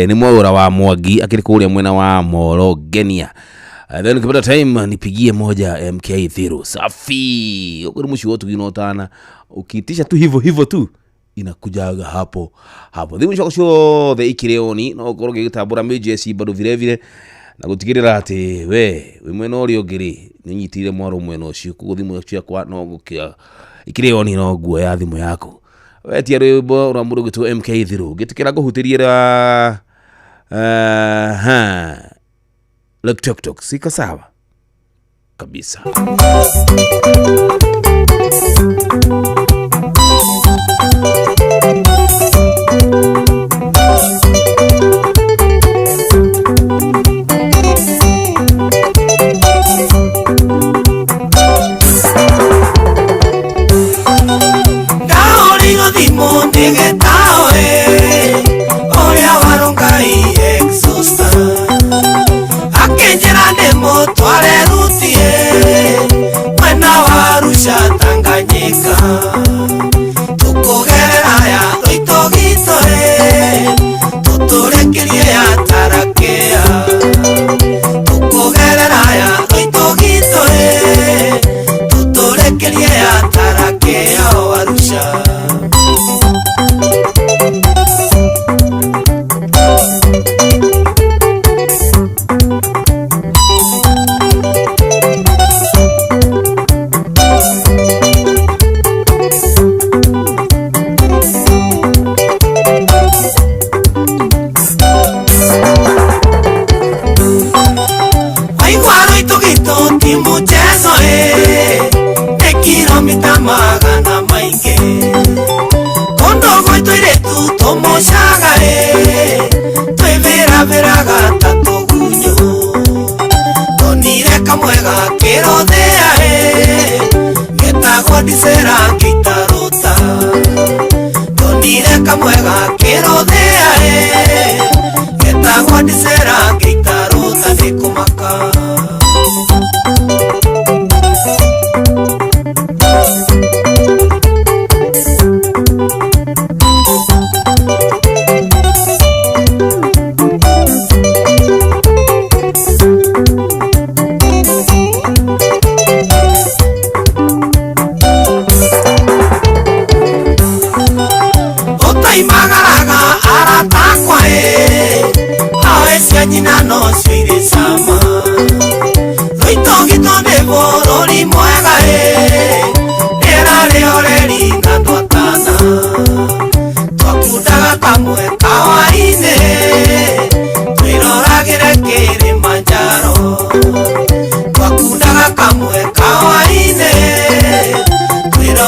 Ni mwaura wa Mwangi akiri kuria mwena wa Morogenia. Then ukipata time nipigie moja MK Thiro. Safi. Ukuri mwisho wote ukinotana ukiitisha tu hivyo hivyo tu inakujaga hapo hapo. Thimu ciako ciothe ikireoni no ukorwo gitambura MJC bado vile vile na gutigirira ati we wi mwena uria ungi ri ni nyitire mwaro mwena ucio koguo thimu ciakwa no gukia ikireoni no nguoya thimu yaku. Wetia rwimbo rwa mũndũ ũgwĩtwo MK Thiro ngĩtĩkĩra ngũhutĩrie ra Look tok tok siko sawa kabisa. Tanganyika tukugerera ya toitogitore tuturekerie ya tarakea tukugerera ya toitogitore tuturekerie ya tarakea Arusha.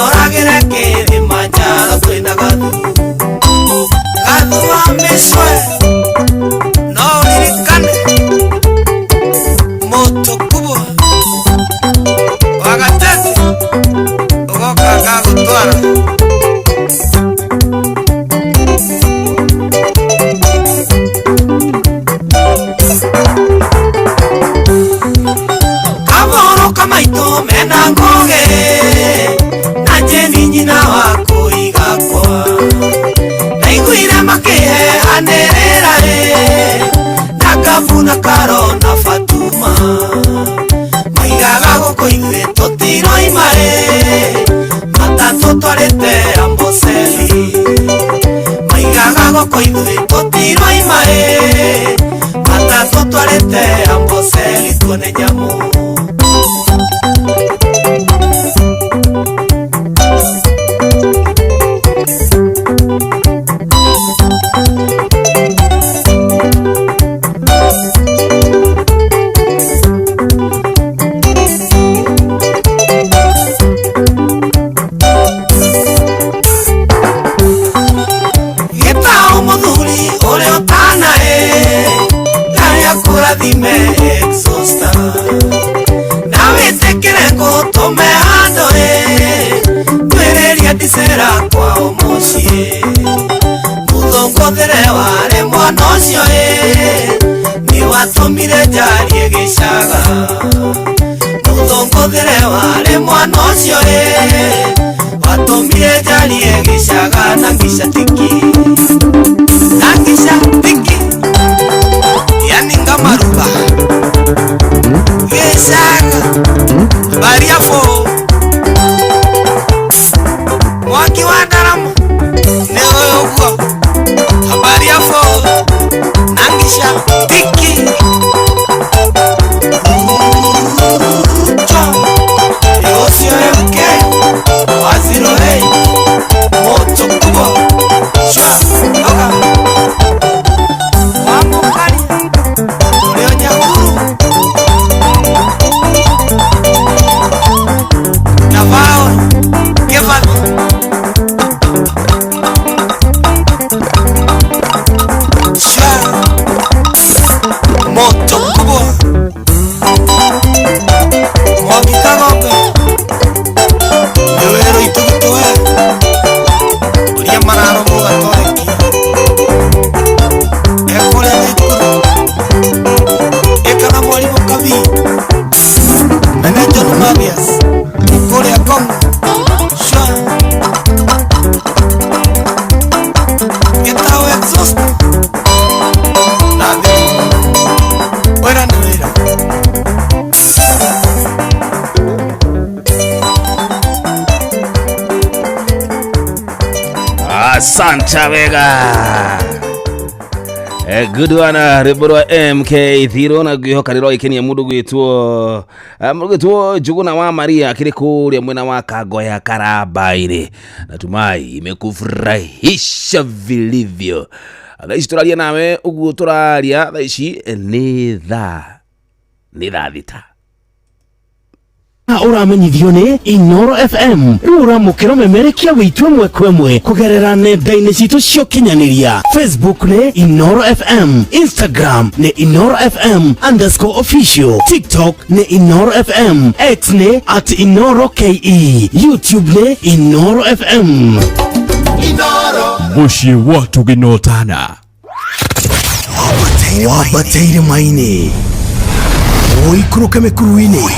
Ndoragĩre Kilimanjaro twĩna gathu. Gathu wa mĩcwe no ũririkane moto kubwa wa gatete ũgoka ngagũtwara. Kaboro kamaito mena ngũgĩ na Jeni nyina wa kũigakwa. Ndaiguire makĩheanĩrĩra ĩ na Kabuna Karo na Fatuma. Maigaga gũkũ ithuĩ tũtiroima ĩ matatũ twarĩte Amboseli. Maigaga gũkũ ithuĩ tũtiroima ĩ matatũ twarĩte Amboseli tuone nyamũ. Gĩtaũ mũthuri ũrĩa ũtana ĩ ndarĩa kũrathime exhauster. Na wĩtĩkĩre ngũtũme handũ ĩ twĩrĩria ndicera kwao mũciĩ. Mũthũngũthĩre warĩ mwana ũcio ĩ nĩ watũmire njarie gĩcaga. Mũthũngũthĩre warĩ mwana ũcio ĩ watũmire njarie gĩcaga na ngica tiki. Na ngica tiki yani ngamaruba gĩcaga bariafo mwaki wa ndarama nĩ ũyũ ũguo habari yafo na ngica tiki. Ruto ũcio MK wa 08 moto kubwa shwa oga wa mũkari ũrĩa Nyahururu na Paul Kĩbathi. Shwa moto kubwa Mwangi Kagombe nĩ wĩrwo itũgitũe ũrĩa mararũmwo gatũrekia ekũrĩa Naikuru ĩkaga mwarimũ Kabii mene John Mathias kũrĩa Kongo. Shwa gĩtaũ exhaust na thimũ wĩra nĩ wĩra. Asante wega. Good one rwĩmbo rwa MK Thiro na ngwĩhoka nĩ rwagĩkenia mũndũ gwĩtwo mũndũ gwĩtwo Njũgũna wa Maria akĩrĩ kũrĩa mwena wa Kangoya Karamba-inĩ. Natumai imekufurahisha vilivyo. Thaa ici tũraria nawe ũguo tũraria thaa ici nĩ thaa 6. Ũramenyithio nĩ Inoro FM rĩu ũramũkĩra memerekia witũ ĩmwe kwa ĩmwe kũgerera nenda-inĩ citũ cia ũkinyanĩria. Facebook nĩ Inoro FM, Instagram nĩ Inoro FM _official, TikTok nĩ Inoro FM, X nĩ @InoroKE, YouTube nĩ Inoro FM. Mũciĩ wa tũgĩnotana wambateire maini ũikũrũke mĩkuru-inĩ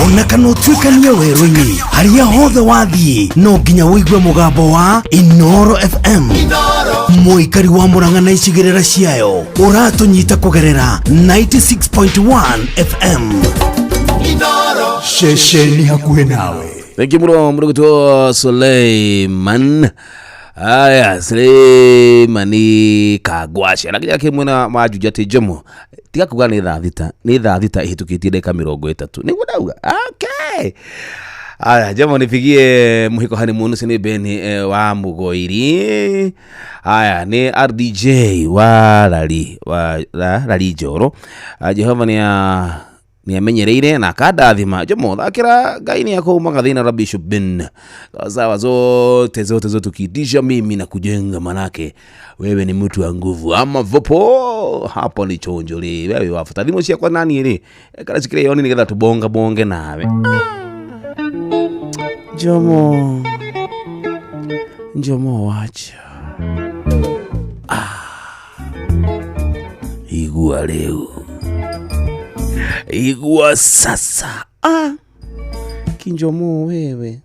ona kana ũtuĩkanie werũ-inĩ harĩa hothe wathiĩ no nginya ũigue mũgambo wa Inoro FM. Mũikari wa Murang'a na icigĩrĩra ciayo ũratũnyita kũgerera 96.1 FM. Ceceni hakuhĩ nawe. Thank you mũno mũndũ gwĩtwo Suleiman. Aya, Suleimani Kagwasha na kinya kimwena wa Juja ti Jomo tiga kuga nĩ thaa 6 nĩ thaa 6 ihĩtũkĩtie ndagĩka 30 nĩguo ndauga. Okay. Aya, Jomo nipigie muhiko honeymoon ũcio nĩ Ben wa Mugoiri. Aya, nĩ RDJ wa Rari wa Rari Njoro. Jehova nĩ Nĩ amenyereire na akandathima. Jomo thakĩra Ngai nĩ akũumaga thĩna la Bishop Ben. Sawa zote zote zote ukiitisha mimi na kujenga, manake wewe ni mtu wa nguvu. Ama vopo hapo ni chonjo ri wewe wafuta thimũ ciakwa nani ri kana cikire yoni nigetha tubonga bonge nawe. Jomo Jomo wacha igua leo igua sasa kinjomo wewe.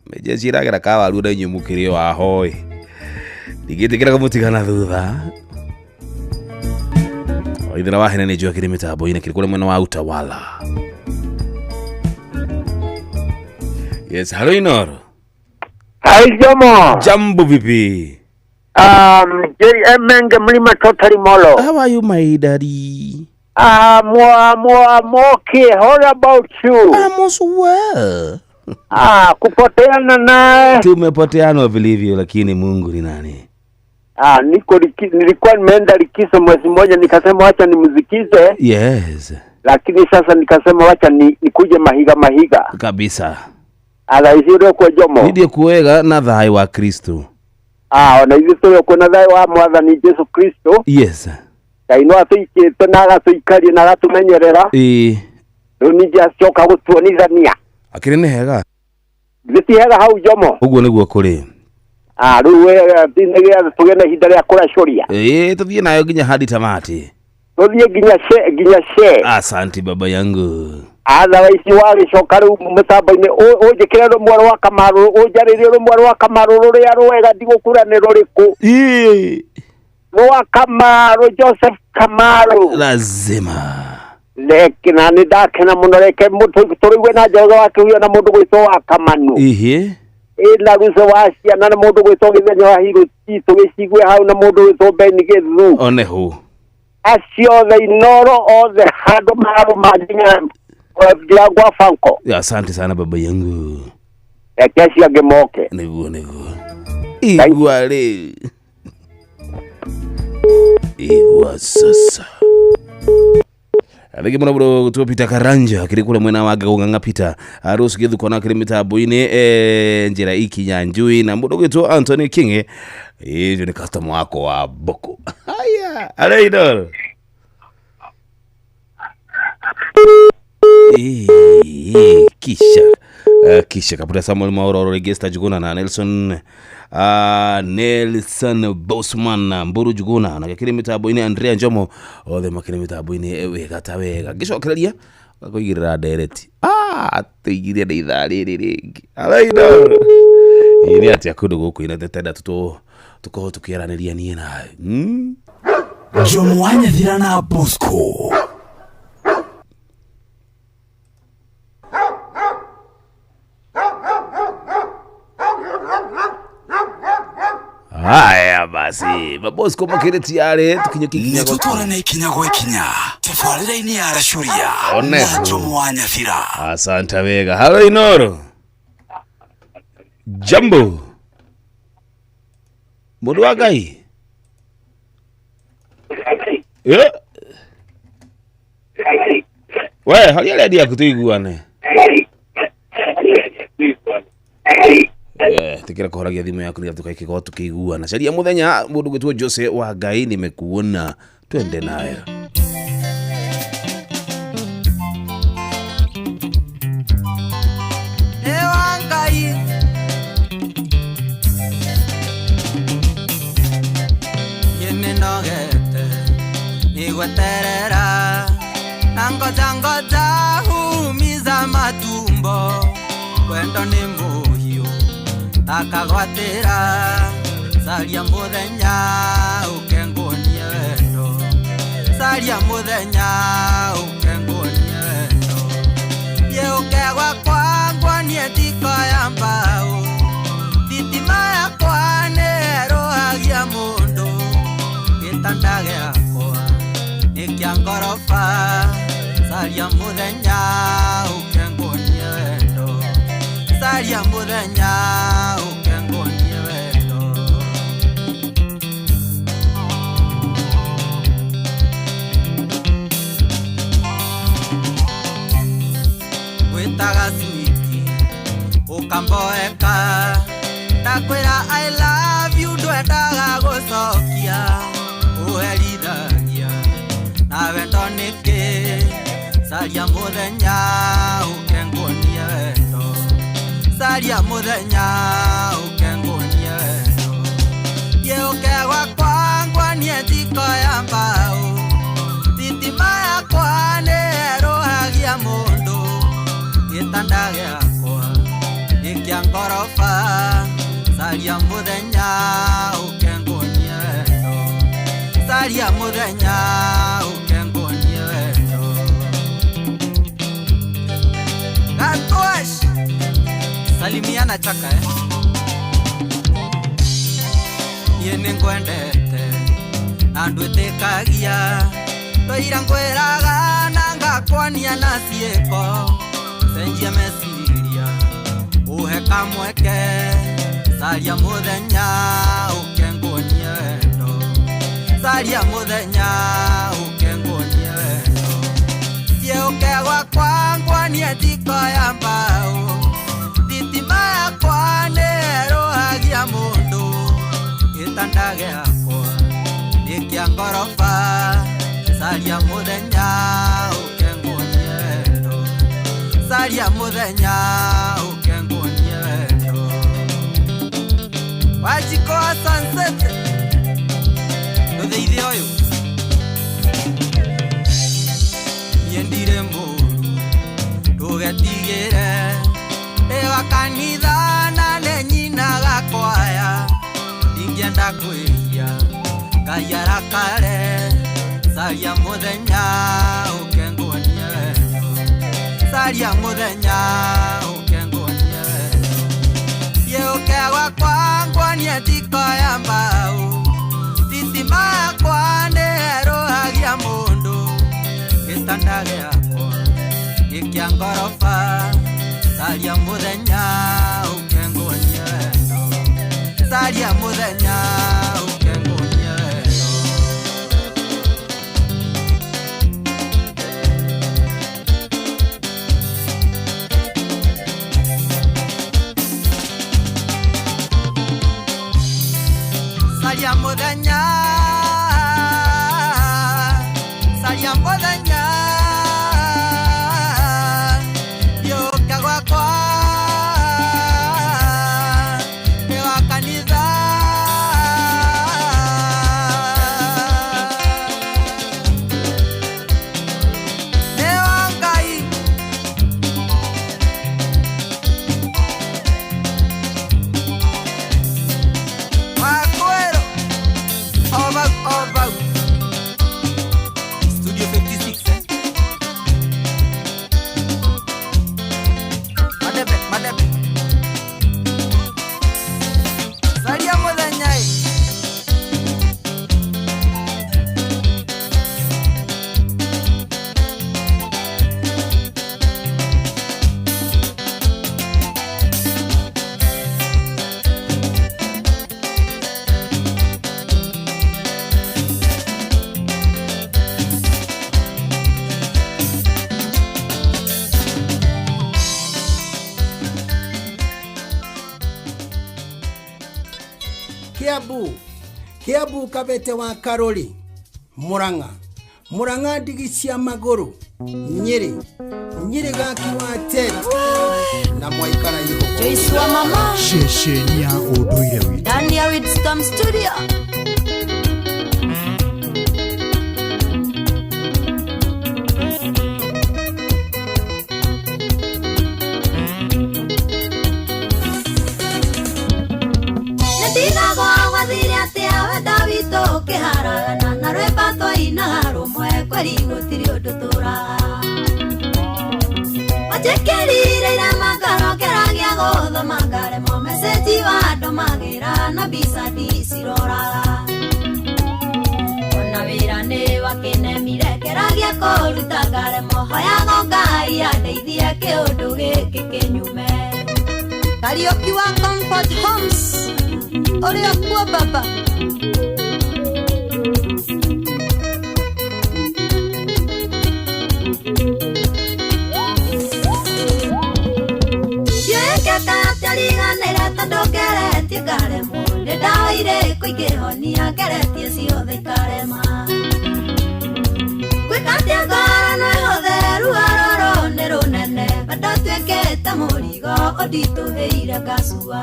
Mejeciragera kawaru na inyuĩ mũkĩrĩ o ahoi ndingĩtĩkĩra kũmũtigana thutha. Oithira wa hene nĩ njũĩ akĩrĩ mĩtambo-inĩ kĩrĩ kũrĩa mwena wa Utawala. Yes, hello Inoro. Hi Jomo. Jambo vipi? JM Menge Mlima totally molo. How are you my daddy? I'm okay. How about you? I'm also well. Kupoteana naye. Tumepoteana vilivyo, lakini Mungu ni nani? Nilikuwa nimeenda likizo mwezi mmoja, nikasema wacha nimzikize. Yes. Lakini sasa nikasema wacha nikuje mahiga. Kabisa. Ala iziro kwa Jomo. Ndiye kuwega na thai wa Kristo. Ona iziro kwa na thai wa Mwathani Jesu Kristo. Yes. Kaino atuikite na agatuikarie na agatumenyerera. Rĩu ningĩ acoka gũtuonithania. Akĩrĩ nĩ hega. Githĩ ti hega hau Jomo? Ũguo nĩguo kũrĩ. Rĩu we nĩgetha tũgĩe na ihinda rĩa kũracũria. Tũthiĩ nayo nginya hadi tamati. Tũthiĩ nginya ce. Asanti baba yangu. Otherwise wagĩcoka rĩu mũtambo-inĩ ũnjĩkĩre rũmwe rwa Kamaru, ũnjarĩrie rũmwe rwa Kamaru rũrĩa rwega ndigũkura nĩ rũrĩkũ. Rwa Kamaru, Joseph Kamaru. Lazima. Leke na nĩ ndakena mũno, reke tũrĩigue na Njoroge wa Kĩhuyo na mũndũ gwĩtwo wa Kamanu. Ĩna Ruco wa ciana na mũndũ gwĩtwo Gĩthenya wa Hirũ tũgĩcigue hau na mũndũ gwĩtwo Ben Gĩthu. Onehu. Acio othe Inoro othe handũ marũma nginya gwa Fanko. Asante sana baba yangu. Reke acio angĩ moke. Nĩguo. Igua rĩ. Igua sasa. Thegi muno bro tu Peter Karanja kiri kule mwena wa Gagong'ang'a Peter Rose Githu kona kiri mitambo-inĩ njĩra ikinya njui na mũndũ gwĩtwo Anthony King ĩyo nĩ customer wako wa Boko. Haya aleidol. Kisha kaputa Samuel Mauro Regista Juguna na Nelson Nelson Bosman Mburu Juguna na kiri mitambo-inĩ Andrea Njomo othe makiri mitambo-inĩ wega ta wega ngĩcokereria gakoigĩrĩra ndereti tũigire na ithaa rĩrĩ rĩngĩ alaidol. Nĩ atĩa kũndũ gũkũ inatenda tũkorwo tũkĩaranĩria niĩ nawe. Jomo wa Nyathira na Bosco. Haya basi, Bosco makire tiare tukinye kikinya kwa. Tutwarane ikinya gwa ikinya. Tabarĩra-inĩ ya Aracũria. Na Jomo wa Nyathira. Asante wega. Halo Inoro. Jambo. Mũndũ wa Ngai. We, haria redio yaku tuiguane. Tikira kuhoragia thimu yaku nĩgetha tũkaikĩkorwo tũkĩiguana. Caria mũthenya mũndũ gwĩtwo Jose wa Ngai nimekuona, twende nayo. Nigweterera na ngoja ngoja humiza matumbo wendo ni muhiu akagwatira saria muthenya ukengunie wendo saria muthenya ukengunie wendo ye ukegwa kwangwa nie tiko ya mbao thitima yakwa nĩĩrũhagia mũndũ gĩtanda gĩakwa nĩ kĩa ngoroba saria muthenya ukengunie wendo saria muthenya ukengunie Wendo nĩkĩ caria mũthenya ũke nguonie wendo caria mũthenya ũke nguonie wendo Thiĩ ũke gwakwa nguonie njiko ya mbaũ thitima yakwa nĩ ĩrũhagia mũndũ gĩtanda gĩakwa nĩ kĩa ngoroba caria mũthenya ũke nguonie wendo caria mũthenya ũke nguonie wendo Gatwash salimiana chaka Niĩ nĩngwendete na ndwĩtĩkagia twaira ngwĩraga na ngakwonia na ciĩko cenjia meciria ũhe kamweke caria mũthenya ũke nguonie wendo caria mũthenya ũke nguonie wendo Thiĩ ũke gwakwa nguonie njiko ya mbaũ thitima yakwa nĩ ĩrũhagia mũndũ gĩtanda gĩakwa nĩ kĩa ngoroba caria mũthenya ũke nguonie wendo caria mũthenya ũke nguonie wendo Wanjikũ wa Sunset ndũthĩithie ũyũ niĩ ndirĩ mũru ndũgetigĩre ndĩ wa kanitha na nĩ nyinaga kwaya ndingĩenda kwĩhia Ngai arakare caria mũthenya ũke nguonie wendo caria mũthenya ũke nguonie wendo Thiĩ ũke gwakwa nguonie njiko ya mbaũ thitima yakwa nĩ ĩrũhagia mũndũ gĩtanda gĩakwa nĩ kĩa ngoroba caria mũthenya ũke nguonie wendo caria mũthenya ũke nguonie wendo Caria mũthenya caria mũthenya thiĩ ũke gwakwa ndĩ wa kanitha nĩ wa Ngai Wakwero over over Studio 56 Madebe madebe Caria mũthenya ĩ Kiambu Kiambu kabete wa Karori Murang'a Murang'a ndigi cia magũrũ Nyĩrĩ Nyĩrĩ gaki wa Tet na Mwaikara Joyce wa mama ceceni ya ũndũire witũ Dania with Storm Studio Nĩndigagwo gwathire atĩa wendo witũ ũkĩharagana na rwĩmbo twainaga rũmwe kweri gũtirĩ ũndũ tũraga Wanjĩkĩrire irema ngoro ngeragia gũthoma ngaremwo message wa ndũmagĩra na mbica ndiciroraga Ona wĩra nĩ wakĩnemire ngeragia kũruta ngaremwo hoyago Ngai andeithie kĩũndũ gĩkĩ kĩnyume Kariũki wa Comfort Homes ũrĩ okuo baba Ndiũĩ tondũ ngeretie ngaremwo nĩ ndawa irĩkũ ingĩhonia ngeretie ciothe ikarema. Gwĩka atĩa Mũrigo ũnditũhĩire ngacua.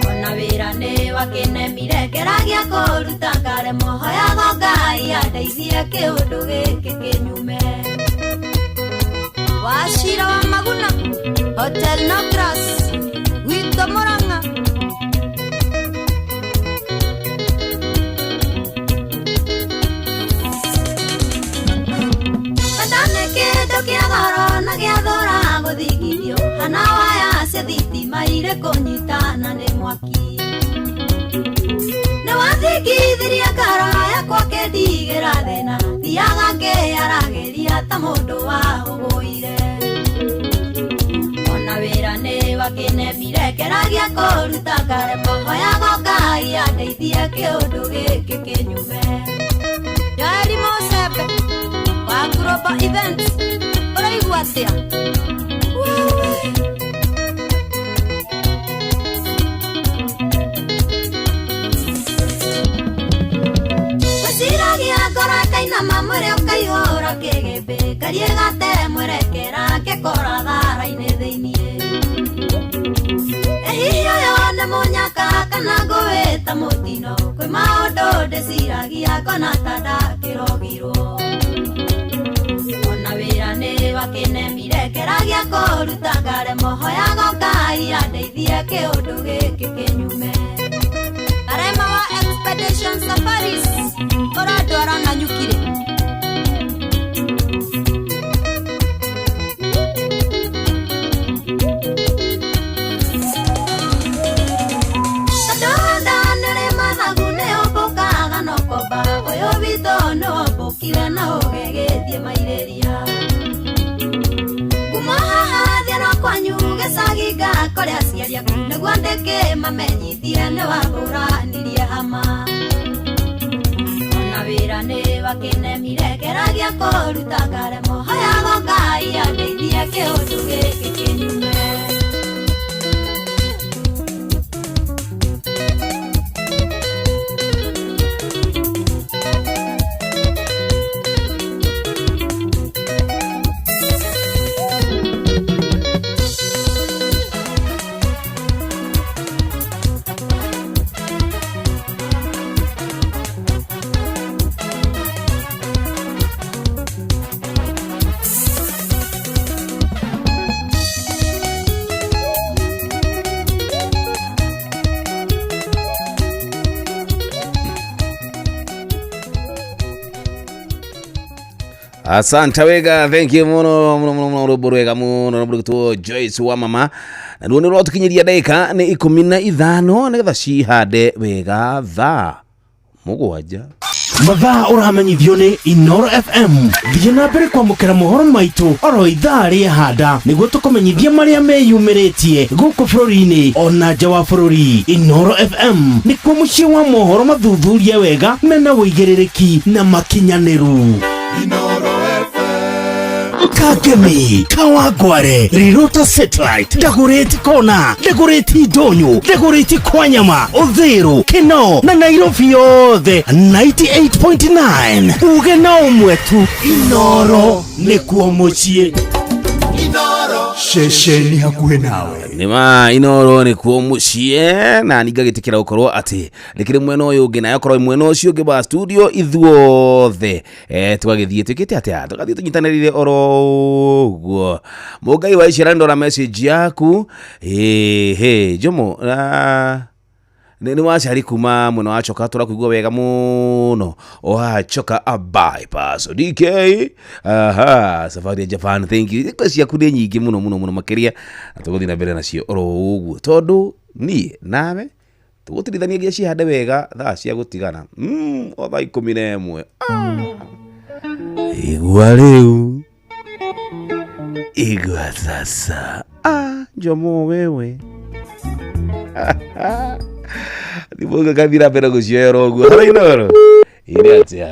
Ona wĩra nĩ wakĩnemire ngeragia kũruta ngaremwo, hoyaga Ngai andeithie kĩũndũ gĩkĩ kĩnyume. Wachira wa Maguna Hotel No Grass gwitũ Murang'a. Wendane kĩndũ kĩa goro na gĩa thora gũthingithio, hana waya cia thitima irĩ kũnyitana nĩ mwaki. Nĩ wathingithirie ngoro yakwa kĩndigĩra thĩna, thiaga ngĩaragĩria ta mũndũ wa ũgũire. Ona wĩra nĩ wakĩnemire ngeragia kũruta ngaremwo, hoyaga Ngai andeithie kĩũndũ gĩkĩ kĩnyume. Joeli Mosembe wa Global Events, ũraigua atĩa? Wewe Weciragia ngoro ĩkainama mwĩrĩ ũkaihũra kĩgĩmbĩ, ngarie gate mwerekera ngĩkora thara-inĩ thĩiniĩ. Hihi ũyũ nĩ mũnyaka kana ngũwĩta mũtino, kwĩ maũndũ ndĩciragia ngona ta ndakĩrogirwo. Ona wĩra nĩ wakĩnemire ngeragia kũruta ngaremwo, hoyaga Ngai andeithie kĩũndũ gĩkĩ kĩnyume. Karema wa Expedition Safaris ũrandwara na nyukire. Ũyũ witũ nĩ wombũkire na ũgĩgĩthiĩ mairĩria. Kuma haha thiĩ kwanyu gĩcagi ngakore aciari aku, nĩguo ndĩkĩmamenyithie nĩ wahũranirie hama. Ona wĩra nĩ wakĩnemire ngeragia kũruta ngaremwo, hoyaga Ngai andeithie kĩũndũ gĩkĩ kĩnyume. Asante wega, thank you muno muno muno muno rwĩmbo rwega muno rwĩtwo Joyce wa mama. Na ruo nĩ rwatũkinyĩria ndagĩka nĩ 15 nĩgetha cihande wega thaa 7. Mathaa ũramenyithio nĩ Inooro FM. Thiĩ na mbere kwamũkĩra mohoro maitũ oro ithaa rĩahanda nĩguo tũkũmenyithie marĩa meyumĩrĩtie gũkũ bũrũri-inĩ ona nja wa bũrũri. Inooro FM nĩkuo mũciĩ wa mohoro mathuthurie wega mena ũigĩrĩrĩki na makinyanĩru. Kagemi, Kawangware, Rirota Satellite, Dagoretti Kona, Dagoretti Ndonyo, Dagoretti Kwanyama, Uthiru, Kinoo na Nairobi yothe 98.9. Uge na ũmwe tu, Inooro nĩkuo mũciĩ. Ceceni hakuhĩ nawe. Nĩma Inooro nĩkuo mũciĩ, na ningagĩtĩkĩra gũkorwo atĩ rĩkĩrĩ mwena ũyũ ũngĩ nayo korwo mwena ũcio ũngĩ wa studio ithuothe tũgagĩthiĩ twĩkĩte atĩa, tũgathiĩ tũnyitanĩrire oro ũguo. Mũngai wa Icera, ndora message yaku. Hĩ Jomo, nĩ wacari kuma mwena wa Choka, tũrakũigua wega mũno o haha Choka a bypass DK. Aha, safari ya Japan, thank you. Iko ciaku nĩ nyingĩ mũno mũno mũno makĩria, na tũgũthiĩ na mbere nacio oro ũguo tondũ niĩ nawe tũgũtirithania nginya cihande wega thaa cia gũtigana o thaa 11. Igua rĩu, igua sasa. Jomo wewe Ndibuga kathira mbere gucioera ũguo. Haro Inooro. Ĩrĩ atĩa?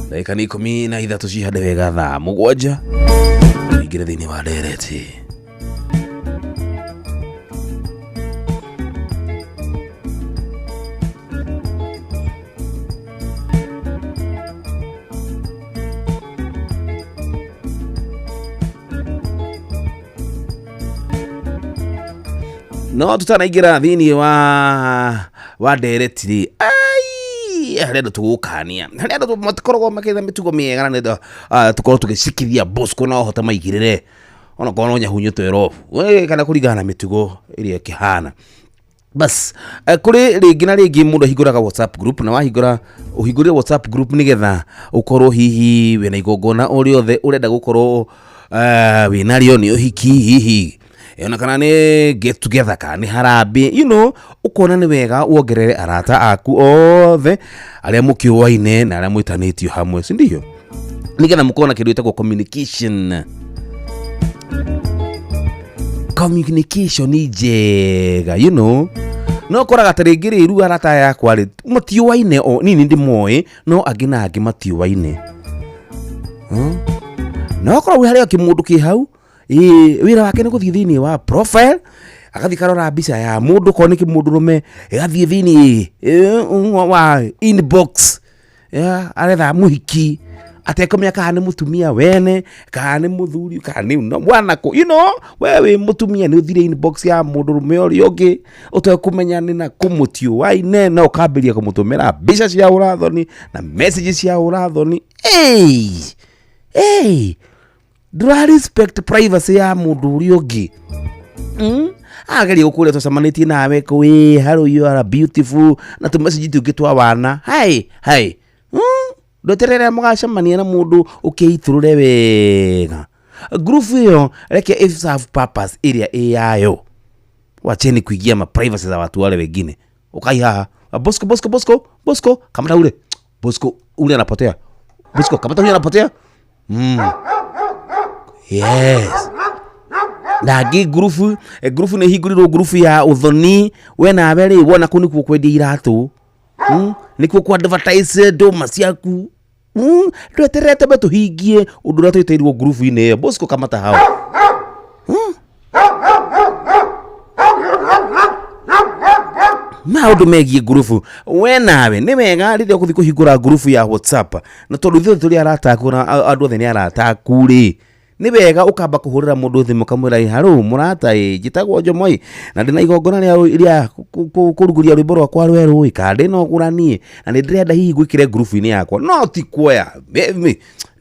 Ndagĩka nĩ 13 cihande wega thaa 7. Ingĩre thĩinĩ wa ndereti. No tutanaingĩra thĩinĩ wa ndereti rĩ, ai, harĩ andũ tũgũkania, harĩ andũ matikoragwo makĩrĩ na mĩtugo mĩega, na nĩ tũkorwo tũgĩcikithia Bosco na ũhote maigĩrĩre onakorwo no nyahunyo twerobu kana kũringana na mĩtugo ĩrĩa ĩkĩhana. Bas, kũrĩ rĩngĩ na rĩngĩ mũndũ ahingũraga WhatsApp group, na wahingũra ũhingũrire WhatsApp group nĩgetha ũkorwo hihi wĩna igongona o rĩothe ũrenda gũkorwo wĩnarĩo, nĩ ũhiki hihi ona kana nĩ get together kana nĩ harambĩ, ũkona nĩ wega wongerere arata aku othe arĩa mũkĩũaine na arĩa mwĩtanĩtio hamwe, si ndio? Nĩgetha mũkorwo na kĩndũ gĩtagwo communication. Communication njega, No koraga ta rĩngĩ rĩ, rĩu arata aya akwa rĩ, matiũaine o niĩ nĩ ndĩmoĩ, no angĩ na angĩ matiũaine. No korwo wĩ harĩa kĩmũndũ kĩ hau, ĩĩ, wĩra wake nĩ gũthiĩ thĩinĩ wa profile, agathiĩ karora mbica ya mũndũ, korwo nĩ kĩmũndũrũme, ĩgathiĩ thĩinĩ wa inbox, ya, aretha mũhiki, atekũmenya kana nĩ mũtumia wene, kana nĩ mũthuri, kana nĩ mwana kũ, we wĩ mũtumia nĩ ũthire inbox ya mũndũrũme ũrĩa ũngĩ, ũtekũmenya nĩ na kũ mũtiũaine, na ũkambĩrĩria kũmũtũmĩra mbica cia ũrathoni na message cia ũrathoni. Hey! Hey! Ndũra respect privacy ya mũndũ ũrĩa ũngĩ. Ageria gũkũria tũcemanĩtie nawe kũ, ĩ, hello, you are beautiful, na tũ message tũngĩ twa wana. Hi, hi. Ndweterere mũgacemania na mũndũ ũkĩitũrũre wega. Group ĩyo reke ĩ serve purpose ĩrĩa ĩ yayo. Wacheni kuingia ma privacy za watu wale wengine. Ukai haha. Bosco, Bosco, Bosco, Bosco, kamata ule. Bosco, ule anapotea. Bosco, kamata ule anapotea. Yes. Na ngĩ ngurubu nĩ hingũrirwo ngurubu ya ũthoni, we nawe rĩ, wona kũu nĩkuo kwendia iratũ. Nĩkuo kũ advertise ndũma ciaku. Tweterere twambe tũhingie ũndũ ũrĩa twĩtĩirwo ngurubu-inĩ ĩyo. Bosco, kamata hau. Maũndũ megiĩ ngurubu, we nawe nĩ wega rĩrĩa ũgũthiĩ kũhingũra ngurubu ya WhatsApp, na tondũ ithuĩ tũrĩ arata aku na andũ othe nĩ arata aku rĩ, nĩ wega ũkamba kũhũrĩra mũndũ thimũ ũkamwĩra, ĩ, harũ mũrata, ĩ, njĩtagwo Njomo, ĩ, na ndĩna igongona rĩa kũrugũria rwĩmbo rwakwa rwerũ, ĩ, kana ndĩna ũgũrani, ĩ, na nĩ ndĩrenda hihi ngwĩkĩre ngurubu-inĩ yakwa, no ti kuoya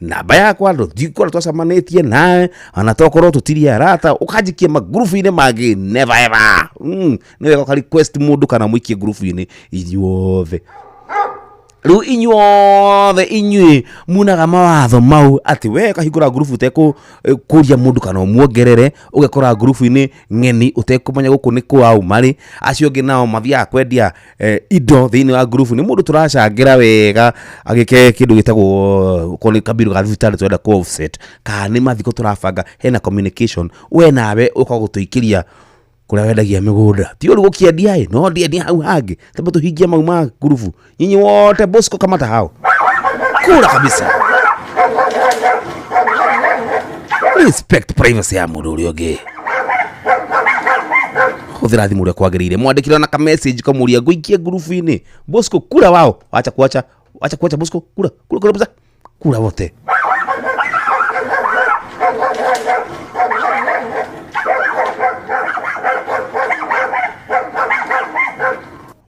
namba yakwa, ndũngĩkorwo twacemanĩtie nawe, ona tokorwo tũtirĩ arata, ũkanjikia mangurubu-inĩ mangĩ, never ever. Nĩ wega ũka request mũndũ kana mũikie ngurubu-inĩ inyuothe. Rĩu inyuothe inyuĩ munaga mawatho mau atĩ we ũkahingũra ngurubu ũtekũria mũndũ kana ũmuongerere, ũgekora ngurubu-inĩ ng'eni ũtekũmenya gũkũ nĩ kũ au marĩ. Acio angĩ nao mathiaga kwendia indo thĩinĩ wa ngurubu. Nĩ mũndũ tũracangĩra wega agĩke kĩndũ gĩtagwo okorwo nĩ kabiru ga thibitarĩ tũrenda kũ offset, kana nĩ mathiko tũrabanga, hena communication, we nawe ũka gũtũikĩria kũrĩa wendagia mĩgũnda. Ti ũru gũkĩendia ĩ, no ndiendia hau hangĩ, twambe tũhingie mau ma ngurubu. Nyinyi wote Bosco kamata hao. Kura kabisa. Respect privacy ya mũndũ ũrĩa ũngĩ. Hũthĩra thimũ ũrĩa kwagĩrĩire. Mwandĩkĩre ona ka message kamũria ngũikie ngurubu-inĩ. Bosco kura wao. Wacha kuacha. Wacha kuacha Bosco kura. Kura kura kabisa. Kura wote.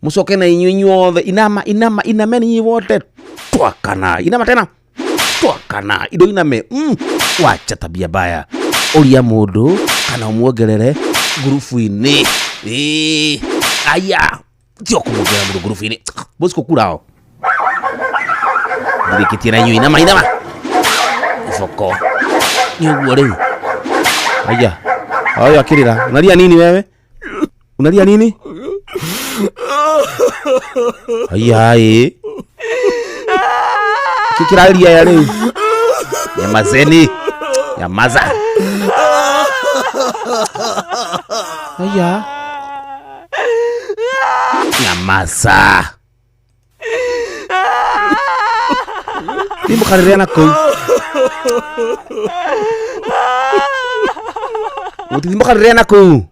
Mucoke na inyuĩ inyuothe, inama, inama, inameni inyuĩ wote. Twakana, inama tena. Twakana, indo iname. Wacha tabia mbaya. Ũria mũndũ kana ũmuongerere ngurubu-inĩ. Ĩĩ, aya, ti o kũmuongerera mũndũ ngurubu-inĩ. Bosco kura o. Ndirĩkĩtie na inyuĩ, inama, inama. Iboko. Nĩ ũguo rĩu. Aya. Oyo akĩrĩra. Unalia nini wewe? Unalia nini? Aya, ĩ. Kĩ kĩraria ya rĩu? Nyamazeni. Nyamaza. Aya. Nyamaza. Ni mũkarĩrĩa na kũu. Mũtithi mũkarĩrĩa na kũu.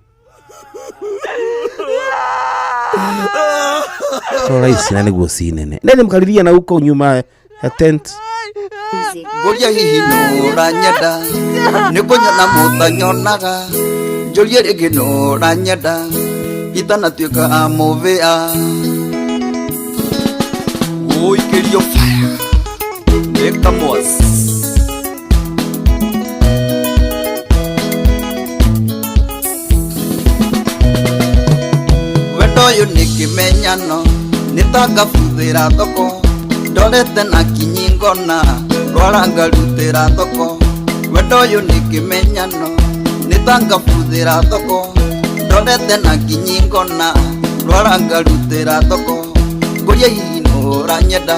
Rora ici na nĩguo ci nene. Nene mũkarĩria na huko nyuma ya tent. Ngũria hihi nũranyenda, nĩ kũnyona mũtanyonaga. Njũrie rĩngĩ nũranyenda, Itanatuĩka amũvĩa Ũikĩrio fire Nĩ Kamwas Wendo ũyũ nĩ kĩmenyano nĩ ta ngabuthĩra thoko ndorete na kinyi ngona rwara ngarutĩra thoko wendo ũyũ nĩ kĩmenyano nĩ ta ngabuthĩra thoko ndorete na kinyi ngona rwara ngarutĩra thoko ngũria hihi nũ ũranyenda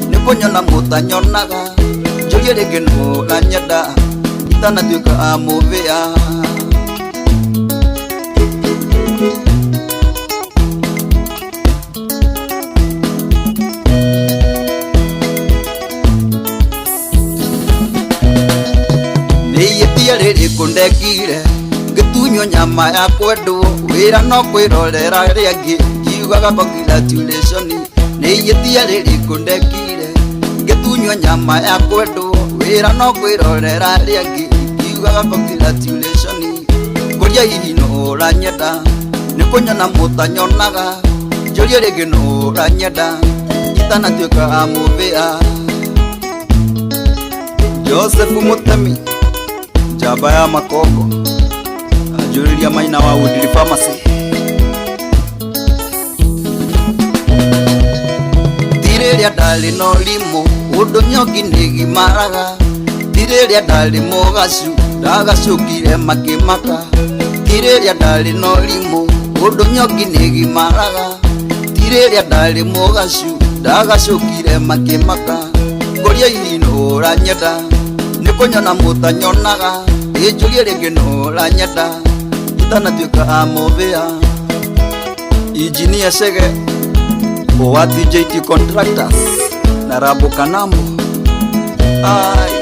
nĩ kũnyona mũtanyonaga njũrie rĩngĩ nũ ũranyenda itanatuĩka amũvĩa Nĩihĩtia rĩrĩkũ ndekire ngĩtunywo nyama ya kwendwo wĩra no kwĩrorera rĩangĩ ngiugaga congratulation Nĩihĩtia rĩrĩkũ ndekire ngĩtunywo nyama ya kwendwo wĩra no kwĩrorera rĩangĩ ngiugaga congratulation Ngũria hihi nũ ũranyenda nĩ kũnyona mũtanyonaga njũrie rĩngĩ nũ ũranyenda itanatuĩka amũvĩa Joseph Mutemi njamba ya makongo anjũrĩria maina wa Woodley Pharmacy Ti rĩrĩa ndarĩ na ũrimũ ũndũ nyongi nĩgimaraga Ti rĩrĩa ndarĩ mũgacu ndagacũkire makĩmaka Ti rĩrĩa ndarĩ na ũrimũ ũndũ nyongi nĩgimaraga Ti rĩrĩa ndarĩ mũgacu ndagacũkire makĩmaka Ngũria hihi nũ ũranyenda nĩ kũnyona mũtanyonaga ĩnjũrie rĩngĩ nũ ũranyenda itanatuĩka amũvĩa Injinia Chege wa TJT Contractors na Rabo Kanambo ai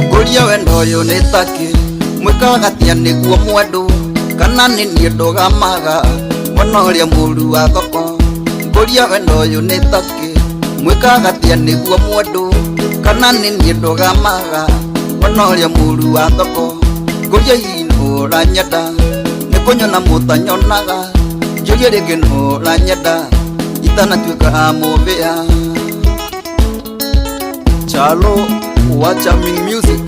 Ngũria wendo ũyũ nĩ takĩ mwĩkaga atĩa nĩguo mwendwo kana nĩ niĩ ndũgamaga mwena ũrĩa mũru wa thoko Ngũria wendo ũyũ nĩ takĩ mwĩkaga atĩa nĩguo mwendwo kana nĩ niĩ ndũgamaga mwena ũrĩa mũru wa thoko Ngũria hihi nũ ũranyenda nĩ kũnyona mũtanyonaga njũrie rĩngĩ nũ ũranyenda itanatuĩka amũvĩa Chalo wa Charming Music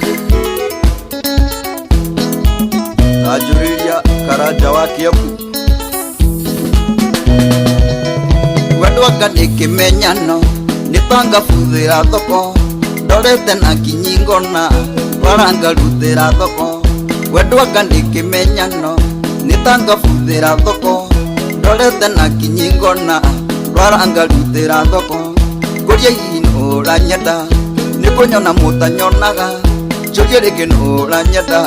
Anjũrĩria Karanja wa Kiambu Wendo anga nĩ kĩmenyano nĩ ta ngabuthĩra thoko ndorete na kinyi ngona rwara ngarutĩra thoko Wendo anga nĩ kĩmenyano nĩ ta ngabuthĩra thoko ndorete na kinyi ngona rwara ngarutĩra thoko Ngũria hihi nũ ũranyenda nĩ kũnyona mũtanyonaga njũrie rĩngĩ nũ ũranyenda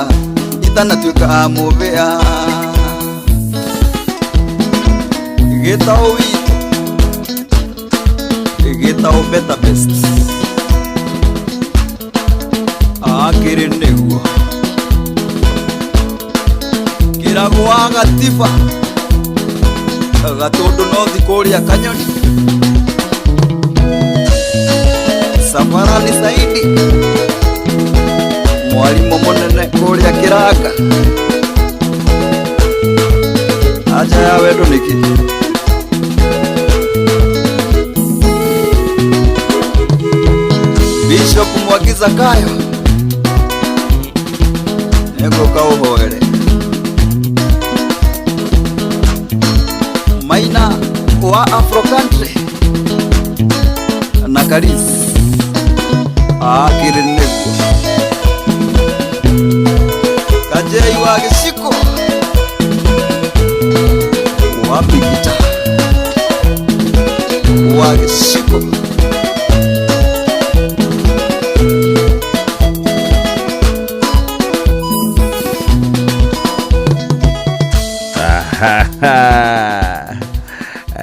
itanatuĩka amũvĩa Gĩtaũ witũ Gĩtaũ better best Akĩrĩ nĩguo Kĩragũ wa gatiba Gatũndũ nothi kũrĩa kanyoni Safarani Saidi Mwarimũ mũnene kũrĩa kĩranga Aja ya wendo nĩkĩ Bishop Mwangi Zakayo Nĩngũka ũhoere Maina wa Afro Country na Karis Akĩrĩ nĩguo Kajei wa Gĩciko wa Bigita wa Gĩciko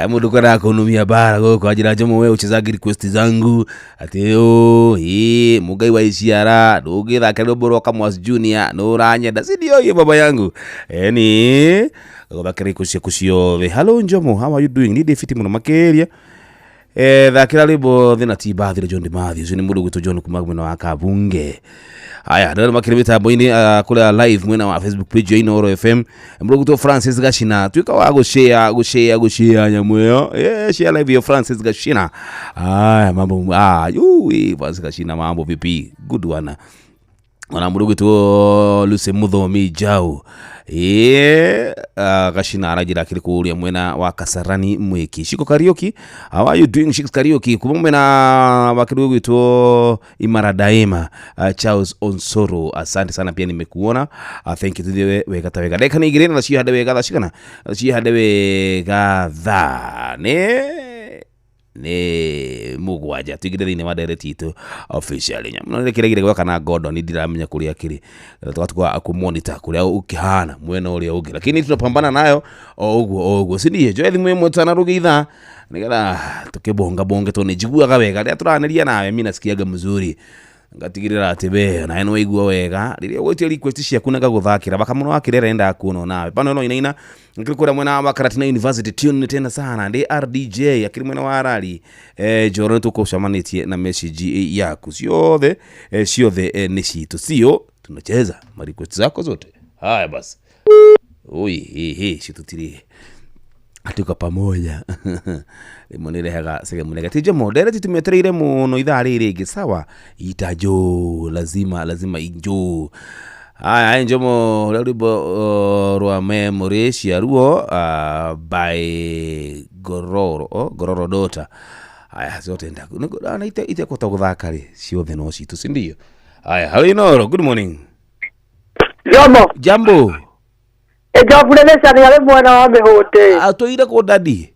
Mundu kwenda kunumia bara guku anjira njomo we uchezagi request zangu ati o eh mugai wa iciara ndungithaka rwimbo rwa Kamwas Junior nuranyenda si ndio hiyo baba yangu eni guthakira request ciaku ciothe. Hello Njomo, how are you doing? Ni ndĩ fiti muno makiria. Thakĩra rwĩmbo thĩna ti mbathire John Mathews ũcio nĩ mũndũ ũgwĩtwo John kuma mwena wa Kabunge. Haya, ndĩrona makĩrĩ mĩtambo-inĩ kũrĩa live mwena wa Facebook page ya Inooro FM. Mũndũ ũgwĩtwo Francis Gacina, tuĩka wa gũshare gũshare gũshare nyamũ ĩyo. Share live ya Francis Gacina. Haya, mambo yui, Francis Gacina mambo vipi? Good one. Ona mũndũ ũgwĩtwo Lucy Mũthomi Njau. Gacina aranjĩra akĩrĩ kũrĩa mwena wa Kasarani Mwĩki. Shiko Kariuki, how are you doing Shiko Kariuki? Kuma mwena wa kĩndũ gĩgwĩtwo Imara Daima, Charles Onsoro, asante sana pia nimekuona. Thank you, tuthiĩ wega ta wega. Ndagĩka nĩ igĩrĩ na cihande wega thaa cigana? Cihande wega thaa nĩ mũgwanja tuingĩre thĩinĩ wa ndereti itũ officially. Nyamũ no nĩkĩregire gwaka na Gordon ndiramenya kũrĩa akĩrĩ, tũgatuĩka kũmonitor kũrĩa ũkĩhana mwena ũrĩa ũngĩ, lakini tunapambana nayo o ũguo o ũguo, si ndiĩ njoe thimũ ĩmwe tũtanarũgia ithaa nĩgetha tũkĩbonga bonge tondũ nĩnjiguaga wega rĩrĩa tũranĩria nawe, mi nasikiaga mzuri ngatigĩrĩra atĩ we nawe nĩ waigua wega rĩrĩa ũgwĩtia request ciaku na ngagũthakĩra baka mũno wa kĩrĩa endaga kuona nawe pano no inaina nkiri kũrĩa mwena wa Karatina University tune tena sana ndi RDJ akiri mwena wa Rari Njoro nĩ tũkũcamanĩtie na message yaku ciothe ciothe nĩ citũ sio tunacheza ma request zako zote. Haya basi, oi he citũtirĩ atuka pamoja rĩmwe nĩrehaga sehemu negative Jomo ndereti tumetereire mũno ithaa rĩrĩ rĩngĩ sawa ita jo lazima lazima injo. Haya Njomo rĩa rwĩmbo rwa memory cia ruo by Gororo Gororo Dota. Haya zote na ite kota gũthaka rĩ ciothe no citũ si ndio? Haya, how Inooro, good morning Jomo. Jambo. Ejabulele ni ale mwena wa mĩhũte. Atũire kũ dadi?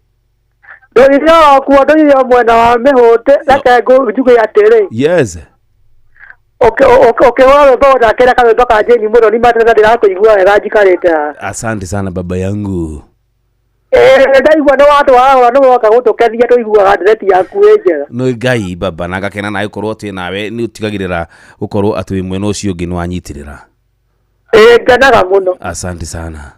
Ndũire o kuo, ndũire o mwena wa mĩhũte. Reke njuge atĩrĩ. Yes. Ũkĩhũra rwĩmbo ũthakĩra karwĩmbo ka Jane mũno nĩ mateta ndĩrakũigua wega njikarĩte haha. Asante sana baba yangu. Ndaigua nĩ watwara nĩ woka gũtũkenia tũiguaga ndereti yaku ĩ njega. Nĩ Ngai baba na ngakena nawe gũkorwo atĩ nawe nĩ ũtigagĩrĩra gũkorwo atĩ wĩ mwena ũcio ũngĩ nĩ wanyitĩrĩra. Ngenaga mũno. Asante sana.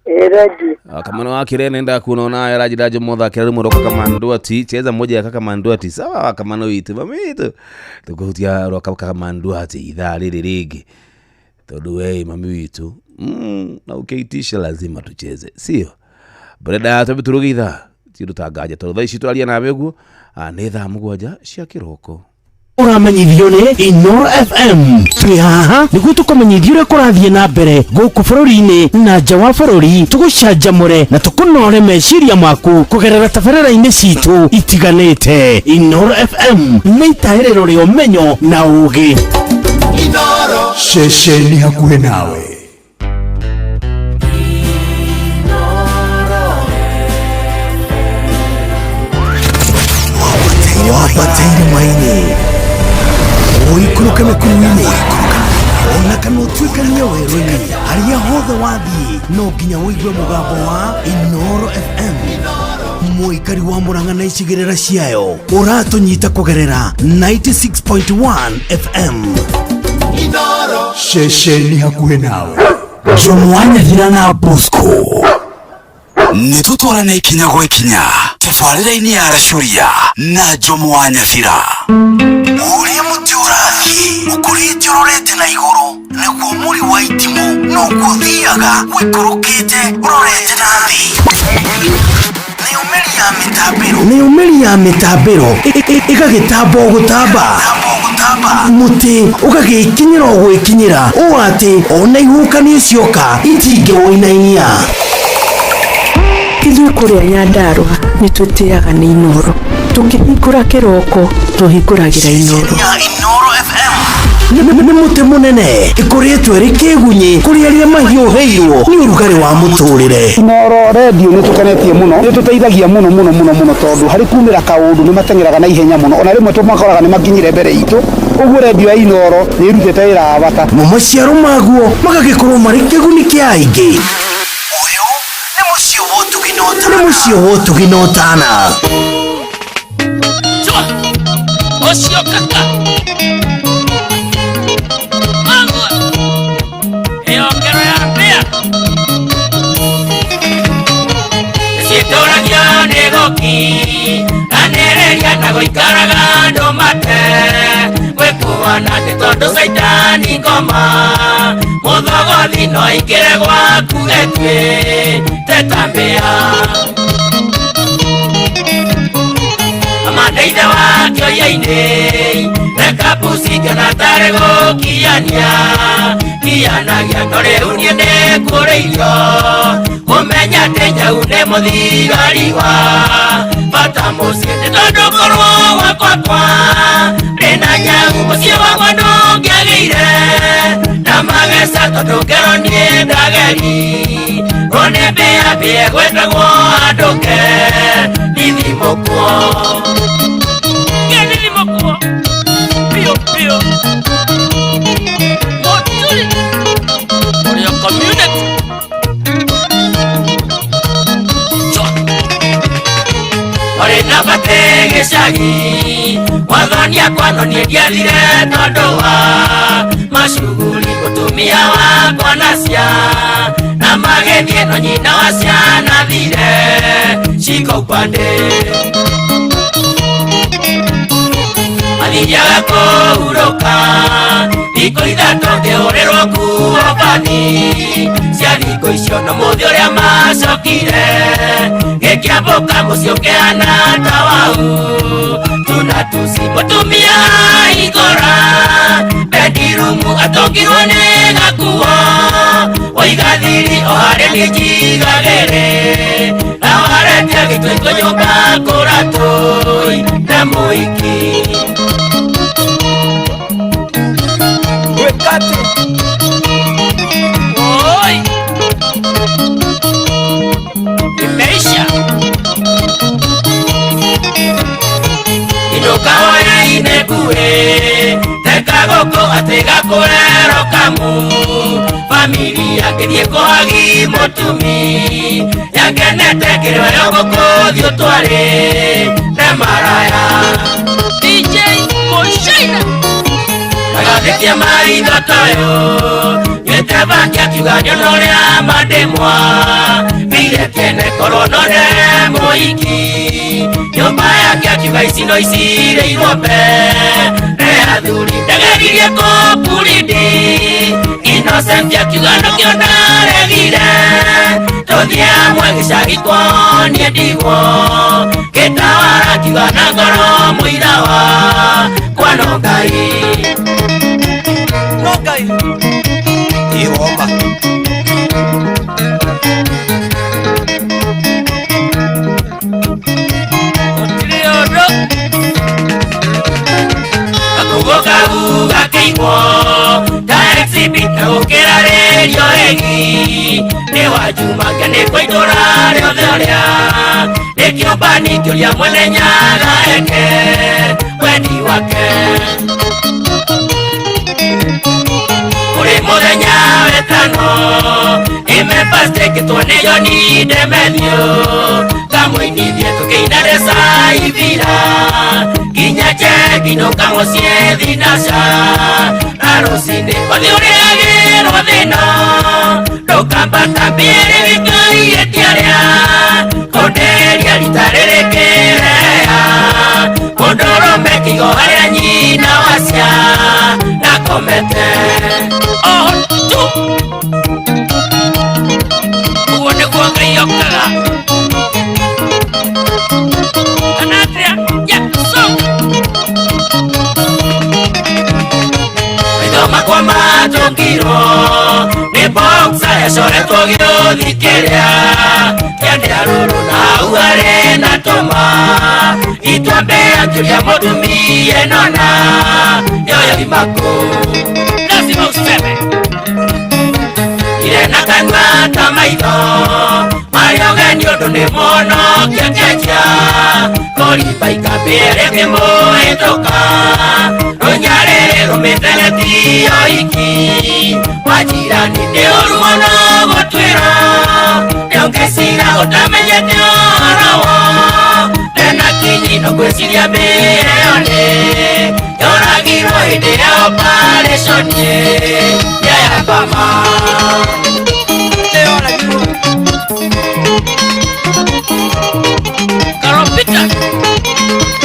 Ready. Kamano wa kire nenda kuona naye rajira jomo thakira rĩmwe rwa Kakamanduati cheza moja ya Kakamanduati sawa Kamano witu mami witu tukuhutia rwa Kakamanduati ithaa rĩrĩ rĩngĩ tondũ we mami witu na ukiitisha lazima tucheze sio breda twambe turuge ithaa ti ũndũ ta nganja tondũ thaa ici twaria nawe ũguo nĩ thaa 7 cia kĩroko. Ũramenyithio nĩ Inooro FM. Twĩ haha nĩguo tũkũmenyithie ũrĩa kũrathiĩ na mbere gũkũ bũrũri-inĩ na nja wa bũrũri, tũgũcanjamũre na tũkũnore meciria maku kũgerera tabarĩra-inĩ citũ itiganĩte. Inooro FM nĩ itaĩrĩro rĩa ũmenyo na ũũgĩ. Inooro ceceni hakuhĩ nawe. Wabataire maini ũikũrũke mĩkuru-inĩ ona kana ũtuĩkanie werũ-inĩ harĩa hothe wathiĩ no nginya ũigue mũgambo wa Inooro FM. Mũikari wa Murang'a na icigĩrĩra ciayo ũratũnyita kũgerera 96.1 FM. Inooro ceceni hakuhĩ nawe. Jomo Nyathira na Bosco nĩ tũtwarane ikinya gwa ikinya tabarĩra-inĩ ya Racuria na Jomo wa Nyathira. Ũrĩa mũtĩ ũrathiĩ ũkũrĩte ũrorete na igũrũ nĩguo mũri wa itimũ noguo ũthiaga ũikũrũkĩte ũrorete na thĩ. Nĩ ũmĩri ya mĩtambĩro ĩgagĩtamba o gũtamba mũtĩ ũgagĩkinyĩra o gwĩkinyĩra ũũ atĩ ona ihuhũkanio cioka itingĩwũinainia. Ithuĩ kũrĩa Nyandarũa nĩ twĩtĩaga nĩ Inooro. Tũkĩhingũra kĩroko tũhingũragĩra Inooro. Inooro FM nĩ mũtĩ mũnene ĩkũrĩtwo ĩrĩ kĩgunyĩ kũrĩ arĩa mahiũhĩirwo nĩ ũrugarĩ wa mũtũrĩre. Inooro redio nĩ tũkenetie mũno, nĩ tũteithagia mũno mũno mũno mũno tondũ harĩ kumĩra kaũndũ nĩ mateng'eraga na ihenya mũno ona rĩmwe tũmakoraga nĩ makinyire mbere itũ. Ũguo redio ya Inooro nĩ ĩrutĩte wĩra wa bata. Mo maciaro maguo magagĩkorwo marĩ kĩguni kĩa aingĩ. Nĩ mũciĩ wa ũtugi na ũtana. Ũcio kaka ĩyo ngero ya mbĩa citũragio nĩ gũki na nĩ Gũikaraga andũ mate Gwĩkuana nĩ tondũ caitani ngoma Mũthogothi no aingĩre gwaku etuĩte ta mbĩa Amandeithe wa kĩoya-inĩ Rekapuci kana tarĩ gũkiania Kianagia no rĩu niĩ nĩngũrĩirio Kũmenya atĩ nyau nĩ mũthigari wa bata mũciĩ Nĩ tondũ korwo gwakwa kwa Ndĩna nyau mũciĩ wakwa ndũngĩagĩire Na mageca tondũ ngero niĩ ndageri Rwo nĩ mbĩa mbĩe gwĩtagwo andũke Nithimũkwo Nithimũkwo Pio pio Moturi For your community Ore na bate gĩcagi Wathoni akwa no niĩ ndiathire tondũ wa Macuguri mũtumia wakwa na ciana magĩthiĩ no nyina wa ciana thire Shika upande Mathiaga kũhurũka Thikũ ithatũ ngĩhũrĩrwo nguo bani Cia thikũ icio no mũthĩ ũrĩa macokire Gĩkĩambũka mũciĩ ũkĩhana ta wau Tuna tuci mũtumia igora Bendirumu atũngirwo nĩ gakuo Waiga thiri o harĩa niĩ njigagĩrĩ Na waretia gĩtuĩko nyũmba kũratũi na mũiki Wekate Oi Imeisha Inuka hoya-inĩ nguhĩ Teka gũkũ atĩ gakũrero kamu Familia ngĩthiĩ kũhagi mũtumi Yangenete ngĩrĩwe gũkũ thiĩ ũtwarĩ Ne maraya DJ Mũcaina Agathĩtie maitho toyũ Nyuĩte bangi akiuga nĩona ũrĩa mandĩmwa Mire kĩene korwo no ndere mũhiki Nyũmba yake akiuga ici no icirĩirwo mbere athuri Ndageririe kũpurindi Innocent akiuga nĩkĩo ndaregire Tũthiĩ hamwe gĩcagi kwao niĩ ndigwo Gĩtawara akiuga na ngoro mũira wa kwa no Ngai No Ngai Iwoma Gũtirĩ ũndũ Gakugo kau gakĩigwo Ta exhibit na gũkĩra rĩrio ĩgi Nĩ wa Juma nĩ itũra rĩothe ũrĩa Nĩkĩũmbani kĩũria mwene Nyaga eke wendi wake Kũrĩ mũthenya wetano Imepasteketwo nĩ Joni Demetrio Kamũinithie tũkĩina Desaivira Nginya njenginũka mũciĩ thinaca Na rũcinĩ ũthiĩ ũrĩagĩrwo thĩna Ndũkambata mbĩrĩrĩka arĩa Kũnderia rita rĩrĩ kĩrea Mũndũrũme kĩigo harĩa nyina wa ciana akomete Oh, tu Ũguo nĩguo Ngai okaga Kana atĩa Jackson Maitho makwa matũngirwo Nĩ boxer yacoretwo gĩũthi kĩrĩa Kĩandĩa rũrũ na hau harĩ na tũma Itwambe akĩũria mũtumia ĩnona Yoyo imakũ Lazima useme Ire na kanua ta maitho Marĩa ũgeni ũndũ nĩ mũhonokia kĩanjia Kũrimba ikambĩrĩ kĩmũhĩtũka Rũnyarĩrĩ rũmĩte gĩtio iki Wajirani nĩ ũru mũno gũtuĩra Nĩũngĩcira ũtamenyete ũhoro wo Tena kinyi no gwĩciria mbĩre ĩyo nĩ Yoragirwo hĩndĩ ya operation ya Bama Karopita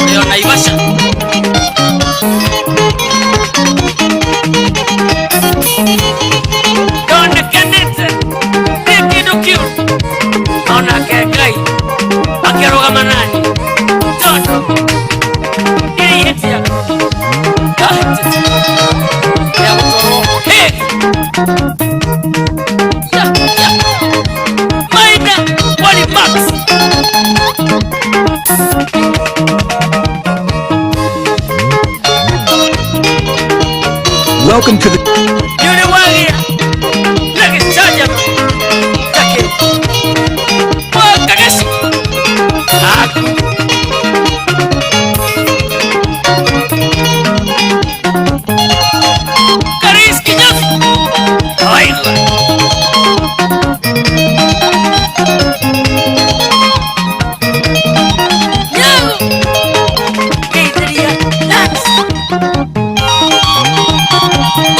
Leo Naivasha Mbeca. Ndonekanĩte nĩ kĩndũ kĩũru onake Ngai akĩrũgama nani tondũ ndirĩ ihĩtia ndahĩtĩtie rĩa gũtwarwo hĩndĩ. Ya, ya. Maina Wali Max. Welcome to the Yule wagia na gĩcanjama takĩ wakageci aku. Karis Kinyozi waigua. Nyago geithĩria Nancy.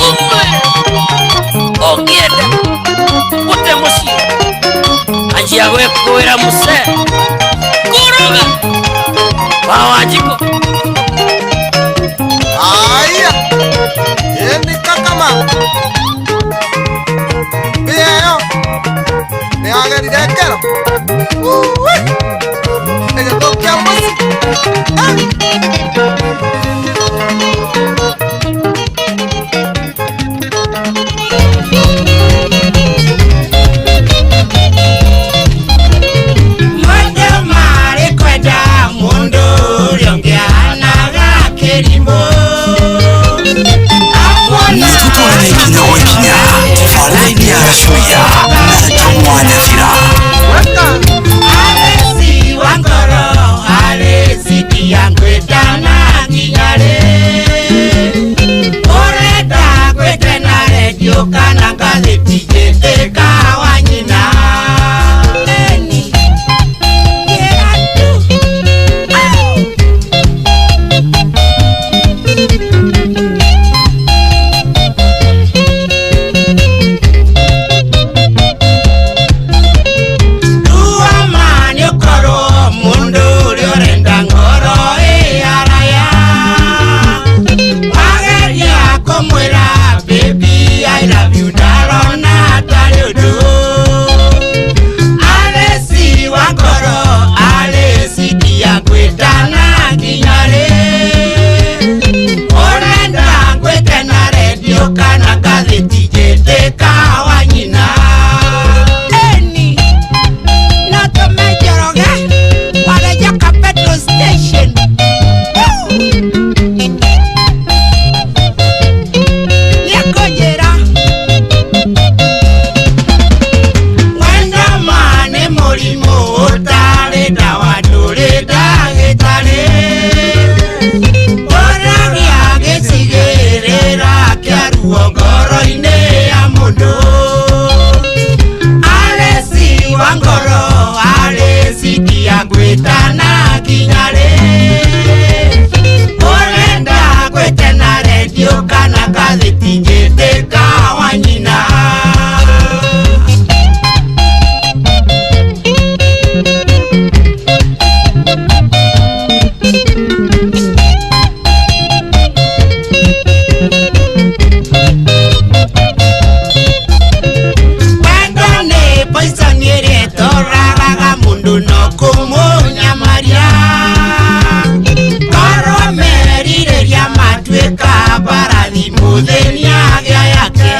Umwe ũngĩenda gũte mũciĩ anjia gwĩkũĩra mũcee kũruga wa Wanjikũ. Aya, ĩni kakama mbĩa ĩyo nĩ yagerire ngero. Uwi, ĩgĩthũkia mũciĩ. Mwende marĩ kwenda mũndũ ũrĩa ũngĩ ahanaga kĩrimũ. Nĩtũtwarane nginya gwa ikinya tabarĩra-inĩ ya Gacuia na Tom wa Nyathira. Alesi wa ngoro, Alesi ndiangwĩtana nginya rĩ. Ũrenda ngwĩte na redio kana ngathĩti njĩtĩka wa nyina. Eni, kĩra tu. Au. Tuama nĩ ũkorwo mũndũ ũrĩa ũrenda ngoro ĩyaraya. Wageria kũmwĩra baby I love you ndarona tarĩ ũndũ. Alesi wa ngoro, Alesi ndiangwĩtana nginya rĩ. Ũrenda ngwĩte na redio kana ngathĩti njĩtĩka wa nyina. Eni, no tũme Njoroge warejoka petrol station. Nĩekũnjĩra mwenda ma nĩ mũrimũ ũtarĩ ndawa ndũrĩ ndagĩtarĩ. Ũragĩa gĩcigĩrĩra kĩa ruo ngoro-inĩ ya mũndũ. Alesi wa ngoro, Alesi ndiangwĩtana nginya rĩ. Ũrenda ngwĩte na redio kana ngathĩti njĩtĩka wa nyina. Wendo nĩ poison ĩrĩa ĩtũragaga mũndũ no kũmũnyamaria. Korwo merirĩria matuĩka mbarathi mũthĩni agĩa yake.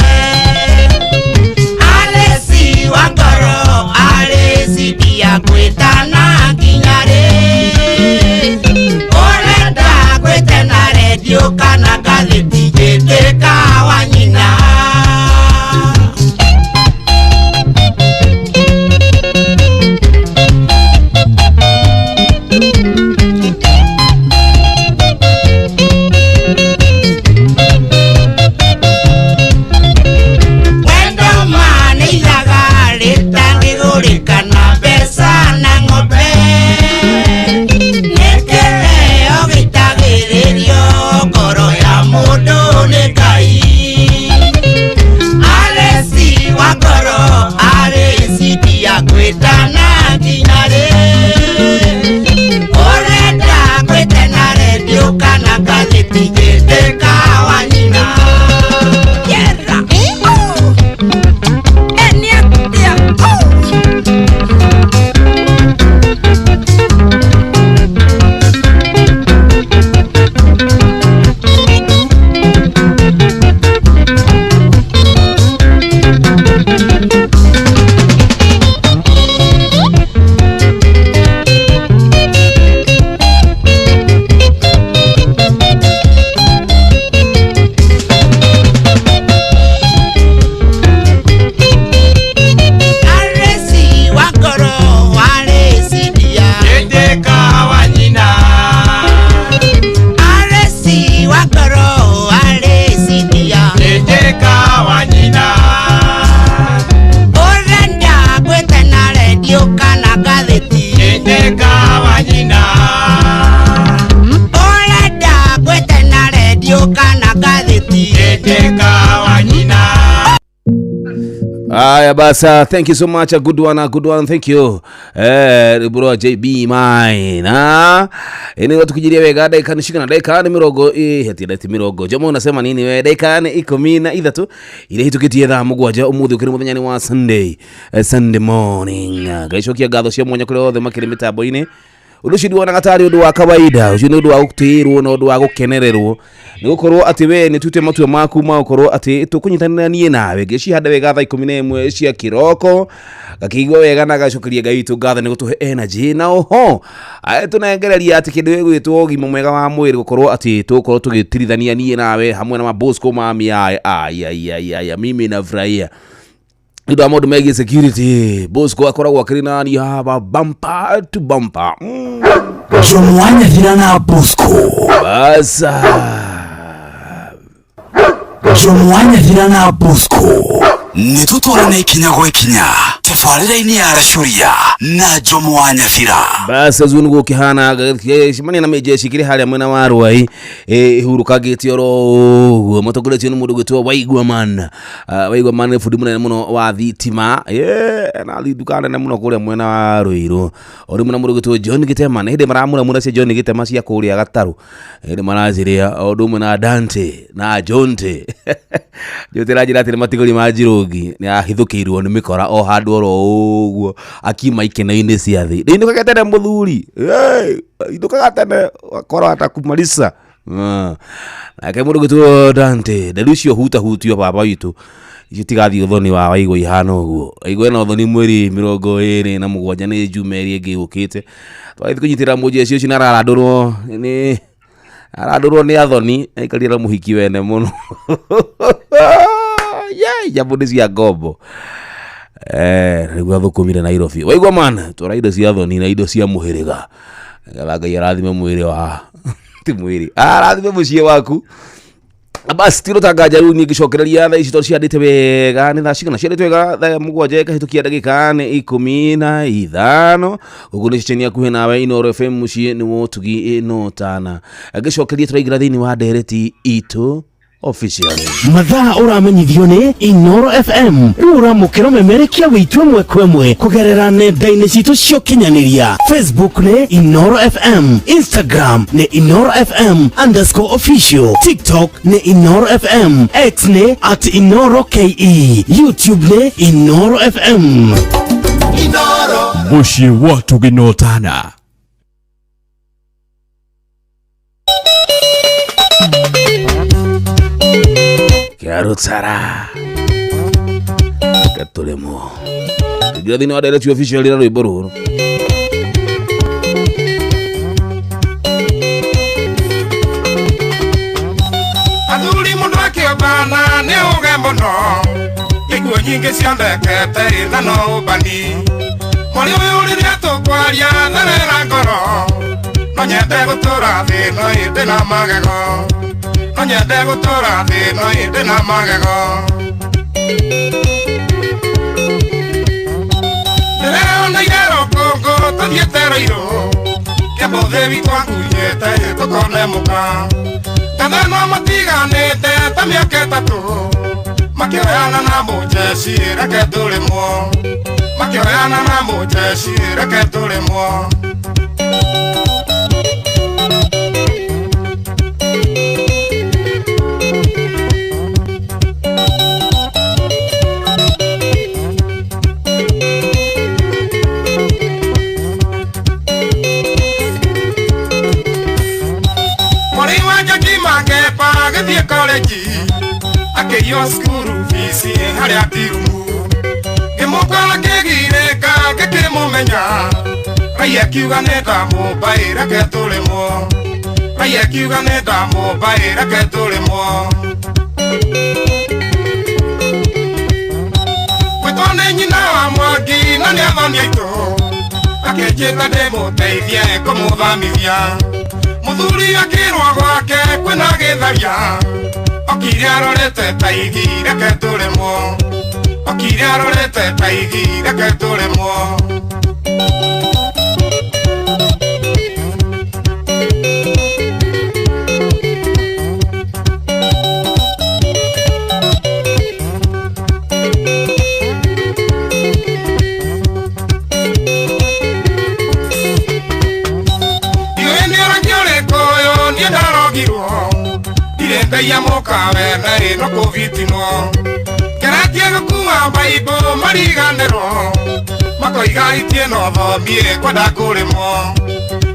Alesi wa ngoro, Alesi ndiangwĩtana nginya rĩ. Ũrenda ngwĩte na redio kana ngathĩti njĩtĩka wa nyina. Wendo ma nĩ ithaga rĩtangĩgũrĩka na mbeca na ng'ombe. Nĩ kĩheo gĩitagĩrĩrio ngoro ya ngathĩti Ĩndĩka wa nyina Yera Oh Eni atia Oh Aresi wa ngoro waresi ndia Ĩndĩka wa nyina Aresi wa ngoro waresi ndia Ĩndĩka wa nyina Ũrenda gwĩtana redio kana ngathĩti Ĩndĩka wa nyina Ũrenda gwĩtana redio kana ngathĩti Ĩndĩka wa nyina Aya basa, thank you so much. A good one, a good one. Thank you. Bro JB mine. Ah. Ene tukijiria wega dakika ni shikana dakika ni mirongo heti dakika mirongo. Jomo unasema nini we? Dakika ni 13 ile hitukitie thaa mugwanja umuthi ukiri muthenya ni wa Sunday. Sunday morning. Gaicokia ngatho cia mwanya kuri othe makiri mitambo-ini. Undu ucio ndionaga tarĩ ũndũ wa kawaida ũcio nĩ ũndũ wa gũtĩĩrwo na ũndũ wa gũkenererwo nĩ gũkorwo atĩ we nĩ tuĩte matua maku ma gũkorwo atĩ tũkũnyitanĩra niĩ nawe ngĩcihanda wega thaa 11 cia kĩroko gakĩigua wega na gacokeria Ngai witũ ngatho nĩ gũtũhe energy na oho tũnengereria atĩ kĩndũ gĩgwĩtwo ũgima mwega wa mwĩrĩ gũkorwo atĩ tũgũkorwo tũgĩtirithania niĩ nawe hamwe na mabosco mami aya mimi nafurahia nĩ ũndũ wa maũndũ megiĩ security Bosco akoragwo akĩrĩ nani haha bumper to bumper. Jomo wa Nyathira na Bosco. Basa Jomo wa Nyathira na Bosco. Nĩ tũtwarane ikinya gwa ikinya tabarĩra-inĩ ya Racuria na Jomo wa Nyathira. Basa zuo nĩguo ũkĩhana cemania na mĩjeshi kĩrĩ harĩa mwena wa Rwai ĩhurũkangĩte oro ũguo matongoretio nĩ mũndũ ũgwĩtwo Waigua Man. Waigua Man nĩ bundi mũnene mũno wa thitima na nduka nene mũno kũrĩa mwena wa Ruiru o rĩmwe na mũndũ ũgwĩtwo John Gĩtema nĩ hĩndĩ maramuramura cia John Gĩtema cia kũrĩa Gatarũ hĩndĩ maracirĩa o ũndũ ũmwe na Dante na Jonte Jonte ranjĩra atĩ nĩ matigori ma Njirũngi nĩ ahithũkĩirwo nĩ mĩkora o handũ oro ũguo akiuma ikeno-inĩ cia thĩ ndĩinũkaga tene mũthuri inũkaga tene wakorwo atakumarisa nake mũndũ ũgwĩtwo Dante nderu icio hutahutio baba witũ icio tigathiĩ ũthoni wa Waigua ihana ũguo Waigua ena ũthoni mweri 27 nĩ Juma ĩrĩa ĩngĩ yũkĩte twagĩthiĩ kũnyitĩrĩra mũjeshi ũcio na ararandũrwo nĩ arandũrwo nĩ athoni aikarire na mũhiki wene mũno jambo nĩ cia ngombo rĩu athũkũmire Nairobi Waigua man twara indo cia athoni na indo cia mũhĩrĩga nĩgetha Ngai arathime mwĩrĩ wa ti mwĩrĩ arathime mũciĩ waku. Basi tirotanga rĩu niĩ ngĩcokereria thaa ici tondũ ciandĩte wega nĩ thaa cigana ciandĩte wega thaa mũgwanja ĩkahĩtũkia ndagĩka nĩ 15 ũguo nĩ ceceni hakuhĩ nawe Inooro FM mũciĩ nĩ wotugi no tana ngĩcokeria tũraingĩra thĩinĩ wa ndereti itũ officially. Mathaa ũramenyithio nĩ Inooro FM rĩu ũramũkĩra ũmemerekia witũ ĩmwe kwa ĩmwe kũgerera nenda-inĩ citũ cia ũkinyanĩria. Facebook nĩ Inooro FM, Instagram nĩ Inooro FM _official, TikTok nĩ Inooro FM, X nĩ @InooroKE, YouTube nĩ Inooro FM. Inooro Mũciĩ wa Tũgĩnotana. Kĩarutara gatũrĩmwo tũingĩra thĩinĩ wa Direct Official na rwĩmbo rũrũ. Athuri mũndũ akĩũmbana nĩ ũge mũno ikuũ nyingĩ ciondekete ĩna no ũmbani mwarĩ ũyũ rĩrĩa tũkwaria therera ngoro no nyende gũtũra thĩ no ĩndĩ na magego no nyende gũtũra thĩ no ĩndĩ na magego ndĩreoneire rũkũngũ tũthiĩte Rũirũ kĩamũthĩ witũ angunyĩte tũkone mũka Kathano matiganĩte ta mĩaka ĩtatũ makĩoyana na mũjeshi reke tũrĩmwo makĩoyana na mũjeshi reke tũrĩmwo. koreji akĩiywo cukuru bici harĩa tirumu ngĩmũkora kĩgirĩka ngĩkĩmũmenya Rai akiuga nĩ ndamũmbaĩ reke tũrĩmwo Rai akiuga nĩ ndamũmbaĩ reke tũrĩmwo Gwĩtwo nĩ nyina wa Mwangi na nĩ athoni aitũ akĩnjĩta ndĩmũteithie kũmũthamithia Mũthuri akĩrwo gwake kwĩna gĩtharia okire arorete ta igi reke tũrĩmwo okire arorete ta igi reke tũrĩmwo Ndeia mũkawe na ĩno kũbitinwo Ngeretie gũkua maibũ mariganĩrwo Makoiga itie no thomie kwenda kũrĩmwo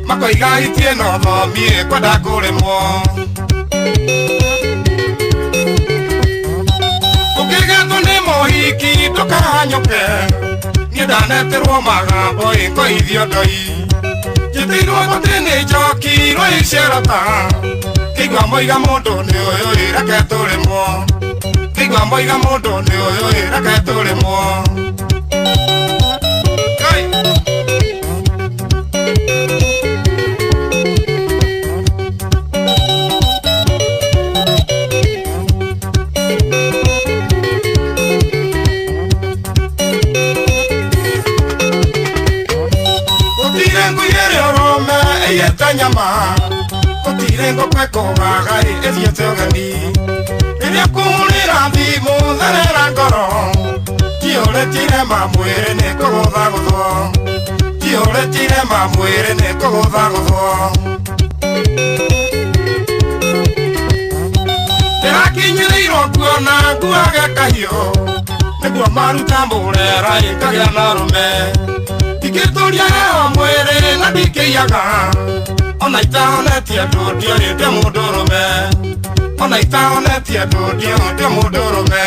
Makoiga itie no thomie kwenda kũrĩmwo Ũkĩgetwo nĩ mũhiki ndũkahanyũke Niĩ ndaneterwo magambo ĩngoithio ndoi Njĩtĩirwo gũtĩ nĩ njoki rwĩcerota Kĩigua moiga mũndũ nĩ ũyũ ĩ reke tũrĩmwo Kĩigua moiga mũndũ nĩ ũyũ ĩ reke tũrĩmwo Gũtirĩ ngui ĩrĩ ũrũme ĩiyĩte nyama Gũtirĩ ngũkũ ĩkũgaga ĩthiĩte ũgeni Rĩrĩa kũhũrĩra thimũ therera ngoro Kĩũrĩtie irema mwĩrĩ nĩ kũgũthagũthwo Kĩũrĩtie irema mwĩrĩ nĩ kũgũthagũthwo Ndĩrakinyĩrĩirwo kuona nguage kahiũ Nĩguo maruta mũrera ĩkagĩa na rũme Ndingĩtũria heho mwĩrĩ na ndingĩiyaga Ona itahonetie andũ ndiũĩ ndĩ mũndũrũme Ona itahonetie andũ ndiũĩ ndĩ mũndũrũme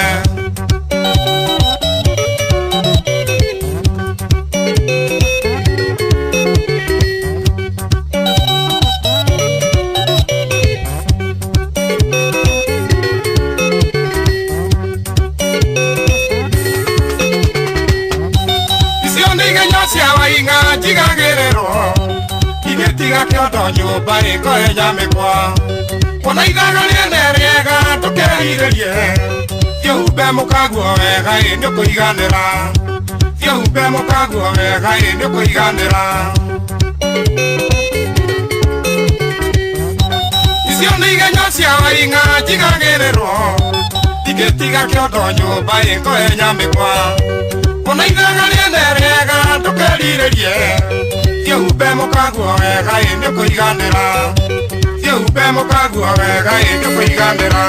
Icio nĩ igenyo cia Waing'a njigagĩrĩrwo Igĩtiga kĩondo nyũmba ĩkohenya mĩkwa Kuona ithaga rĩene rĩega ndũkeriririe Thiĩ ũhumbe mũkaguo wega ĩ nĩũkũiganĩra Thiĩ ũhumbe mũkaguo wega ĩ nĩũkũiganĩra Icio nĩ igenyo cia Waing'a njigagĩrĩrwo Igĩtiga kĩondo nyũmba ĩkohenya mĩkwa Kuona ithaga rĩene rĩega ndũkeriririe Thiĩ ũhumbe mũkaguo wega ĩ nĩũkũiganĩra Thiĩ ũhumbe mũkaguo wega ĩ nĩũkũiganĩra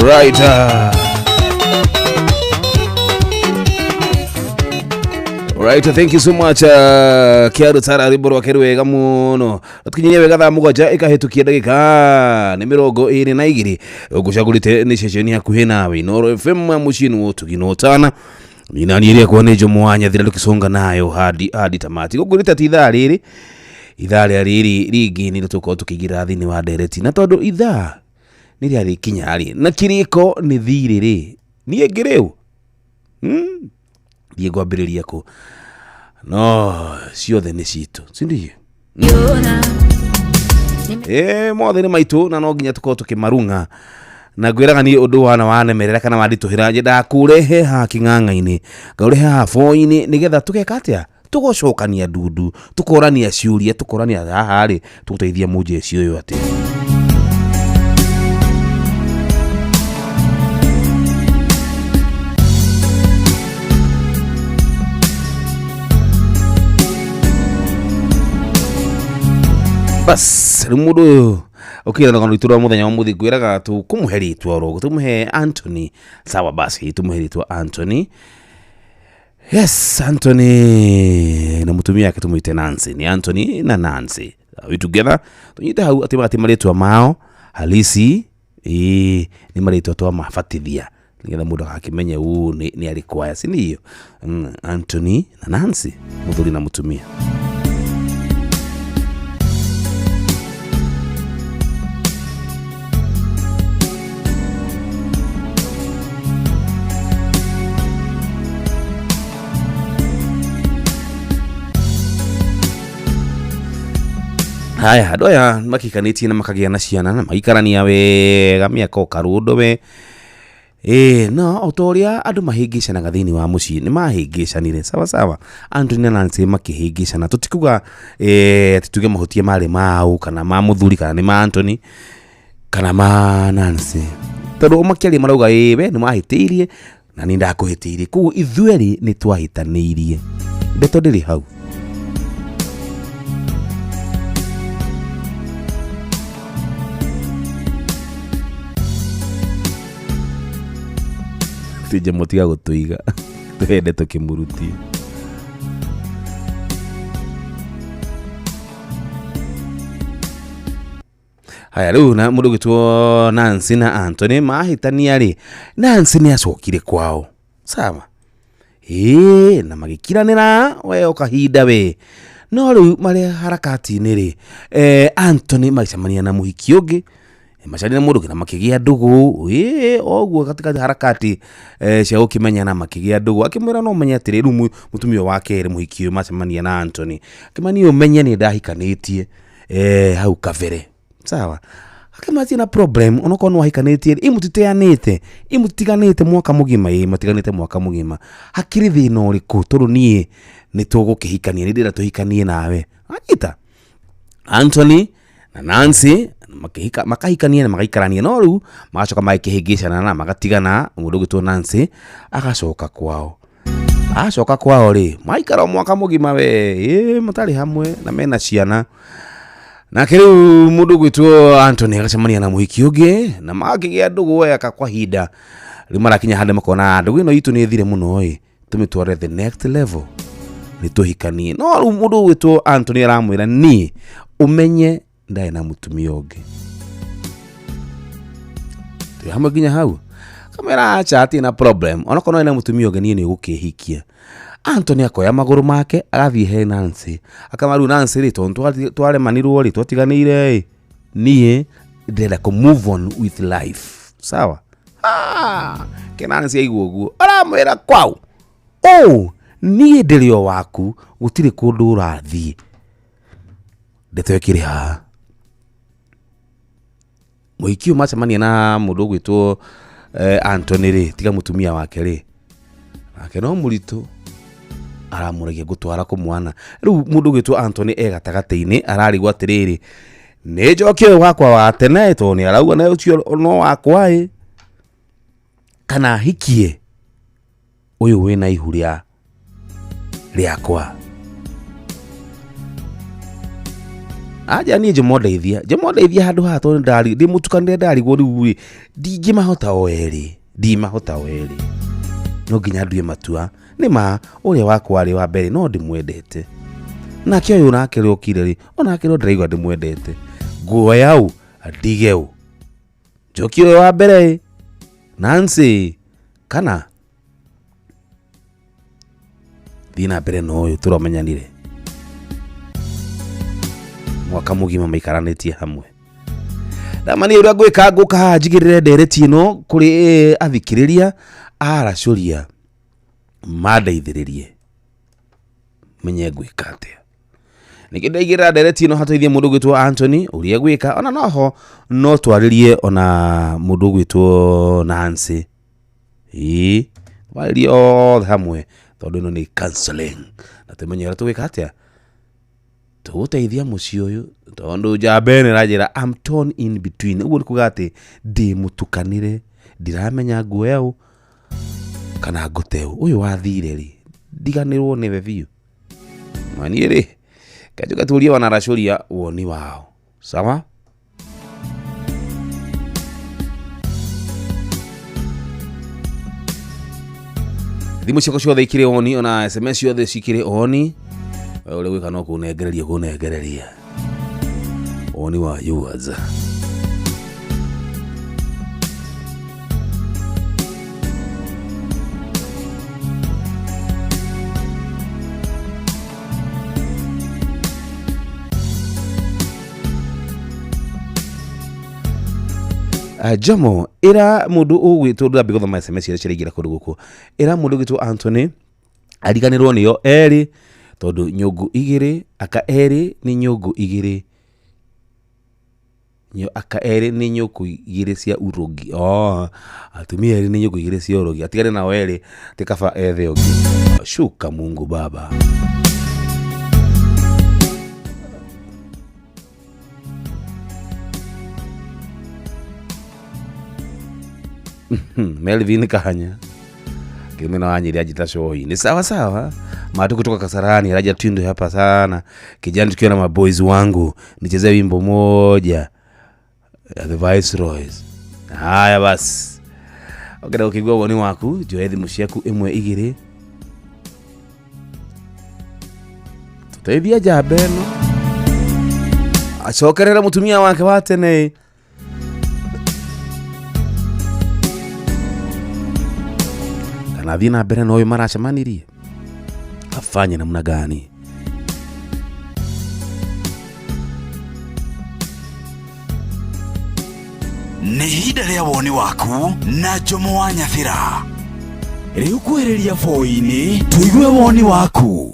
Right. Alright, thank you so much Kiaru Tara rwimbo rwake rwega muno tukinyirie wega thaa 7 ikahĩtũkia ndagĩka nĩ 22 ũgũcagũrĩte nĩ ceceni hakuhĩ nawe Inooro FM mũciĩ nĩ ũtugi na ũtana ninani ĩrĩa kwa nĩ Jomo wa Nyathira tũkĩconga nayo hadi hadi tamati gũkwĩrĩte ti ithaa rĩrĩ ithaa rĩa rĩrĩ rĩngĩ nĩ tũkorwo tũkĩingĩra thĩinĩ wa ndereti na tondũ ithaa nĩ rĩarĩkinya rĩ na kĩrĩko nĩ thirĩ rĩ niĩ ngĩrĩu thiĩ ngwambĩrĩria kũ no ciothe nĩ citũ si ndio? Mothe nĩ maitũ na no nginya tũkorwo tũkĩmarung'a na ngwĩraga niĩ ũndũ wana wanemerera kana wanditũhĩra nyendaga kũrehe haha kĩng'ang'a-inĩ ngaũrehe haha boi-inĩ nĩgetha tũgeka atĩa tũgũcokania ndundu tũkorania ciũria tũkorania haha rĩ tũgũteithia mũnjeci ũyũ atĩa. Bas rĩu mũndũ ũyũ ũkĩra rũgano rwitũ rwa mũthenya wa mũthĩ ngwĩraga tũkũmũhe rĩtwa oro tũmũhe Anthony sawa basi tũmũhe rĩtwa Anthony. Yes, Anthony na mũtumia wake tũmwĩte Nancy. Ni Anthony na Nancy. Are we together? Tũnyite hau atĩ atĩ marĩtwa mao halisi nĩ marĩtwa twamabatithia nĩgetha mũndũ agakĩmenye ũ nĩ arĩkũ aya si ndio? Anthony na Nancy mũthuri na mũtumia. Haya, andũ aya makikanĩtie na makagĩa na ciana na magaikarania wega mĩaka o karũndo we. No o ta ũrĩa andũ mahĩngĩcanaga thĩinĩ wa mũciĩ nĩ mahĩngĩcanire sawa sawa. Anthony na Nancy makĩhĩngĩcana tũtikuga atĩ tuge mahũtia marĩ mau kana ma mũthuri kana nĩ ma Anthony kana ma Nancy tondũ o makĩaria marauga we nĩ wahĩtĩirie na nĩ ndakũhĩtĩirie koguo ithuerĩ nĩ twahĩtanĩirie ndeto ndĩrĩ hau. Tije mũtiga gũtũiga twende tũkĩmũrutie. Haya rĩu na mũndũ ũgĩtwo Nancy na Anthony mahĩtania rĩ Nancy nĩ acokire kwao sawa na magĩkiranĩra we o kahinda we no rĩu marĩ harakati-inĩ rĩ Anthony magĩcemania na mũhiki ũngĩ macemania na mũndũ ũngĩ na makĩgĩa ndũgũ oguo katika harakati cia gũkĩmenyana makĩgĩa ndũgũ akĩmwĩra no ũmenye atĩrĩ rĩu mũtumia wa kerĩ mũhiki ũyũ macemania na Anthony akĩmwĩra niĩ ũmenye nĩ ndahikanĩtie hau kabere sawa akĩmwĩra na problem onokorwo nĩ wahikanĩtie imũtiteanĩte imũtiganĩte mwaka mũgima matiganĩte mwaka mũgima hakĩrĩ thĩna ũrĩkũ tondũ niĩ nĩ tũgũkĩhikania nĩ ndĩrenda tũhikanie nawe anyita Anthony na Nancy makahikania na magaikarania no rĩu magacoka magĩkĩhĩngĩcana na magatigana mũndũ ũgĩtwo Nancy agacoka kwao acoka kwao rĩ maikara mwaka mũgima we matarĩ hamwe na mena ciana nake rĩu mũndũ ũgwĩtwo Anthony agacemania na mũhiki ũngĩ na magakĩgĩa ndũgũ eka kwa ihinda rĩu marakinya handũ makona ndũgũ ĩno itũ nĩ ĩthire mũno ĩ tũmĩtware the next level nĩ tũhikanie no rĩu mũndũ ũgwĩtwo Anthony aramwĩra niĩ ũmenye ndarĩ na mũtumia ũngĩ twĩ hamwe nginya hau kamwĩra acha hatirĩ na problem onokorwo nĩ na mũtumia ũngĩ niĩ nĩ ũgũkĩhikia Anthony akoya magũrũ make agathiĩ he Nancy akamwĩra rĩu Nancy rĩ tondũ twaremanirwo rĩ twatiganĩire ĩ niĩ ndĩrenda kũ move on with life sawa ke Nancy aigua ũguo aramwĩra kwau niĩ ndĩrĩ o waku gũtirĩ kũndũ ũrathiĩ ndeto ĩkĩrĩ haha mũhiki ũyũ macemania na mũndũ ũgwĩtwo Anthony rĩ tiga mũtumia wake rĩ nake no mũritũ aramũragia ngũtwara kũ mwana rĩu mũndũ ũgwĩtwo Anthony e gatagatĩ-inĩ ararigwo atĩrĩrĩ nĩ njoke ũyũ wakwa wa tene tondũ nĩ arauga na ũcio no wakwa ĩ kana hikie ũyũ wĩna ihu rĩakwa aja niĩ Jomo ndeithia Jomo ndeithia handũ haha tondũ ndĩ mũtukanĩre ndarigwo rĩu rĩ ndingĩmahota o erĩ ndimahota o erĩ. No nginya ndue matua. Nĩ ma ũrĩa wakwa arĩ wa mbere no ndĩmwendete. Nake ũyũ nake rĩokire rĩ, onake no ndĩraigua ndĩmwendete. Nguoya ũ ndige ũ. Njokie ũyũ wa mbere Nancy kana thiĩ na mbere na ũyũ tũramenyanire mwaka mũgima maikaranĩtie hamwe. Ndamani ũrĩa ngwĩka ngũka haha njigĩrĩre ndereti ĩno kũrĩ athikĩrĩria aracũria mandeithĩrĩrie menye ngwĩka atĩa. Nĩkĩ ndaigĩrĩra ndereti ĩno hateithie mũndũ ũgwĩtwo Anthony ũrĩa gwĩka, ona noho no twarĩrie ona mũndũ ũgwĩtwo Nancy. Ĩĩ twarĩrie othe hamwe tondũ ĩno nĩ counseling na tũmenye ũrĩa tũgwĩka atĩa tũgũteithia mũciĩ ũyũ tondũ njamba ĩno ĩranjĩra I'm torn in between. Ũguo nĩ kuga atĩ ndĩ mũtukanĩre, ndiramenya nguoya ũ kana ngũte ũ. Ũyũ wathire rĩ ndiganĩrwo nĩwe biũ. Maniĩ rĩ kanjũka tũrie wanaracũria woni wao. Sawa? Thimũ ciakwa ciothe ikĩrĩ oni, ona SMS ciothe cikĩrĩ oni. Ũrĩa gwĩka no kũnengereria kũnengereria woni wa yours. Jomo ira mundu ugwitwo ndambi guthoma SMS iria ciraingĩra kũndũ gũkũ. Ira mundu ugwitwo Anthony ariganĩrwo nĩyo erĩ tondũ nyũngũ igĩrĩ aka erĩ nĩ nyũngũ igĩrĩ aka erĩ nĩ nyũngũ igĩrĩ cia urogi. Oh, atumia erĩ nĩ nyũngũ igĩrĩ cia urogi, atigane nao erĩ ti kaba ethe ũngĩ. Shuka Mungu Baba. Melvin Kahanya kimena wanyiria jita shohi ni sawa sawa. Matu kutoka Kasarani raja tindo hapa sana kijana, tukiwa na maboys wangu nichezee wimbo moja ya The Viceroys. Haya basi, okay, ukigwa woni waku joethi mushiaku imwe igiri tuteithia jabeno acokerera mutumia wake wa tene. Na thiĩ na mbere na ũyũ maracemanirie afanye namna gani? Nĩ ihinda rĩa woni waku na Jomo wa Nyathira. Rĩu kwĩrĩria boi-inĩ tũigue woni waku.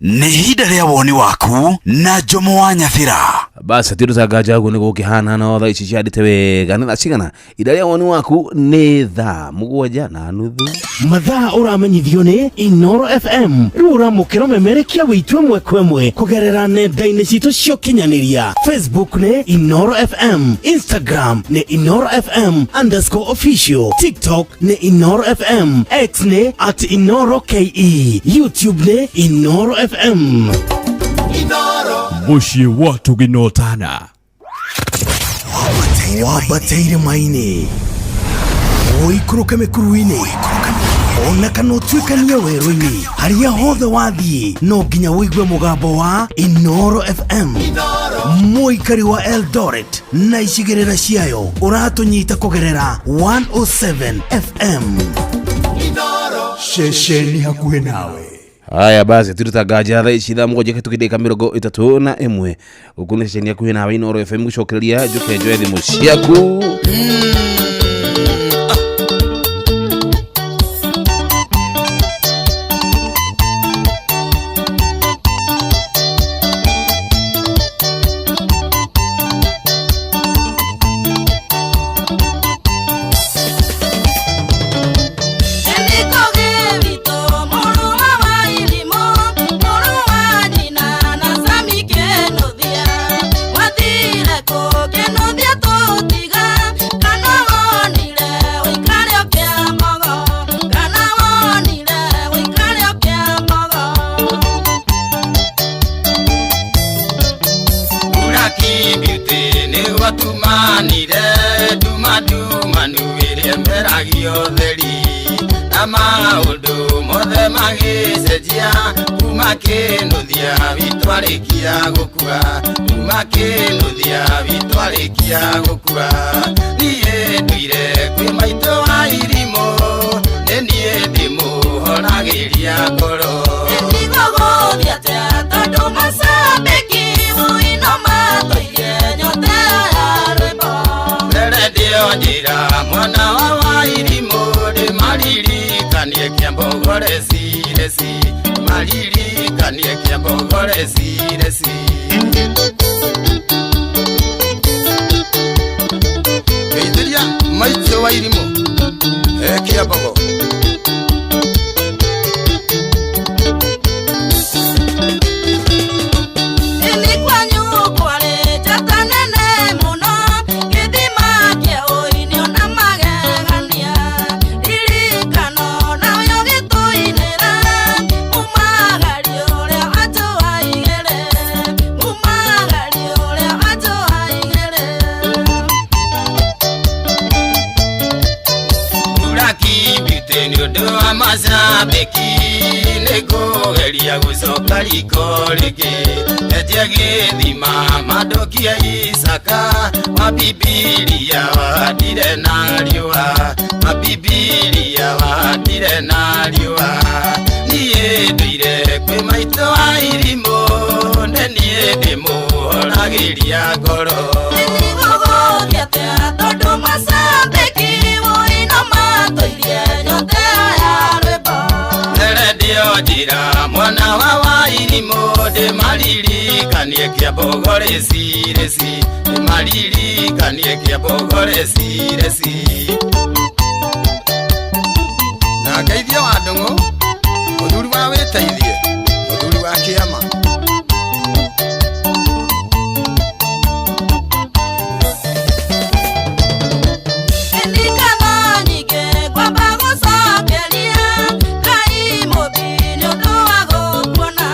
Nĩ ihinda rĩa woni waku na Jomo wa Nyathira. Basi tiro tagaja guo nĩguo gũkĩhana no thaa ici ciandĩte wega nĩ thaa cigana? Ihinda rĩa woni waku nĩ thaa 7:30. Mathaa ũramenyithio nĩ Inoro FM. Rĩu ũramũkĩra ũmemerekia wĩitũ ĩmwe kwa ĩmwe kũgerera nenda-inĩ citũ cia ũkinyanĩria. Facebook nĩ Inoro FM, Instagram nĩ Inoro FM _official, TikTok nĩ Inoro FM, X nĩ @InoroKE, YouTube nĩ Inoro FM. Mũciĩ wa tũgĩnotana. Wambateire maini ũikũrũke mĩkuru-inĩ ona kana ũtuĩkanie werũ-inĩ, harĩa hothe wathiĩ no nginya ũigue mũgambo wa Inoro FM. Mũikari wa Eldoret na icigĩrĩra ciayo ũratũnyita kũgerera 107 FM. Ceceni hakuhĩ nawe. Haya basi turutagaja thaa ici thaa 7:31 gũkũ nĩ ceceni hakuhĩ nawe Inoro FM gũcokereria njoke njoe thimũ ciaku. Tumanire, duma duma nuwire meragio theri na ma Maũndũ mothe magĩcenjia kuma kĩnũthia witũ arĩkia gũkua kuma kĩnũthia witũ arĩkia gũkua niĩ nduire kwĩ maitũ wa irimũ nĩ niĩ ndĩmũhoragĩria ngoro Ndigũgũthiĩ atĩa tondũ macambĩki mũino matũirie nyote ya rwĩmbo Redio njĩra mwana wa Wairimũ ndĩmaririkanie kĩambogore cireci maririkanie kĩambogore cireci Geithĩria maitũ wa irimũ e kĩambogo Ĩni kwanyu kwarĩ njata nene mũno gĩthima kĩa ũini ona magegania ririkano nawe ũgĩtũinĩra mumagario ũrĩa watũaigĩre mumagario ũrĩa watũaigĩre Mbura nĩ ũndũ wa macambĩki nĩngũgeria gũcoka riko rĩngĩ enje gĩthima mandukie Isaka wa Bibilia wahandire na riũa wa Bibilia wahandire na riũa niĩ nduire kwĩ maitũ wa irimũ nĩ niĩ ndĩmũhoragĩria ngoro Ndigũgũthiĩ atĩa tondũ macambĩki mũino matũirie nyote ya rwĩmbo Redio njĩra mwana wa Wairimũ ndĩmaririkanie kĩambogore cireci ndĩmaririkanie kĩambogore cireci na ngeithie wa Ndung'u mũthuri wa wĩteithie mũthuri wa kĩama Ĩni ngatho nyingĩ ngwamba gũcokeria Ngai mũmbi nĩ ũndũ wa gũkuona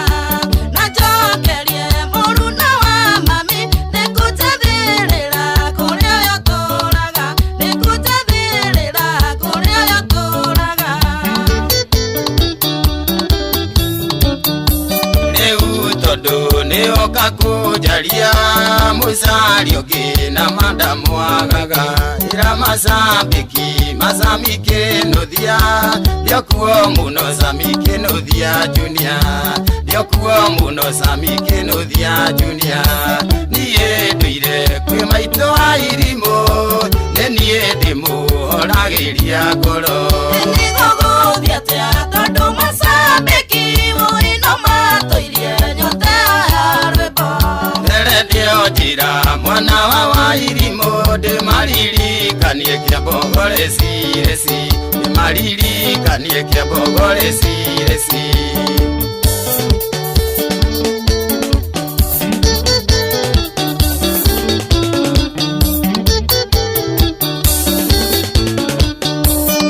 na njokerie mũruna wa mami nĩ kũnjathĩrĩra kũrĩa we ũtũũraga nĩ kũnjathĩrĩra kũrĩa we ũtũũraga rĩu tondũ nĩoka kũnjaria mũcari ũngĩ na mandamwagaga ĩra macambĩki macami kĩnũthia ndĩokuo mũno cami kĩnũthia junior ndĩokuo mũno cami kĩnũthia junior niĩ nduire kwĩ maitũ wa irimũ nĩ niĩ ndĩmũhoragĩria ngoro Ndigũgũthiĩ atĩa tondũ macambĩki mũino matũirie nyote ya rwĩmbo Redio njĩra mwana wa Wairimũ ndĩmaririkanie kĩambogore cireci ndĩmaririkanie kĩambogore cireci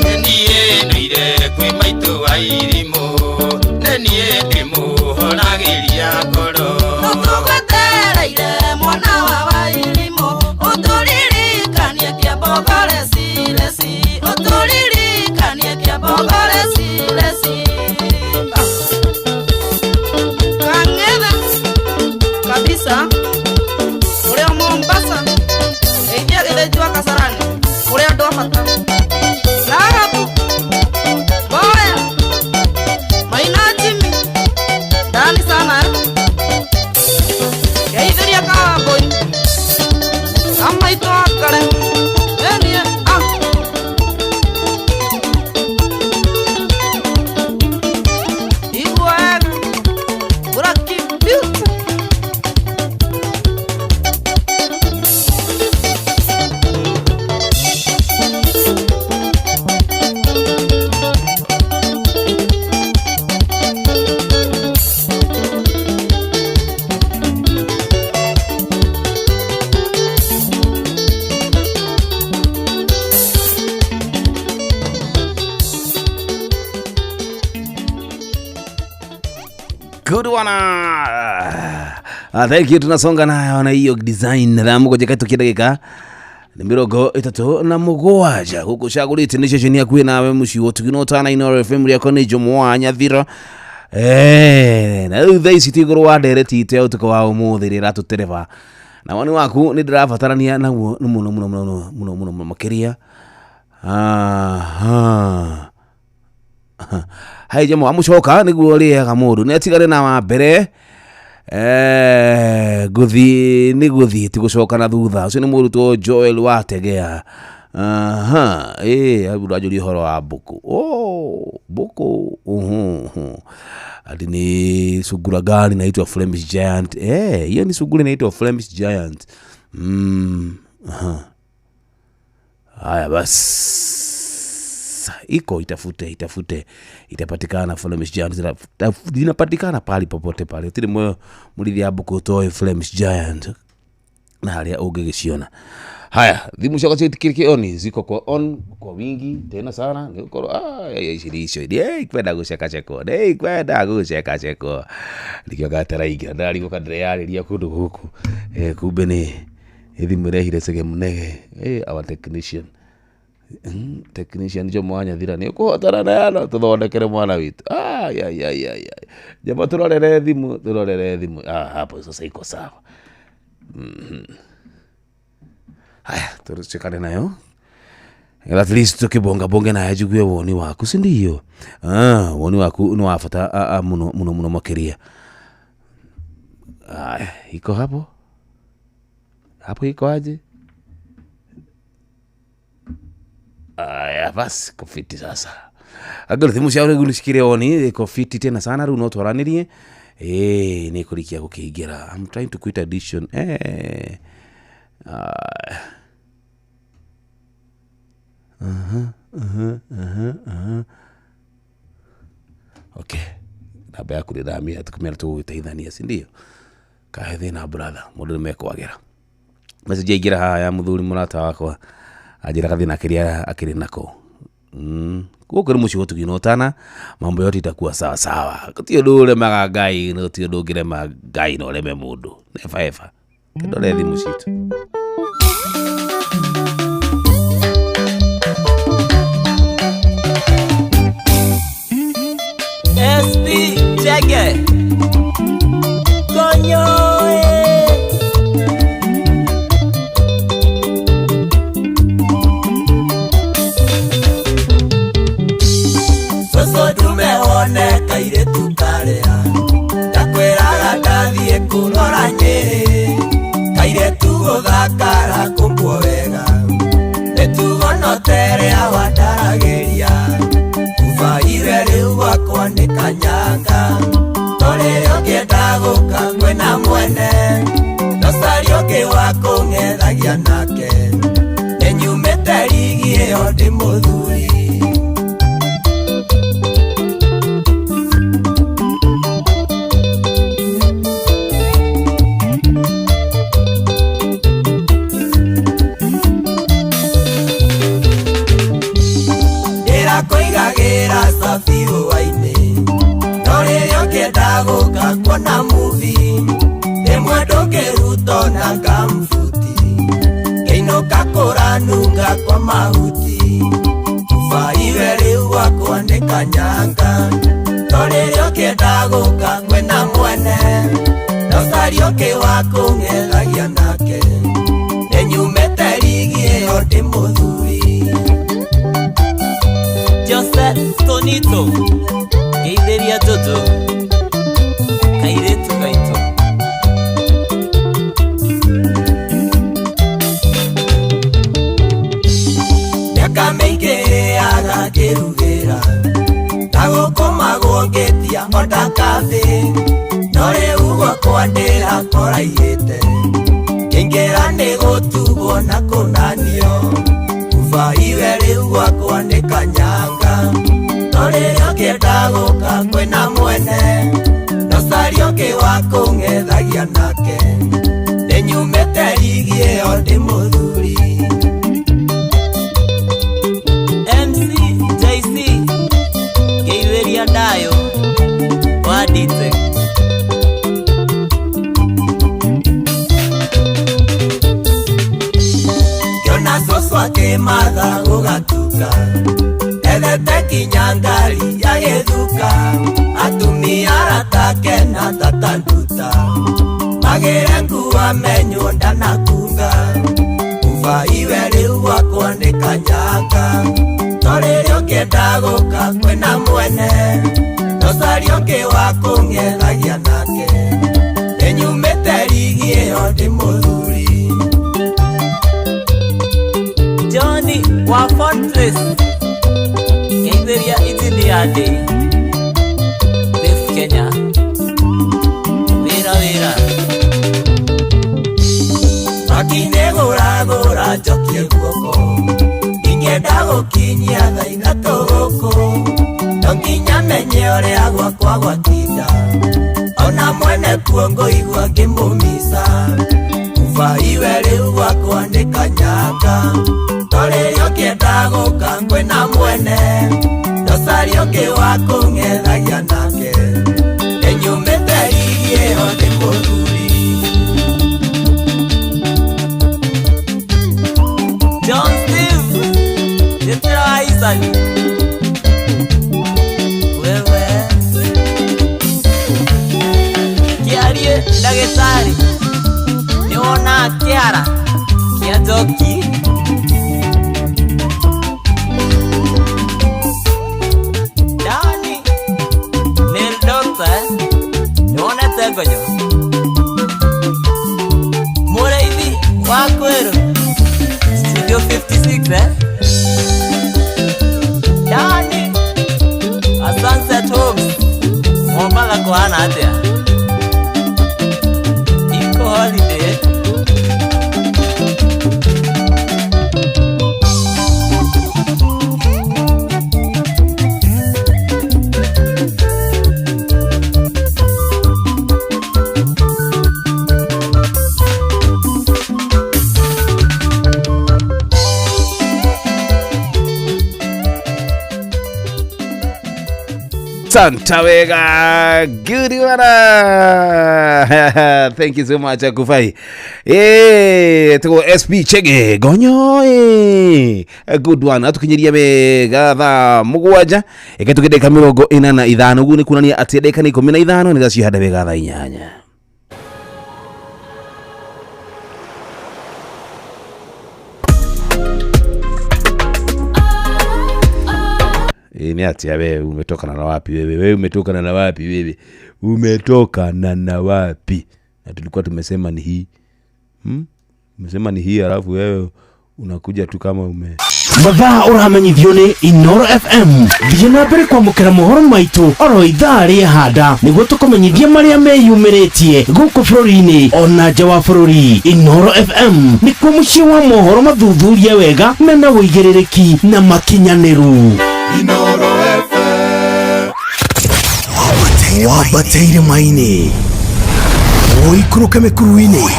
Nĩ niĩ nduire kwĩ maitũ wa irimũ nĩ niĩ ndĩmũhoragĩria ngoro Tũgwetereire mwana wa Wairimũ ũtũririkanie kĩambogore cireci ũtũririkanie kĩambogore cireci Kang'ethe kabisa ũrĩa Mombasa geithia gĩthĩnji wa Kasarani kũrĩ andũ a bata Rahabu Boya Maina Jimmy ndani sana eh? Geithĩria Kawambũi amaitũ akare enie ah Igua wega Buraki beauty Good one. Thank you, tunasonga nayo na hiyo design thaa mũgwanja kaitũkia ndagĩka Nĩ 37 gũkũ cagũrĩte nĩ ceceni hakuhĩ nawe mũciĩ wa ũtugi na ũtana Inooro FM rĩakwa nĩ Jomo wa Nyathira. Na rĩu thaa ici twĩ igũrũ wa ndereti itũ ya ũtukũ wa ũmũthĩ ĩrĩa ĩratũtereba na woni waku nĩ ndĩrabatarania naguo nĩ mũno mũno mũno mũno mũno mũno makĩria. Aha. Hai Jomo amũcoka nĩguo ũrĩaga mũndũ nĩ atigane na wa mbere. Ngũthiĩ nĩ gũthiĩ ti gũcoka na thutha. Ũcio nĩ mũrutwo Joel Wategea. Aha, hau ũranjũria ũhoro wa mbũkũ. Oh, mbũkũ. Uhu. Ati ni sungura gani inaitwa Flemish Giant. Hiyo ni sungura inaitwa Flemish Giant. Aha. Haya basi. Iko itafute itapatikana Flemish Giant. Zinapatikana pali popote pale. Tiri moyo mulithi ya mbũkũ toĩ Flemish Giant na harĩa ũngĩgĩciona. Haya, thimu ciakwa citikĩrĩkĩ on, ziko kwa on kwa wingi tena sana nĩ gũkorwo ici nĩ icio ikwenda gũcekacekwo, nĩ ikwenda gũcekacekwo. Nĩkĩo gataraingĩra ndarigwo kana ndĩreyarĩria kũndũ gũkũ. Kumbe nĩ thimũ ĩrehire cege mũnege. Our technician. Technician Jomo wa Nyathira nĩ ũkũhotana na yano tũthondekere mwana witũ. Ai. Jama tũrorere thimũ, hapo sasa iko sawa. Haya, tuchekane nayo. At least tukibonga bonge na njigue woni waku, si ndio? Woni waku ni wa bata muno muno muno makiria. Haya, iko hapo? Hapo iko aje? Aya, basi kofiti sasa. Agora thimu cia rĩu nĩcikĩrĩ oni, iko fiti tena sana rĩu no twaranĩrie. Nĩ kũrĩkia gũkĩingĩra. I'm trying to quit addiction. Okay. Namba yaku ndĩramĩhe tũkĩmera tũgũgĩteithania, si ndio? Kahe thĩna brother, mũndũ nĩmekwagĩra. Message yaingĩra haha ya mũthuri mũrata wakwa anjĩra gathĩna kĩrĩa akĩrĩ nako. Gũkũ nĩ mũciĩ ũtugi na ũtana, mambo yote itakuwa sawa sawa. Gũtirĩ ũndũ ũremaga Ngai, na gũtirĩ ũndũ ũngĩrema Ngai na ũreme mũndũ. Never ever. Ndore thimũ citũ. SP Chege Konyo. Soso dume one kairetu karea ndakwĩraga ndathiĩ kũrora Nyĩrĩ kairetu gũthakara kũmbwo wega mĩtugo no ta ĩrĩa wandaragĩria ubaire rĩu gwakwa nĩ kanyanga torĩrĩa ũngĩenda gũka kwĩna mwene ndocaria ũngĩ wa kũng'ethagia nake nĩnyumĩte rigi ĩyo ndĩ mũthuri. Ndĩrakũigagĩra cabi hwaĩ-inĩ no rĩrĩa ũngĩenda gũka kuona movie rĩmwe ndũngĩruta ona ngambuti ngĩinũka kũranunga kwa mahuti ubaiwe rĩu gwakwa nĩ kanyanga no rĩrĩa ũngĩenda gũka kwĩna mwene ndocaria ũngĩ wa kũng'ethagia nake nĩnyumĩte rigi ĩyo ndĩ mũthuri. Jose Tonito ngeithĩria Jojo kairĩtu gaitũ. Mĩaka mĩingĩ ĩrĩaga ngĩrugĩra na gũkũmagwo ngĩtia onda kathĩ no rĩu gwakwa ndĩrakoraihĩte ngĩingĩra nĩ gũtugwo na kũnanio ubaiwe rĩu gwakwa nĩ kanyanga no rĩrĩa ũngĩenda gũka kwĩna mwene ndocaria ũngĩ wa kũng'ethagia nake nĩnyumĩte rigi ĩyo ndĩ mũthuri. MC JC ngeithĩria Ndayo wa Dite. Njĩkĩre nguo amenywo ndanakunga Kuba iwe rĩu gwakwa nĩ kanyanga Torĩrĩ ũkĩenda gũka kwĩna mwene Ndũcarie ũngĩ wa kũng'ethagia nake Nĩnyumĩte rigi ĩyo ndĩ mũthuri Johnny wa Fortress Ngeithĩria engineer ndĩ Dave Kenya Wĩra wĩra Makinĩ gũragũra njokie guoko Ingĩenda gũkinyia thaa ithatũ gũkũ No nginya menye ũrĩa gwakwa gwatinda Ona mwene kuo ngũigua ngĩmũmica Kuba iwe rĩu gwakwa nĩ kanyanga Torĩrĩ ũkĩenda gũka kwĩna mwene Ndũcarie ũngĩ wa kũng'ethagia nake Nĩnyumĩte rigi ĩyo ndĩ mũthuri John Steve Njĩtĩra wa Isaac Wewe Kĩarie ndagĩtarĩ Nĩwonaga kĩara kĩa njoki Dani Nail doctor Nĩwonete ngonyo Mũrĩithi wa kwĩrũ Studio 56 eh? Dani A Sunset Homes Mombatha kũhana atĩa? Eco Holiday Santa wega good one. Thank you so much Akufai. Tuko SP Chege gonyo A good one atukinyiria wega thaa mugwanja ĩkĩtũkĩ ndagĩka 45 ũguo nĩ kuonania atĩ ndagĩka nĩ 15 nĩ gacihanda wega thaa 8. Ni atia wewe umetokana na wapi wewe? Wewe umetokana na wapi wewe? Umetokana na wapi? Na tulikuwa tumesema ni hii. Umesema ni hii alafu wewe unakuja tu kama ume Mathaa ũramenyithio nĩ Inoro FM. Thiĩ na mbere kwamũkĩra mohoro maitũ oro ithaa rĩa handa nĩguo tũkũmenyithie marĩa meyumĩrĩtie gũkũ bũrũri-inĩ ona nja wa bũrũri. Inoro FM nĩkuo mũciĩ wa mohoro mathuthurie wega mena ũigĩrĩrĩki na makinyanĩru. Inoro FM. Wambateire maini ũikũrũke mĩkuru-inĩ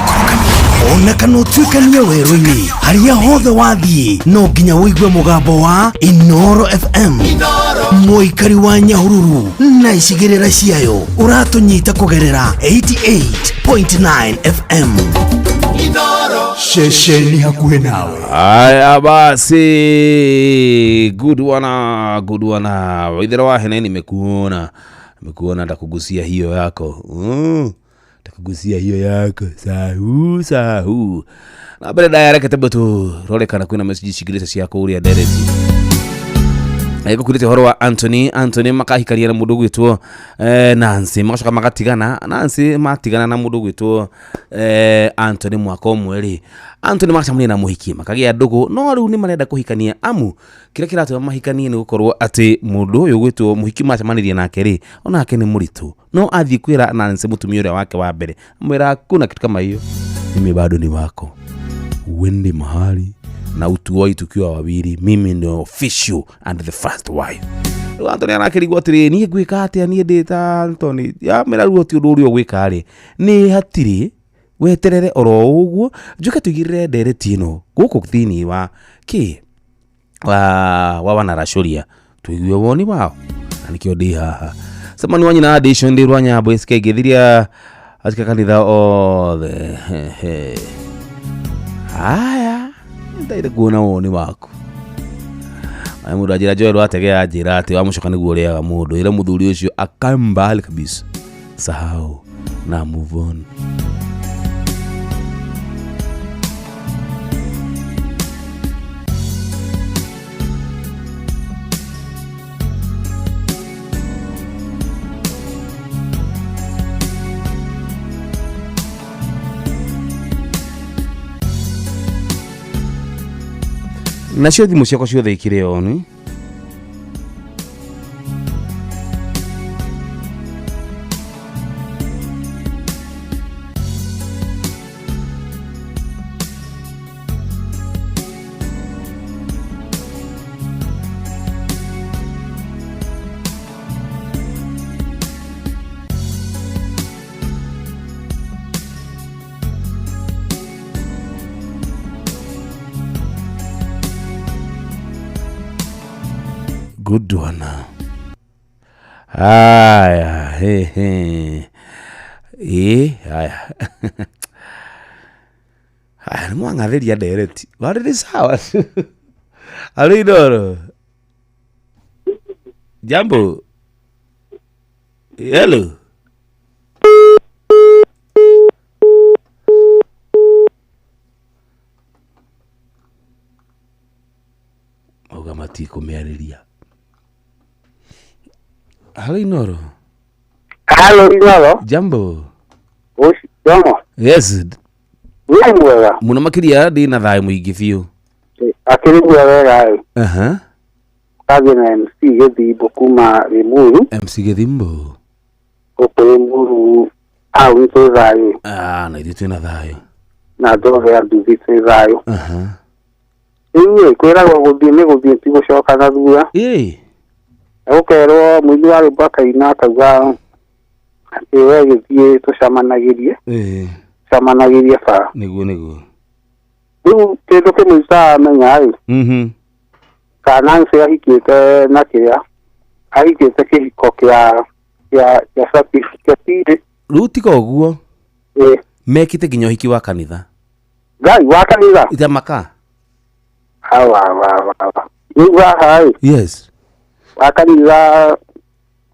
ona kana ũtuĩkanie werũ-inĩ harĩa hothe wathiĩ no nginya ũigue mũgambo wa Inoro FM. Mũikari wa Nyahururu na icigĩrĩra ciayo ũratũnyita kũgerera 88.9 FM. Ceceni hakuhĩ nawe. Aya basi good one, good one. Waithera wa hene nimekuona. Nimekuona nitakugusia hiyo yako. Nitakugusia hiyo yako. Sahu sahu. Na mbere direct tebu rore kana kwina message cigirite cia kuria direct. Na igukurite horo wa Anthony makahikaria na mundu gwitwo Nancy magacoka magatigana Nancy matigana na mundu gwitwo Anthony mwaka ũmwe ri Anthony magacemania na muhiki makagia ndugu no riu ni marenda kuhikania amu kira kiratũma mahikanie ni gukorwo ati mundu uyu gwitwo muhiki macemanirie nake ri onake ni muritu no athie kwira Nancy mutumia uria wake wa mbere amwira kuna kitu kama hiyo mimi bado ni wako uende mahali na utuoi tukiwa wawili mimi ndio official and the first wife. Anthony arakirigwo atiri nie ngwika atia nie ndi ta Anthony ya mera ruo ti undu uria gwika ri ni hatiri weterere oro uguo njuke tuigirire ndereti ino guku thini wa ki wa wanarashuria tuigue woni wao na nikio ndi haha samani wa nyina addition ndi rwa nyambo SK ngithiria atika kanitha othe. Haya ndaire kuona woni waku. Ai mundu anjira Joel ategea anjira ati wamucoka niguo ũrĩaga mundu ira muthuri ucio akambali kabisa sahau na move on. Nacio thimũ ciakwa ciothe ikĩrĩ on. Good one. Haya, he he. Haya. Haya, nĩmwang'athĩria ndereti. Warĩ nĩ sawa. Arĩ Inooro. Jambo. Hello. Mauga matikũmĩarĩria. Halo Inooro. Halo Inooro. Jambo. Jomo. Yes. Wĩ mwega. Mũno makĩria ndĩ na thayũ mũingĩ biũ. Akĩrĩgua wega ĩ. Aha. Kathi na MC Gĩthimbo kuma Limuru. MC Gĩthimbo. Gũkũ Limuru hau nĩ twĩ thayũ. Ah, na ithuĩ twĩna thayũ. Na andũ othe a nduthi twĩ thayũ. Aha. Rĩu ĩ kwĩragwo gũthiĩ nĩ gũthiĩ ti gũcoka na thutha. Ĩ. Gũkerwo mũini wa rwĩmbo akaina akauga atĩ we gĩthiĩ tũcamanagĩrie. Ĩ. Tũcamanagĩrie bara. Nĩguo nĩguo. Rĩu kĩndũ kĩmwe itaramenya ĩ. Mhm. Kana Nancy ahikĩte na kĩrĩa ahikĩte kĩhiko kĩa kĩa kĩa certificate. Rĩu tiga ũguo. Ĩ. Mekĩte nginya ũhiki wa kanitha. Ngai wa kanitha. Itamaka. Awa awa awa. Rĩu haha ĩ. Yes. Wa kanitha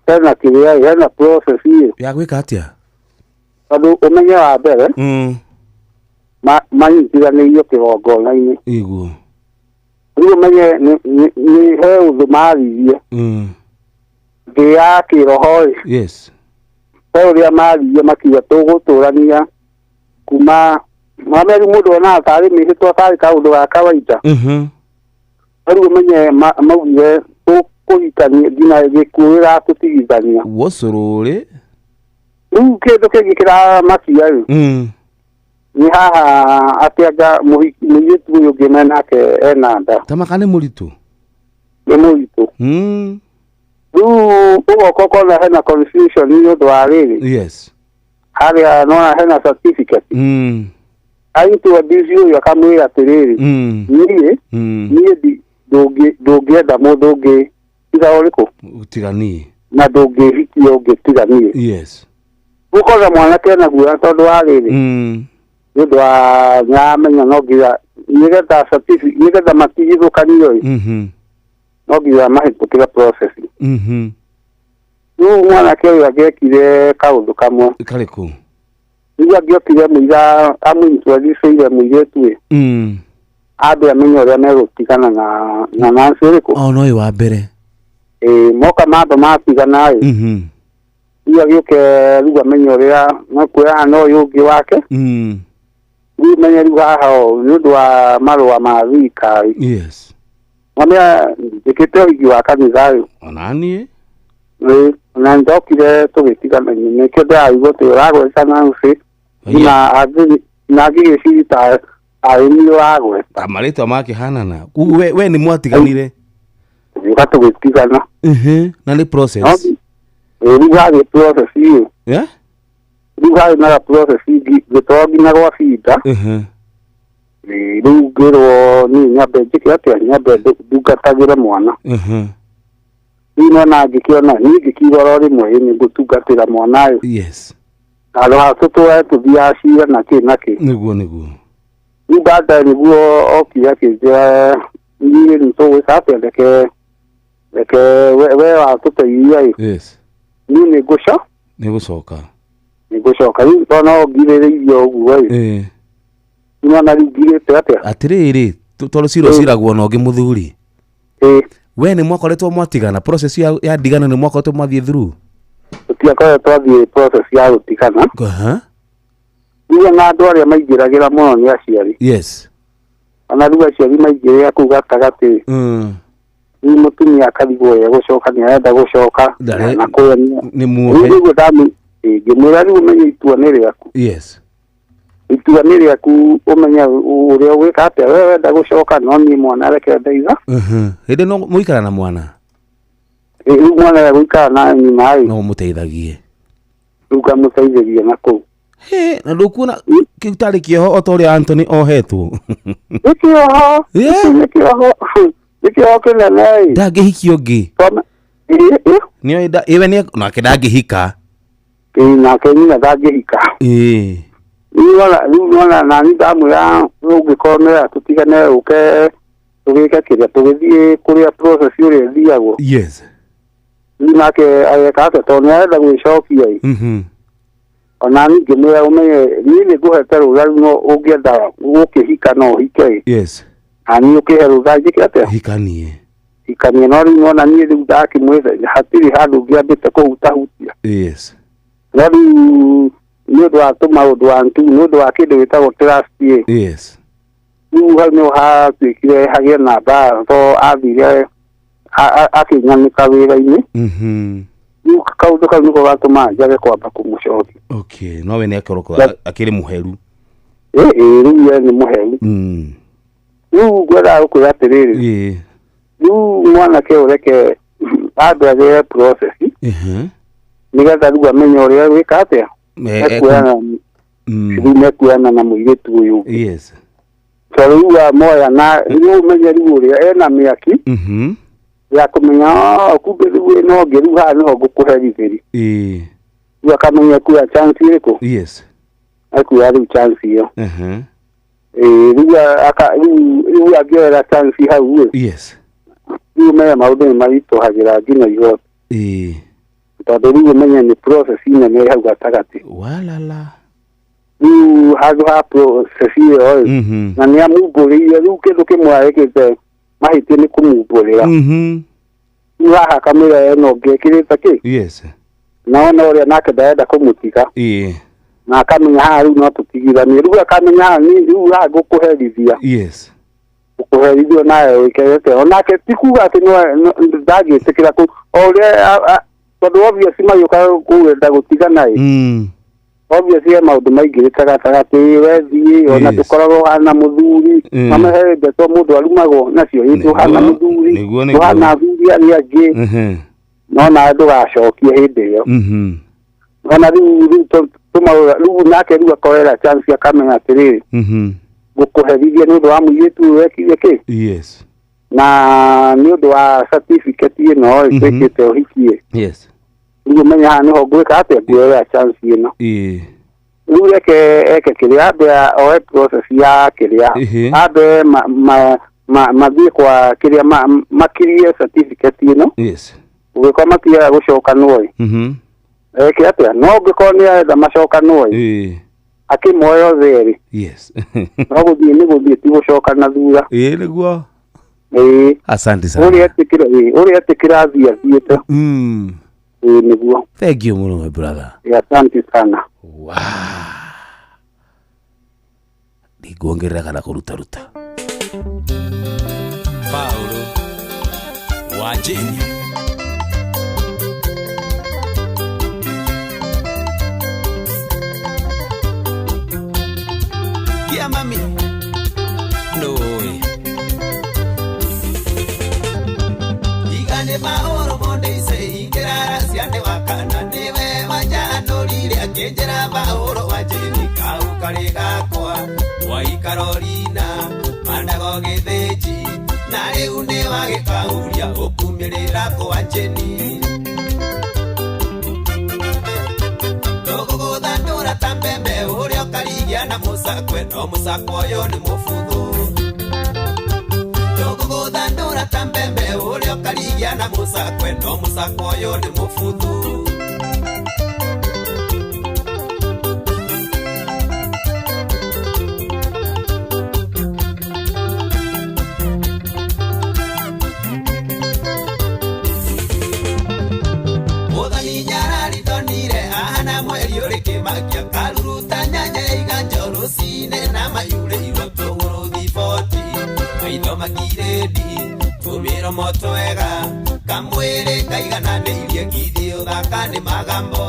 hena kĩrĩa hena process ĩ. Ya gwĩka atĩa? Tondũ ũmenye wa mbere. Manyitithanĩirio kĩgongona-inĩ. Ĩguo. Rĩu ũmenye nĩ he ũndũ maririe. Thĩ ya kĩroho ĩ. Yes. He ũrĩa maririe makiuga tũgũtũrania kuma mameri mũndũ onaga tarĩ mĩhĩtwa tarĩ kaũndũ ga kawaida. Rĩu ũmenye maugire tũkũhikania nginya gĩkuũ gĩgatũtigithania. Wocũrũrĩ. Rĩu kĩndũ kĩngĩ kĩramakia ĩ. Nĩ haha atĩ anga mũirĩtu ũyũ ũngĩ menake ena nda. Tamaka nĩ mũritũ. Nĩ mũritũ. Rĩu ũgoka ũkona hena confusion nĩ ũndũ wa rĩrĩ. Yes. Harĩa nona hena certificate. Aintroduce ũyũ akamwĩra atĩrĩrĩ. Niĩ niĩ ndũngĩenda mũndũ ũngĩ tiga ũrĩkũ? Tiga niĩ. Na ndũngĩhikia ũngĩ tiga niĩ. Yes. Ũkona mwanake ena guoya tondũ wa rĩrĩ. Nĩ ũndũ wa nĩaramenya no nginya nĩgetha certificate nĩgetha matigithũkanio ĩ. No nginya mahĩtũkĩre process. Rĩu mwanake ũyũ angĩekire kaũndũ kamwe. Karĩkũ? Rĩu angĩokire mũira amũintroduce mũirĩtu ĩ. Ambe amenye ũrĩa megũtigana na Nancy ũrĩkũ. O no ũyũ wa mbere. Ĩ moka mamba matigana ĩ. Rĩu agĩũke rĩu amenye ũrĩa mekuoya na ũyũ ũngĩ wake. Rĩu menye rĩu haha nĩ ũndũ wa marũa ma thirikari. Yes. Mamia njĩkĩte ũhiki wa kanitha ĩ. Ona niĩ. Ĩ na ndokire tũgĩtigana nĩkĩo ndĩraigua atĩ ũragweta Nancy. Na angĩgĩciria ta arĩ niĩ ũragweta. Marĩtwa makĩhanana. Koguo we nĩ mwatiganire? Tũgĩũka tũgĩtigana. Na nĩ process. Rĩu harĩ process ĩ. Yeah? Rĩu harĩ na process ngĩtwarwo nginya gwa binda. Rĩu ngĩrwo niĩ nyambe njĩke atĩa nyambe ndungatagĩre mwana. Rĩu nona ngĩkĩona niĩ ngĩkiuga oro rĩmwe ĩ nĩ ngũtungatĩra mwana ĩ. Yes. Handũ ha tũtũre tũthiaga cira na kĩ na kĩ. Nĩguo nĩguo. Rĩu baadaye nĩguo okire akĩnjĩra niĩ nĩ tũgwĩka atĩa reke reke we watũteithia ĩ. Yes. Niĩ nĩ ngũcoka. Nĩ gũcoka. Nĩ ngũcoka rĩu tondũ no ngirĩrĩirie ũguo ĩ. Nĩwona rĩu ngirĩte atĩa? Atĩrĩrĩ tondũ cira ũciragwo na ũngĩ mũthuri. We nĩ mwakoretwo mwatigana process ya ndigano nĩ mwakoretwo mwathiĩ through? Tũtiakoretwo twathiĩ process ya gũtigana. Aha. Rĩu na andũ arĩa maingĩragĩra mũno nĩ aciari. Yes. Ona rĩu aciari maingĩrĩra kũu gatagatĩ. Rĩu mũtumia akarigwo ye gũcoka nĩ arenda gũcoka na kũrĩa nĩ muohe. Rĩu nĩguo ngĩmwĩra rĩu ũmenye itua nĩ rĩaku. Yes. Itua nĩ rĩaku ũmenye ũrĩa ũgwĩka atĩa we wenda gũcoka no niĩ mwana reke ndeitha. Hĩndĩ no mũikara na mwana. Rĩu mwana egũikara na nyina ĩ. No ũmũteithagie. Rĩu ngamũteithĩria na kũu. Hĩ, na ndũkuona kĩu tarĩ kĩoho o ta ũrĩa Anthony ohetwo. Nĩ kĩoho. Nĩ kĩoho. Nĩ kĩoho kĩnene ĩ. Ndangĩhikia ũngĩ. Nĩoĩ ĩwe nĩ nake ndangĩhika. Ĩĩ nake nyina ndangĩhika. Ĩĩ. Rĩu nona nani ndamwĩra ũngĩkorwo nĩ tũtigane ũke tũgĩke kĩrĩa tũgĩthiĩ kũrĩa process ũrĩa ĩthiagwo. Yes. Rĩu nake ageka atĩa tondũ nĩarenda gwĩcokia ĩ. Ona niĩ ngĩmwĩra ũmenye niĩ nĩngũhete rũtha rĩu no ũngĩenda gũkĩhika no ũhike ĩ. Yes. Na niĩ ũkĩhe rũtha njĩke atĩa? Hikanie. Hikanie no rĩu nona niĩ rĩu ndakĩmwĩra hatirĩ handũ ngĩambĩte kũhutahutia. Yes. No rĩu nĩ ũndũ wa tũmaũndũ wa ntu nĩ ũndũ wa kĩndũ gĩtagwo trust ĩ. Yes. Rĩu hau nĩho hatuĩkire hagĩe na mbara to athire akĩnyanĩka wĩra-inĩ. Rĩu kaũndũ kau nĩko gatũma njage kwamba kũmũcokia. Okay, no we nĩ akorwo akĩrĩ mũheru. Ĩĩ rĩu we nĩ mũheru. Rĩu ngwendaga gũkwĩra atĩrĩrĩ. Ĩĩ. Rĩu mwanake ũreke ambe agĩe process. Nĩgetha rĩu amenye ũrĩa gwĩka atĩa. Mekuoyana rĩu mekuoyana na mũirĩtu ũyũ. Yes. Tondũ rĩu amoya na rĩu ũmenye rĩu ũrĩa ena mĩaki. Ya kũmenya kumbe rĩu ĩno ũngĩ rĩu haha nĩho ngũkũherithĩria. Ĩĩ. Rĩu akamenya kuoya chance ĩrĩkũ. Yes. Ekuoya rĩu chance ĩyo. Ĩĩ rĩu rĩu angĩoera chance hau ĩ. Yes. Rĩu ũmenye maũndũ nĩ maritũhagĩra nginya igoti. Ĩĩ. Tondũ rĩu ũmenye nĩ process nene hau gatagatĩ. Walala. Rĩu handũ ha process ĩyo ĩ. Na nĩ amumbũrĩire rĩu kĩndũ kĩmwe ekĩte mahĩtia nĩ kũmumbũrĩra. Rĩu haha akamwĩra ĩno ũngĩ ĩkĩrĩte kĩ. Yes. Na ona ũrĩa nake ndarenda kũmũtiga. Ĩĩ. Na akamenya haha rĩu no tũtigithanie. Rĩu akamenya haha rĩu haha ngũkũherithia. Yes. Ũkũherithio nawe wĩkerete. Onake ti kuga atĩ ndangĩtĩkĩra kũ o ũrĩa tondũ obviously magĩũka kũenda gũtigana ĩ. Obviously he maũndũ maingĩrĩte gatagatĩ wethiĩ ona ndũkoragwo ũhana mũthuri. Mama he ndeto mũndũ arumagwo nacio ĩ ndũhana mũthuri. Ndũhana athuri arĩa angĩ. No nawe ndũgacokie hĩndĩ ĩyo. Ona rĩu rĩu nake rĩu akoera chance akamenya atĩrĩrĩ. Ngũkũherithia nĩ ũndũ wa mũirĩtu ũyũ wekire kĩ. Yes. Na nĩ ũndũ wa certificate ĩno ĩ twĩkĩte ũhiki ĩ. Yes. Rĩu ũmenye haha nĩho ngwĩka atĩa nguoya chance ĩno. Ĩĩ. Rĩu reke eke kĩrĩa ambe oe process ya kĩrĩa. Ambe mathiĩ kwa kĩrĩa makirie certificate ĩno. Yes. Ũngĩkorwo matiaga gũcokanwo ĩ. Eke atĩa no ũngĩkorwo nĩ arenda macokanwo ĩ. Akĩmoya othe erĩ. Yes. No gũthiĩ nĩ gũthiĩ ti gũcoka na thutha. Ĩĩ nĩguo. Ĩĩ. Asante sana. Ũrĩa etĩkĩra ĩĩ ũrĩa etĩkĩra athiĩ athiĩte. Ĩĩ nĩguo. Thank you mũno my brother. Asante sana. Wow. Ndikuongerera kana kũrutaruta. Paulo wa Jeni. Kia mami. Noi. Igane maoro monde ise ingirara ciane wakana niwe wajanũrire akĩnjĩra Paũlũ wa Jeni kau karĩ gakwa waikarorina mandago gĩthĩnji na rĩu nĩ wagĩkahuria ũkumĩrĩra kwa Jeni tũgũgũthandũra ta mbembe ũrĩa ũkarigia na mũcakwe no mũcakwe ũyũ nĩ mũbuthu tũgũgũthandũra ta mbembe ũrĩa ũkarigia na mũcakwe no mũcakwe ũyũ nĩ mũbuthu. Makia karuruta nyanya iganjo rũcinĩ na mayure irwo tũgũrũ thiboti lady Tũmĩromo twega Kamwĩrĩ kaigananĩirie Githĩ ũthaka nĩ magambo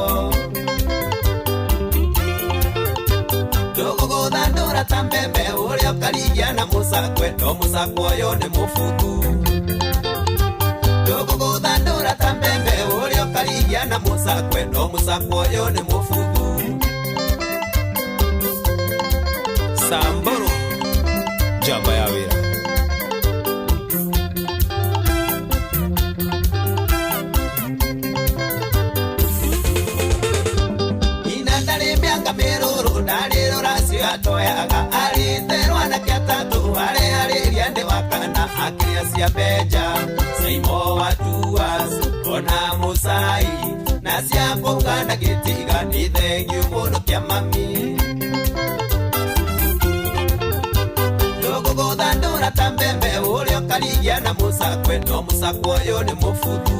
Ndũgũgũthandũra ta mbembe Ũrĩa ũkarigia na mũcakwe No mũcakwe ũyũ nĩ mũbuthu Ndũgũgũthandũra ta mbembe Ũrĩa ũkarigia na mũcakwe No mũcakwe ũyũ nĩ mũbuthu Samburu njamba ya wĩra Ina ndarĩ mĩaka mĩrũrũ ndarĩ rũracio atoyaga arĩte rwanake atatũ arĩa arĩria ndĩ wa kana akĩrĩa cia Benja Saimo wa Tuas ona Mũcai na cia kũuga ndagĩtiga nĩ thengiũ mũno kĩa mami Ndũgũgũthandũra ta mbembe ũrĩa ũkarigia na mũcakwe no mũcakwe ũyũ nĩ mũbuthu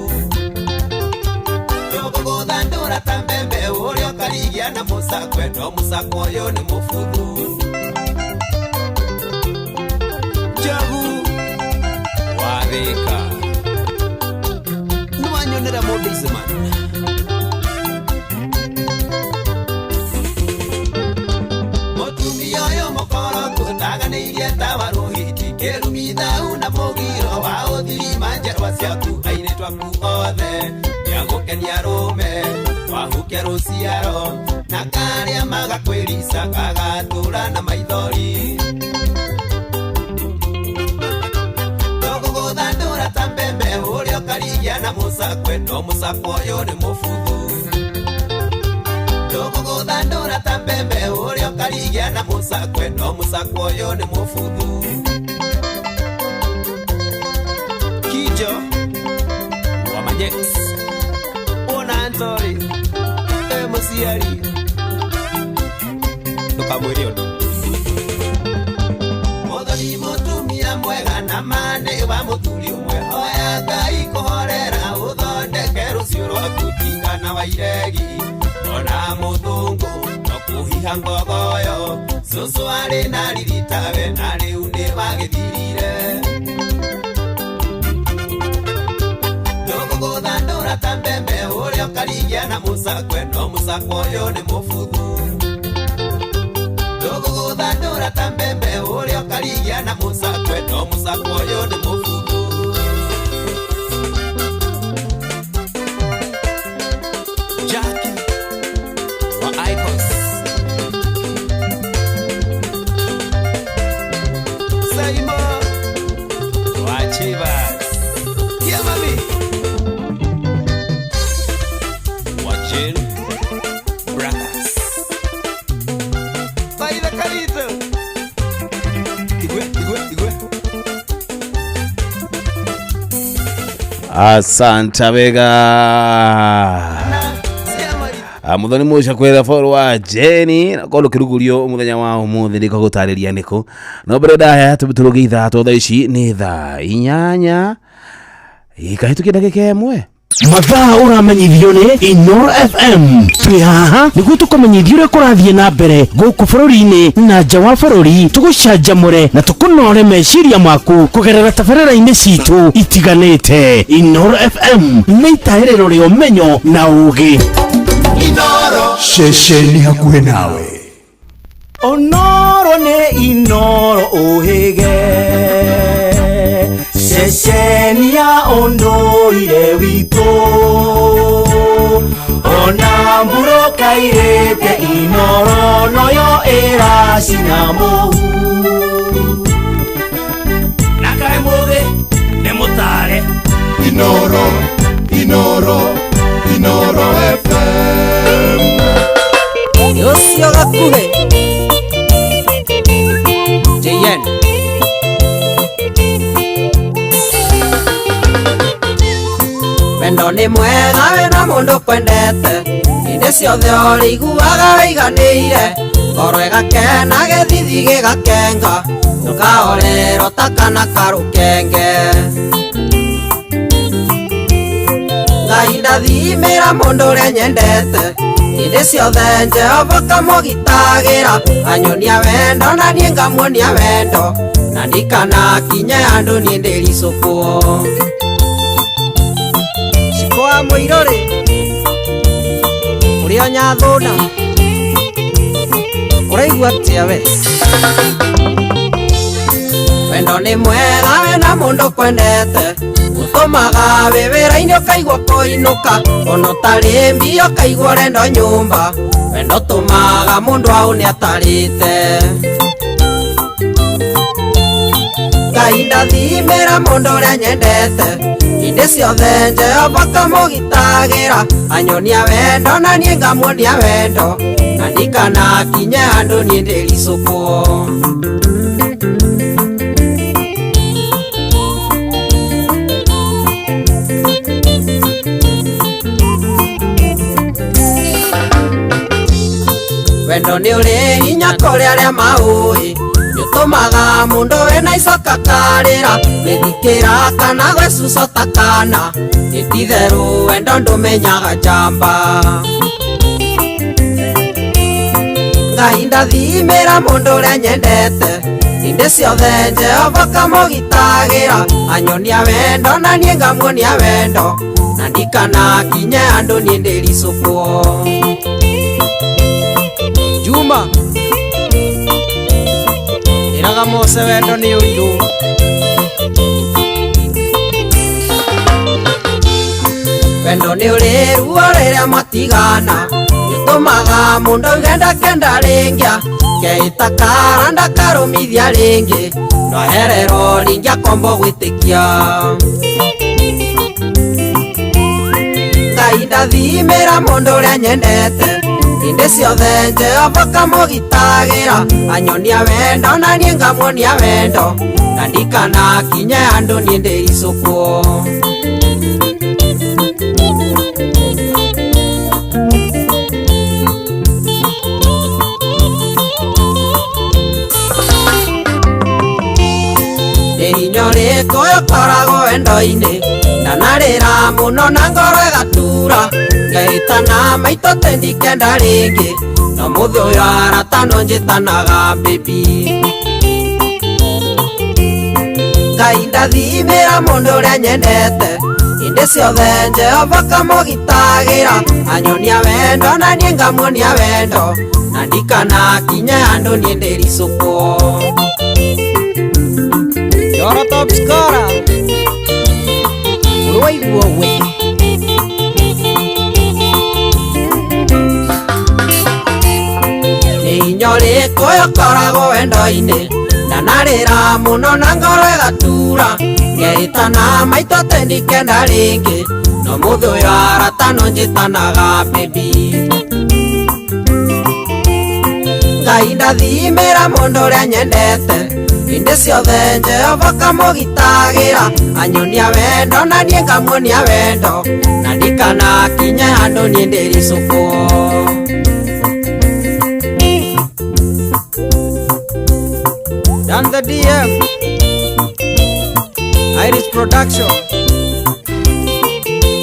Ndũgũgũthandũra ta mbembe ũrĩa ũkarigia na mũcakwe no mũcakwe ũyũ nĩ mũbuthu Njogu wa Thĩka nĩwanyonera mũndũ Iceman Mũtumia ũyũ mũkoroku ndaganĩirie ta wa rũhiti kĩrumi thau na mũgiro wa ũthirima njerwa ciaku airĩtu aku othe nĩagũkenia rũme wahukia rũciaro na karĩa magakwĩrica gagatũra na maithori Ndũgũgũthandũra ta mbembe ũrĩa ũkarigia na mũcakwe no mũcakwe ũyũ nĩ mũbuthu Ndũgũgũthandũra ta mbembe ũrĩa ũkarigia na mũcakwe no mũcakwe ũyũ nĩ mũbuthu Kijo wa Majex ona Antori e mũciari ndũkamwĩre ũndũ Mũthoni mũtumia mwega na mane wa mũthuri ũmwe hoya Ngai kũhorera ũthondeke rũciũ rwaku tigana wa iregi ona mũthũngũ no kũhiha ngogoyo cũcũ arĩ na riritawe na rĩu nĩ wagĩthirire Ndũgũgũthandũra ta mbembe ũrĩa ũkarigia na mũcakwe no mũcakwe ũyũ nĩ mũbuthu Ndũgũgũthandũra ta mbembe ũrĩa ũkarigia na mũcakwe no mũcakwe ũyũ nĩ mũbuthu Jackie wa Icons Saimo wa Chivas Yeah, mami wa Jane Brothers Baila Carito Igwe igwe igwe Asante wega Muthoni muca kwetha boro wa Jenny na korwo kirugurio muthenya wa umuthi ndiko gutariria niku no mbere ndaya turuge ithatũ thaa ici nĩ thaa inyanya ikahĩtũkia ndagĩka ĩmwe Mathaa ũramenyithio nĩ Inoro FM twĩ haha nĩguo tũkũmenyithia ũrĩa kũrathiĩ na mbere gũkũ bũrũri-inĩ na nja wa bũrũri tũgũcanjamũre na tũkũnore meciria maku kũgerera tabarĩra-inĩ citũ itiganĩte. Inoro FM nĩ itaĩrĩro rĩa ũmenyo na ũũgĩ. Inoro ceceni hakuhĩ nawe Onoro nĩ Inoro ũhĩge ceceni ya ũndũire witũ ona mbura kairĩte Inoro noyo ĩracina mũhu na kaĩ mũthĩ nĩ mũtare Inoro Inoro Inoro FM Ũcio gakuhĩ JN Wendo nĩ mwega wĩna mũndũ kwendete hĩndĩ ciothe ũrĩiguaga wĩiganĩire ngoro ĩgakena gĩthithi gĩgakenga ndũkahorerwo ta kana karũkenge Ngai ndathimĩra mũndũ ũrĩa nyendete Hĩndĩ ciothe Jehova kamũgitagĩra anyonia wendo na niĩ ngamuonia wendo na ndikanakinye andũ niĩ ndĩricũkwo. Ciko wa mũirũrĩ ũrĩa nyathũna ũraigua atĩa we? Wendo nĩ mwega wena mũndũ kwendete ũtũmaga wĩ wĩra-inĩ ũkaigua kũinũka ona ũtarĩ mbia ũkaigua ũrenda nyũmba wendo ũtũmaga mũndũ aũne atarĩte. Ngai ndathimĩra mũndũ ũrĩa nyendete hĩndĩ ciothe Jehova kamũgitagĩra anyonia wendo na niĩ ngamuonia wendo na ndikanakinye andũ niĩ ndĩricũkwo. Wendo nĩ ũrĩ hinya kũrĩ arĩa maũĩ nĩũtũmaga mũndũ wĩna icoka karĩra gwĩthikĩra kana gwĩcuca ta kana ĩtitherũ wendo ndũmenyaga njamba. Ngai ndathimĩra mũndũ ũrĩa nyendete hĩndĩ ciothe Jehova kamũgitagĩra anyonia wendo na niĩ ngamuonia wendo na ndikanakinye andũ niĩ ndĩricũkwo. Juma ĩraga Mose wendo nĩ ũirũ. Wendo nĩ ũrĩ ruo rĩrĩa matigana nĩũtũmaga mũndũ auge ndakenda rĩngĩ keĩta kara ndakarũmithia rĩngĩ no ahererwo rĩngĩ akombo gwĩtĩkia. Ngai ndathimĩra mũndũ ũrĩa nyendete hĩndĩ ciothe Jehova kamũgitagĩra anyonia wendo na niĩ ngamuonia wendo na ndikanakinye andũ niĩ ndĩricũkwo. Nĩ hinya ũrĩkũ ũkoragwo wendo-inĩ ndanarĩra mũno na ngoro ĩgatura ngehĩtana maitũ atĩ ndikenda rĩngĩ no mũthĩ ũyũ arata no njĩtanaga baby. Ngai ndathimĩra mũndũ ũrĩa nyendete hĩndĩ ciothe Jehova kamũgitagĩra anyonia wendo na niĩ ngamuonia wendo na ndikanakinye andũ niĩ ndĩricũkwo. Yoro top scorer ũrwaigua we. Nĩ hinya ũrĩkũ ũkoragwo wendo-inĩ ndanarĩra mũno na ngoro ĩgatura ngehĩtana maitũ atĩ ndikenda rĩngĩ no mũthĩ ũyũ arata no njĩtanaga baby. Ngai ndathimĩra mũndũ ũrĩa nyendete hĩndĩ ciothe Jehova kamũgitagĩra anyonia wendo na niĩ ngamuonia wendo na ndikanakinye andũ niĩ ndĩricũkwo. Dan the DM Irish Production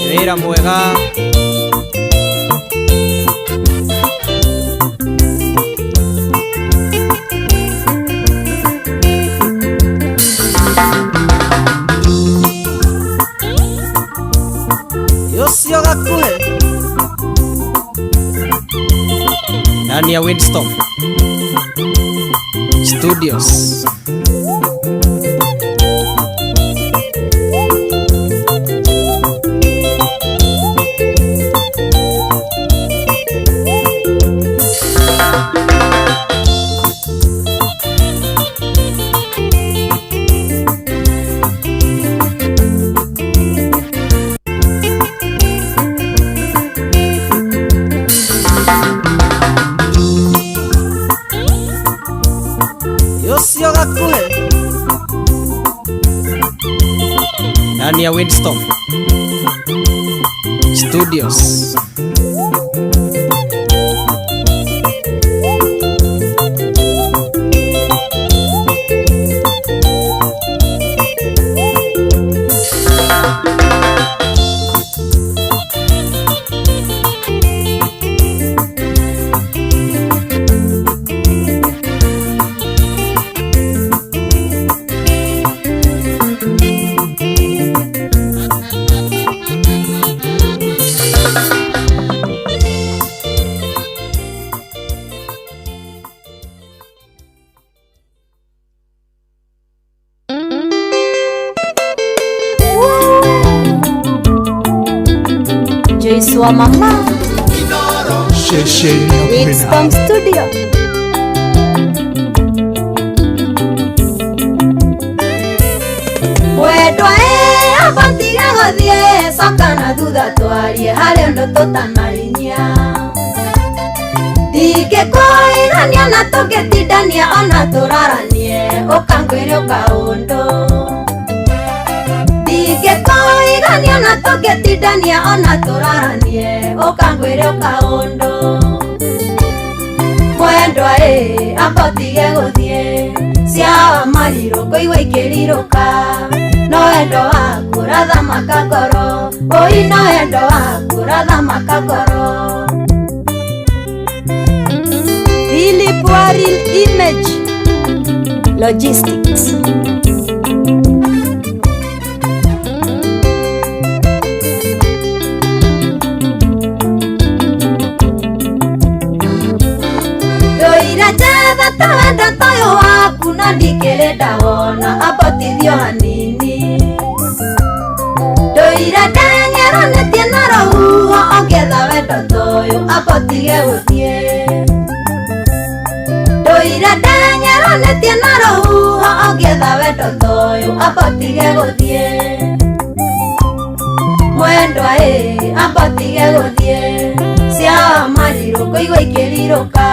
wĩra mwega. Yocio gakuhĩ Dania Winston Studios. Yocio gakuhĩ Dania Winston Studios. Joyce wa mama Ceceni hakuhĩ Winston nawe. Studio. Mwendwa ĩ abatiga gũthiĩ coka na thutha twarie harĩ ũndũ tũtanarinyia ndingĩkũigania na tũngĩtindania ona tũraranie ũkangwĩre ũkaũndũ ndingĩkũigania na tũngĩtindania ona tũraranie ũkangwĩre ũkaũndũ mwendwa ĩ ambotige gũthiĩ cia marirũ kũigua ikĩrirũka no wendo waku ũrathamaka ngoro ũi no wendo waku ũrathamaka ngoro. Philip Waril Image Logistics. Ndoira njetha ta wendo toyũ waku na ndikĩrĩ ndawona ambotithio hanini ndoira ndengeranĩtie na rũhuho ũngĩetha wendo toyũ ambotige gũthiĩ ndoira ndengeranĩtie na rũhuho ũngĩetha wendo toyũ ambotige gũthiĩ mwendwa ĩ ambotige gũthiĩ cia marirũ kũigua ikĩrirũka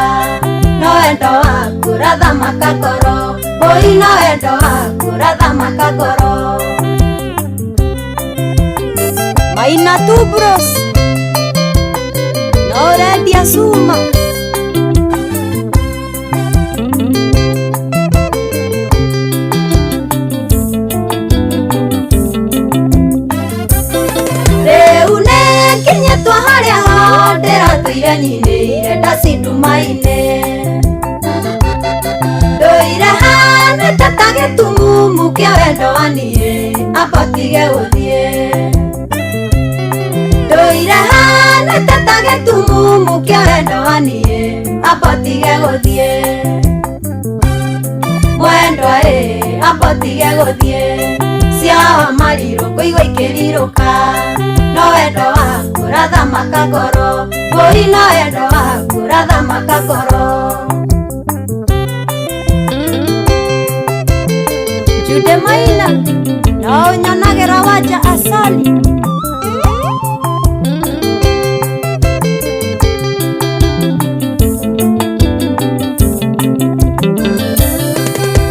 no wendo waku ũrathamaka ngoro ũi no wendo waku ũrathamaka ngoro. Maina Tubros no ũrendia cuma. Rĩu nĩnginyĩtwo harĩa ho ndĩratũire nyinĩire ndacindumainĩ ndũire hanĩte ta gĩtumumu kĩa wendo wa niĩ ambotige gũthiĩ ndũire hanĩte ta gĩtumumu kĩa wendo wa niĩ ambotige gũthiĩ mwendwa ĩ ambotige gũthiĩ cia marirũ kũigua ikĩrirũka no wendo waku ũrathamaka ngoro ũi no wendo waku ũrathamaka ngoro. Jude Maina no ũnyonagĩra wanja asali.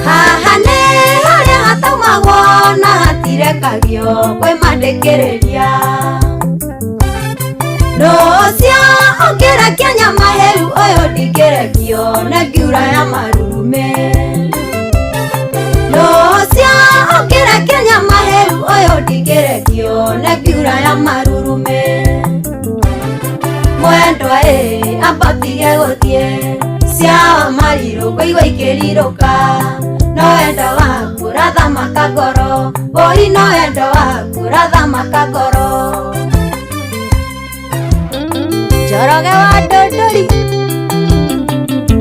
Haha nĩ harĩa hataumagwo na hatirekagio kwĩ mandĩkĩrĩria nũcio ũngĩrekia nyama hĩu ũyũ ndingĩrekio nĩ ngiura ya marume nũcio ũngĩrekia nyama hĩu ũyũ ndingĩrekio nĩ ngiura ya marurume mwendwa ĩ ambotige gũthiĩ cia marirũ kũigua ikĩrirũka no wendo waku ũrathamaka ngoro ũi no wendo waku ũrathamaka ngoro. Njoroge wa Ndũndũri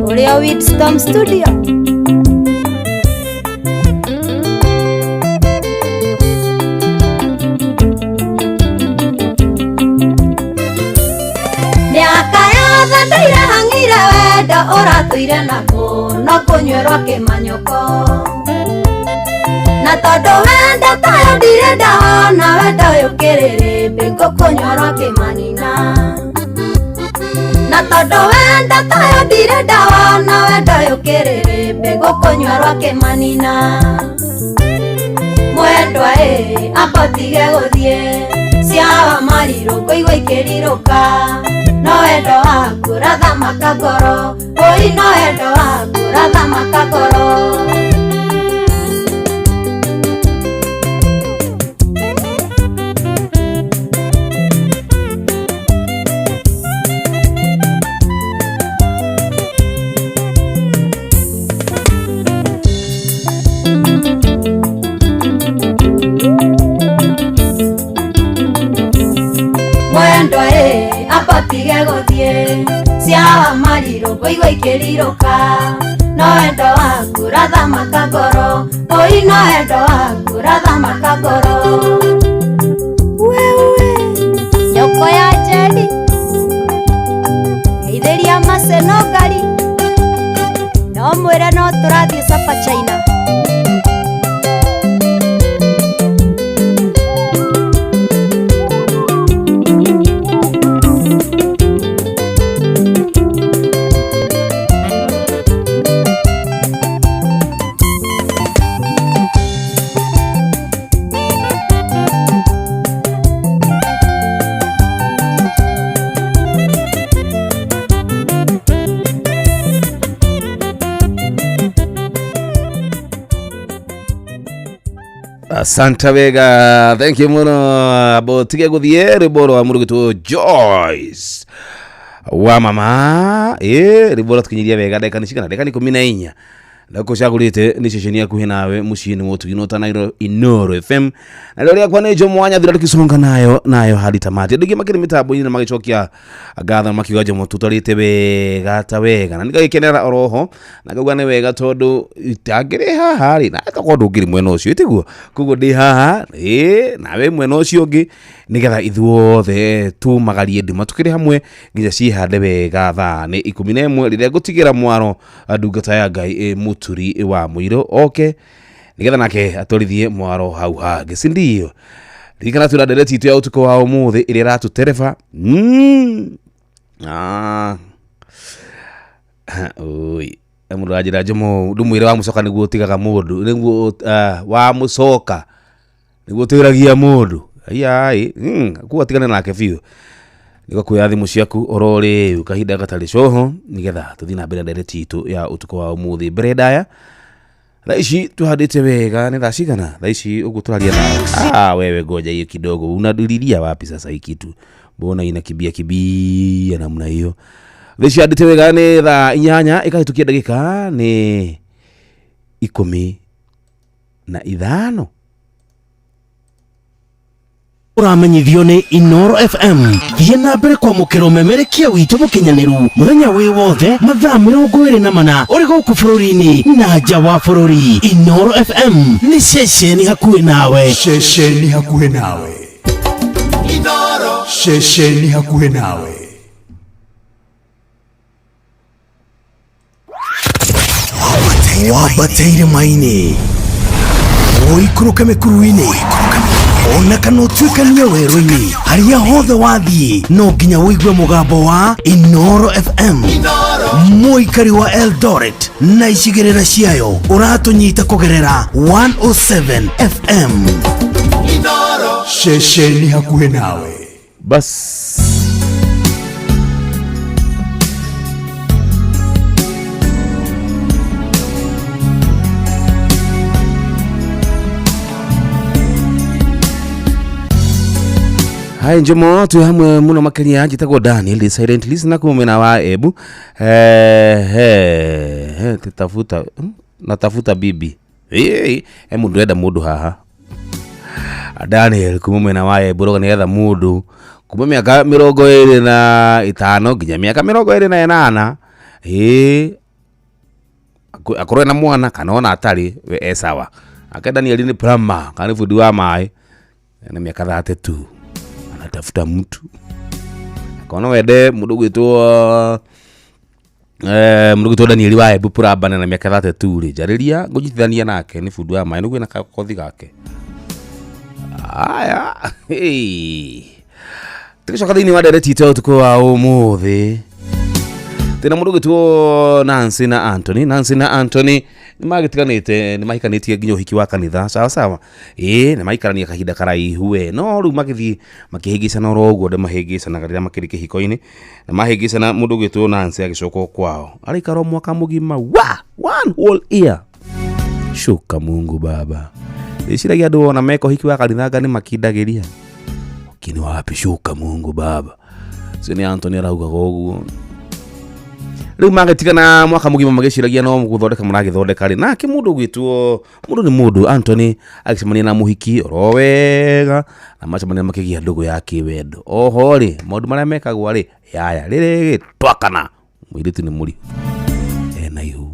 ũrĩa Winston Studio. Mĩaka yothe ndũire hang'ĩire wendo ũratũire nakuo no kũnyuĩrwo kĩmanyũko na tondũ wendo tayo ndirĩ ndawona wendo ũyũ kĩrĩrĩmbĩ ngũkũnyuĩrwo kĩmanina na tondũ wendo tayo ndirĩ ndawona wendo ũyũ kĩrĩrĩmbĩ ngũkũnyuĩrwo kĩmanina mwendwa ĩ ambotige gũthiĩ cia marirũ kũigua ikĩrirũka no wendo waku ũrathamaka ngoro ũi no wendo waku ũrathamaka ngoro. Mwendwa ĩ ambotige gũthiĩ cia marirũ kũigua ikĩrirũka no wendo waku ũrathamaka ngoro ũi no wendo waku ũrathamaka ngoro. Wewe nyoko ya No ngari no mwĩre no tũrathiĩ Sapa China. Asante wega, thank you muno. Botige guthie rwimbo rwa mũndũ gwĩtwo Joyce wa mama. Rwimbo rwatũkinyiria wega ndagĩka nĩ cigana? Ndagĩka nĩ 14. Ndakũcagũrĩte nĩ ceceni hakuhĩ nawe mũciĩ-inĩ wa ũtugi no ta Inooro FM. Na rĩo rĩakwa nĩ Jomo wa Nyathira tũkĩconga nayo hadi tamati. Andũ aingĩ makĩrĩ mĩtambo-inĩ na magĩcokia ngatho makiuga Jomo tũtwarĩte wega ta wega. Na nĩngagĩkenera oroho na ngauga nĩ wega tondũ itangĩrĩ haha rĩ, na tokorwo ndũngĩrĩ mwena ũcio tiguo. Koguo ndĩ haha nawe mwena ũcio ũngĩ nĩgetha ithuothe tumagarie nduma tũkĩrĩ hamwe nginya ciĩhande wega thaa nĩ 11 rĩrĩa ngũtigĩra mwaro ndungata ya Ngai Mũturi wa Mũirũ oke nĩgetha nake atwarithie mwaro hau hangĩ, si ndio? Ririkana twĩna ndereti itũ ya ũtukũ wa ũmũthĩ ĩrĩa ĩratũtereba. Oi mũndũ aranjĩra Jomo ndũmwĩre wa mũcoka nĩguo ũtigaga mũndũ, nĩguo wa mũcoka nĩguo ũtĩragia mũndũ. Ai kuo atigane nake biũ. Nĩgũkuoya thimũ ciaku oro rĩu kahinda gatarĩ coho nĩgetha tũthiĩ na mbere na ndereti itũ ya ũtukũ wa ũmũthĩ. Mbere ndaya thaa ici tũhandĩte wega nĩ thaa cigana? Thaa ici ũguo tũraria na wewe ngoja hiyo kidogo, unadililia wapi sasa hii kitu? Mbona inakimbia kimbia namna hiyo? Thaa ici handĩte wega nĩ thaa 8 ĩkahĩtũkia ndagĩka nĩ 15. Ũramenyithio nĩ Inooro FM. Thiĩ na mbere kwamũkĩra ũmemerekia witũ mũkinyanĩru mũthenya wĩ wothe mathaa 24 ũrĩ gũkũ bũrũri-inĩ na nja wa bũrũri. Inooro FM nĩ ceceni hakuhĩ nawe. Ceceni hakuhĩ nawe. Inooro. Ceceni hakuhĩ nawe. Wambateire maini ũikũrũke mĩkuru-inĩ ona kana ũtuĩkanie werũ-inĩ, harĩa hothe wathiĩ no nginya ũigue mũgambo wa Inooro FM. Mũikari wa Eldoret na icigĩrĩra ciayo ũratũnyita kũgerera 107 FM. Ceceni hakuhĩ nawe. Bas Hai Njomo twĩ hamwe mũno makĩria, njĩtagwo Daniel the silent listener kuma mwena wa Embu. Tutafuta natafuta bibi. Mũndũ enda mũndũ haha. Daniel kuma mwena wa Embu roga nĩgetha mũndũ kuma mĩaka 25 nginya mĩaka 28 akorwo na mwana kana ona atarĩ we e sawa. Ake Daniel nĩ plumber kana nĩ bundi wa maĩ na mĩaka 32 anatafuta mtu. Akona wende mũndũ gwĩtwo mũndũ gwĩtwo Daniel wa Embu plumber na mĩaka 32 rĩ, njarĩria ngũnyitithania nake nĩ bundi wa maĩ nĩguo na kakothi gake. Aya, tũgĩcoka thĩinĩ wa ndereti itũ ya ũtukũ wa ũmũthĩ twĩna mũndũ gwĩtwo Nancy na Anthony. Nancy na Anthony nĩ magĩtiganĩte, nĩ mahikanĩtie nginya ũhiki wa kanitha sawa sawa. Nĩ maikarania kahinda karaihu we, no rĩu magĩthiĩ makĩhĩngĩcana oro ũguo andũ mahĩngĩcanaga rĩrĩa makĩrĩ kĩhiko-inĩ, na mahĩngĩcana mũndũ gwĩtwo Nancy agĩcoka kwao araikara mwaka mũgima wa one whole year. Shuka Mungu Baba. Ndĩciragia andũ ona meka ũhiki wa kanitha anga nĩ makindagĩria, lakini wapi, shuka Mungu Baba. Ũcio nĩ Anthony araugaga ũguo. Rĩu magĩtigana mwaka mũgima magĩciragia no gũthondeka maragĩthondeka rĩ, nake mũndũ gwĩtwo mũndũ nĩ mũndũ Anthony agĩcemania na mũhiki oro wega na macemania makĩgĩa ndũgũ ya kĩwendo. Oho rĩ, maũndũ marĩa mekagwo rĩ, yaya rĩrĩ twakana mũirĩtu nĩ mũriũ ena ihu.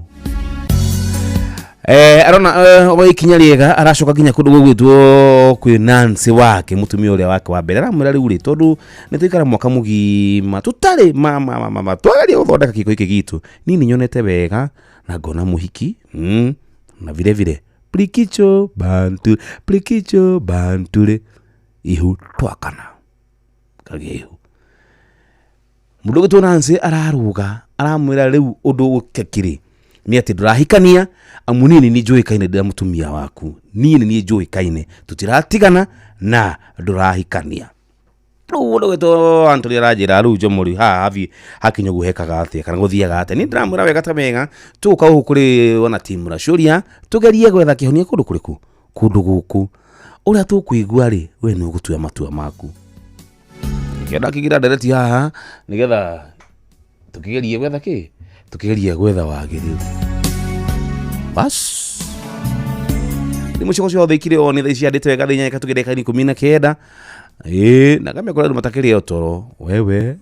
Arona wa ikinya riega aracoka nginya kundu gwigwitwo kwi Nancy wake mutumia uria wake wa mbere aramwira riu ri tondu ni tuikara mwaka mugima tutari mama twagaria guthondeka kiko giki gitu ni ni nyonete wega na ngona muhiki na vile vile plikicho bantu plikicho banture ihu twakana kagia ihu mundu gwitwo Nancy araruga aramwira riu undu ukekiri ni ati ndurahikania amu nini ni njũĩkaine ndĩra mutumia waku nini ni njũĩkaine tutiratigana na ndurahikania rĩu ũndũ gwĩtwo Anthony aranjĩra rĩu Njomo rĩu haha habi hakinya ũguo hekaga atĩa kana gũthiaga atĩa ni ndĩramwĩra wega ta mega tũgũka gũkũ kũrĩ ona timu Racuria tũgerie gwetha kĩhonia kũndũ kũrĩkũ kũndũ gũkũ ũrĩa tũkũigua rĩ we nĩ ũgũtua matua maku kĩenda kĩgira ndereti haha nĩgetha tũkĩgerie gwetha kĩ tukigeria gwetha wagĩrĩru bas ni muciko ciothe ikire o ni thaa ici andĩte wega thĩinĩ tũgĩreka 19 na kama kuna andũ matakĩrĩa toro wewe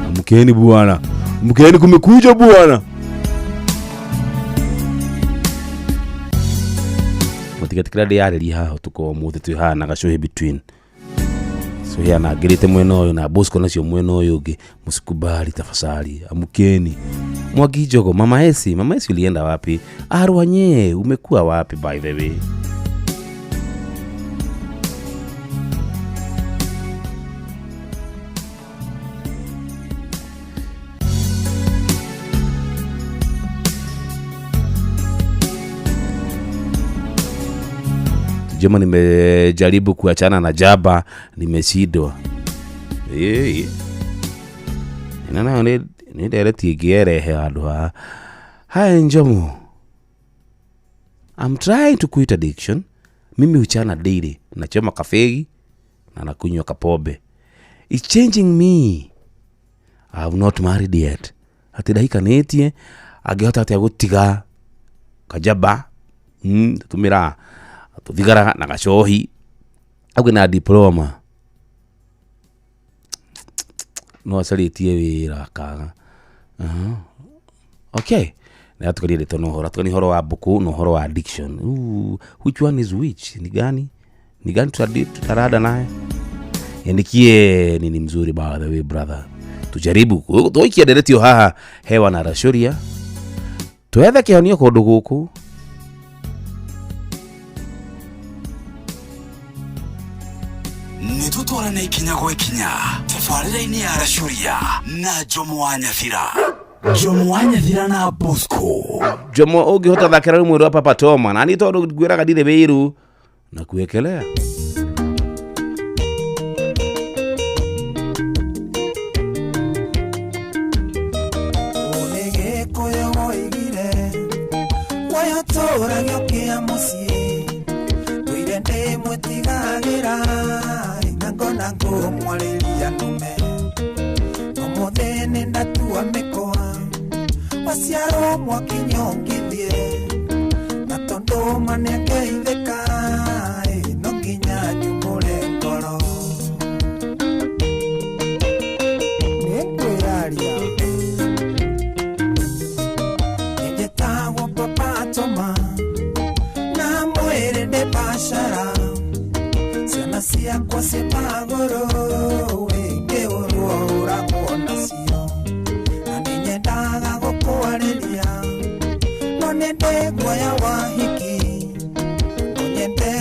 amkeni bwana amkeni kumekuja bwana mutigetikira ndĩyarĩria haha ũtukũ wa ũmũthĩ twĩ haha na gacuhi between so here na ngirite mwena ũyũ na Bosco nacio mwena ũyũ ũngĩ msikubali tafadhali amkeni Mwangi Njogo mama Esi ulienda wapi Arwanye umekuwa wapi by the way Jema nimejaribu kuachana na jaba nimeshindwa. Ina nayo ni ndereti ĩngĩerehe handũ haha. Hi Njomo. I'm trying to quit addiction. Mimi huchana daily. Nachoma kafegi na nakunywa kapombe. It's changing me. I have not married yet. Ati ndahikanĩtie angĩhota atĩa gũtiga kajaba tumira tuthigara na gacohi agwe na diploma no acarĩtie wĩra kaga okay na tukaria rĩtwa no horo tukani horo wa buku no horo wa addiction. Ooh, which one is which ni gani tutarada naye yandikie nini mzuri by the way brother tujaribu tuikie nderetio haha hewa na Racuria twethe kĩhonio kũndũ gũkũ nitutwarane ikinya gwa ikinya tabarĩra-inĩ ya Racuria na Njomo wa Nyathira Njomo wa Nyathira na Bosco Njomo ũngĩhota thakĩra rũmwe rwa Papa Toma na niĩ tondũ ngwĩraga ndirĩ wĩiru na kuekelea Waciarwo mwakinyongithie na tondu manegeithĩka no nginya njumũre ngoro nĩngwĩyaria nĩnjĩtagwo Papa Toma na mwĩrĩ ndĩ biacara ciana ciakwa ciĩ magũrũ wĩngĩũrwo ũragwo nacio na nĩnyendaga gũkwarĩria no nĩ ndĩ guoya wa hiki no nyende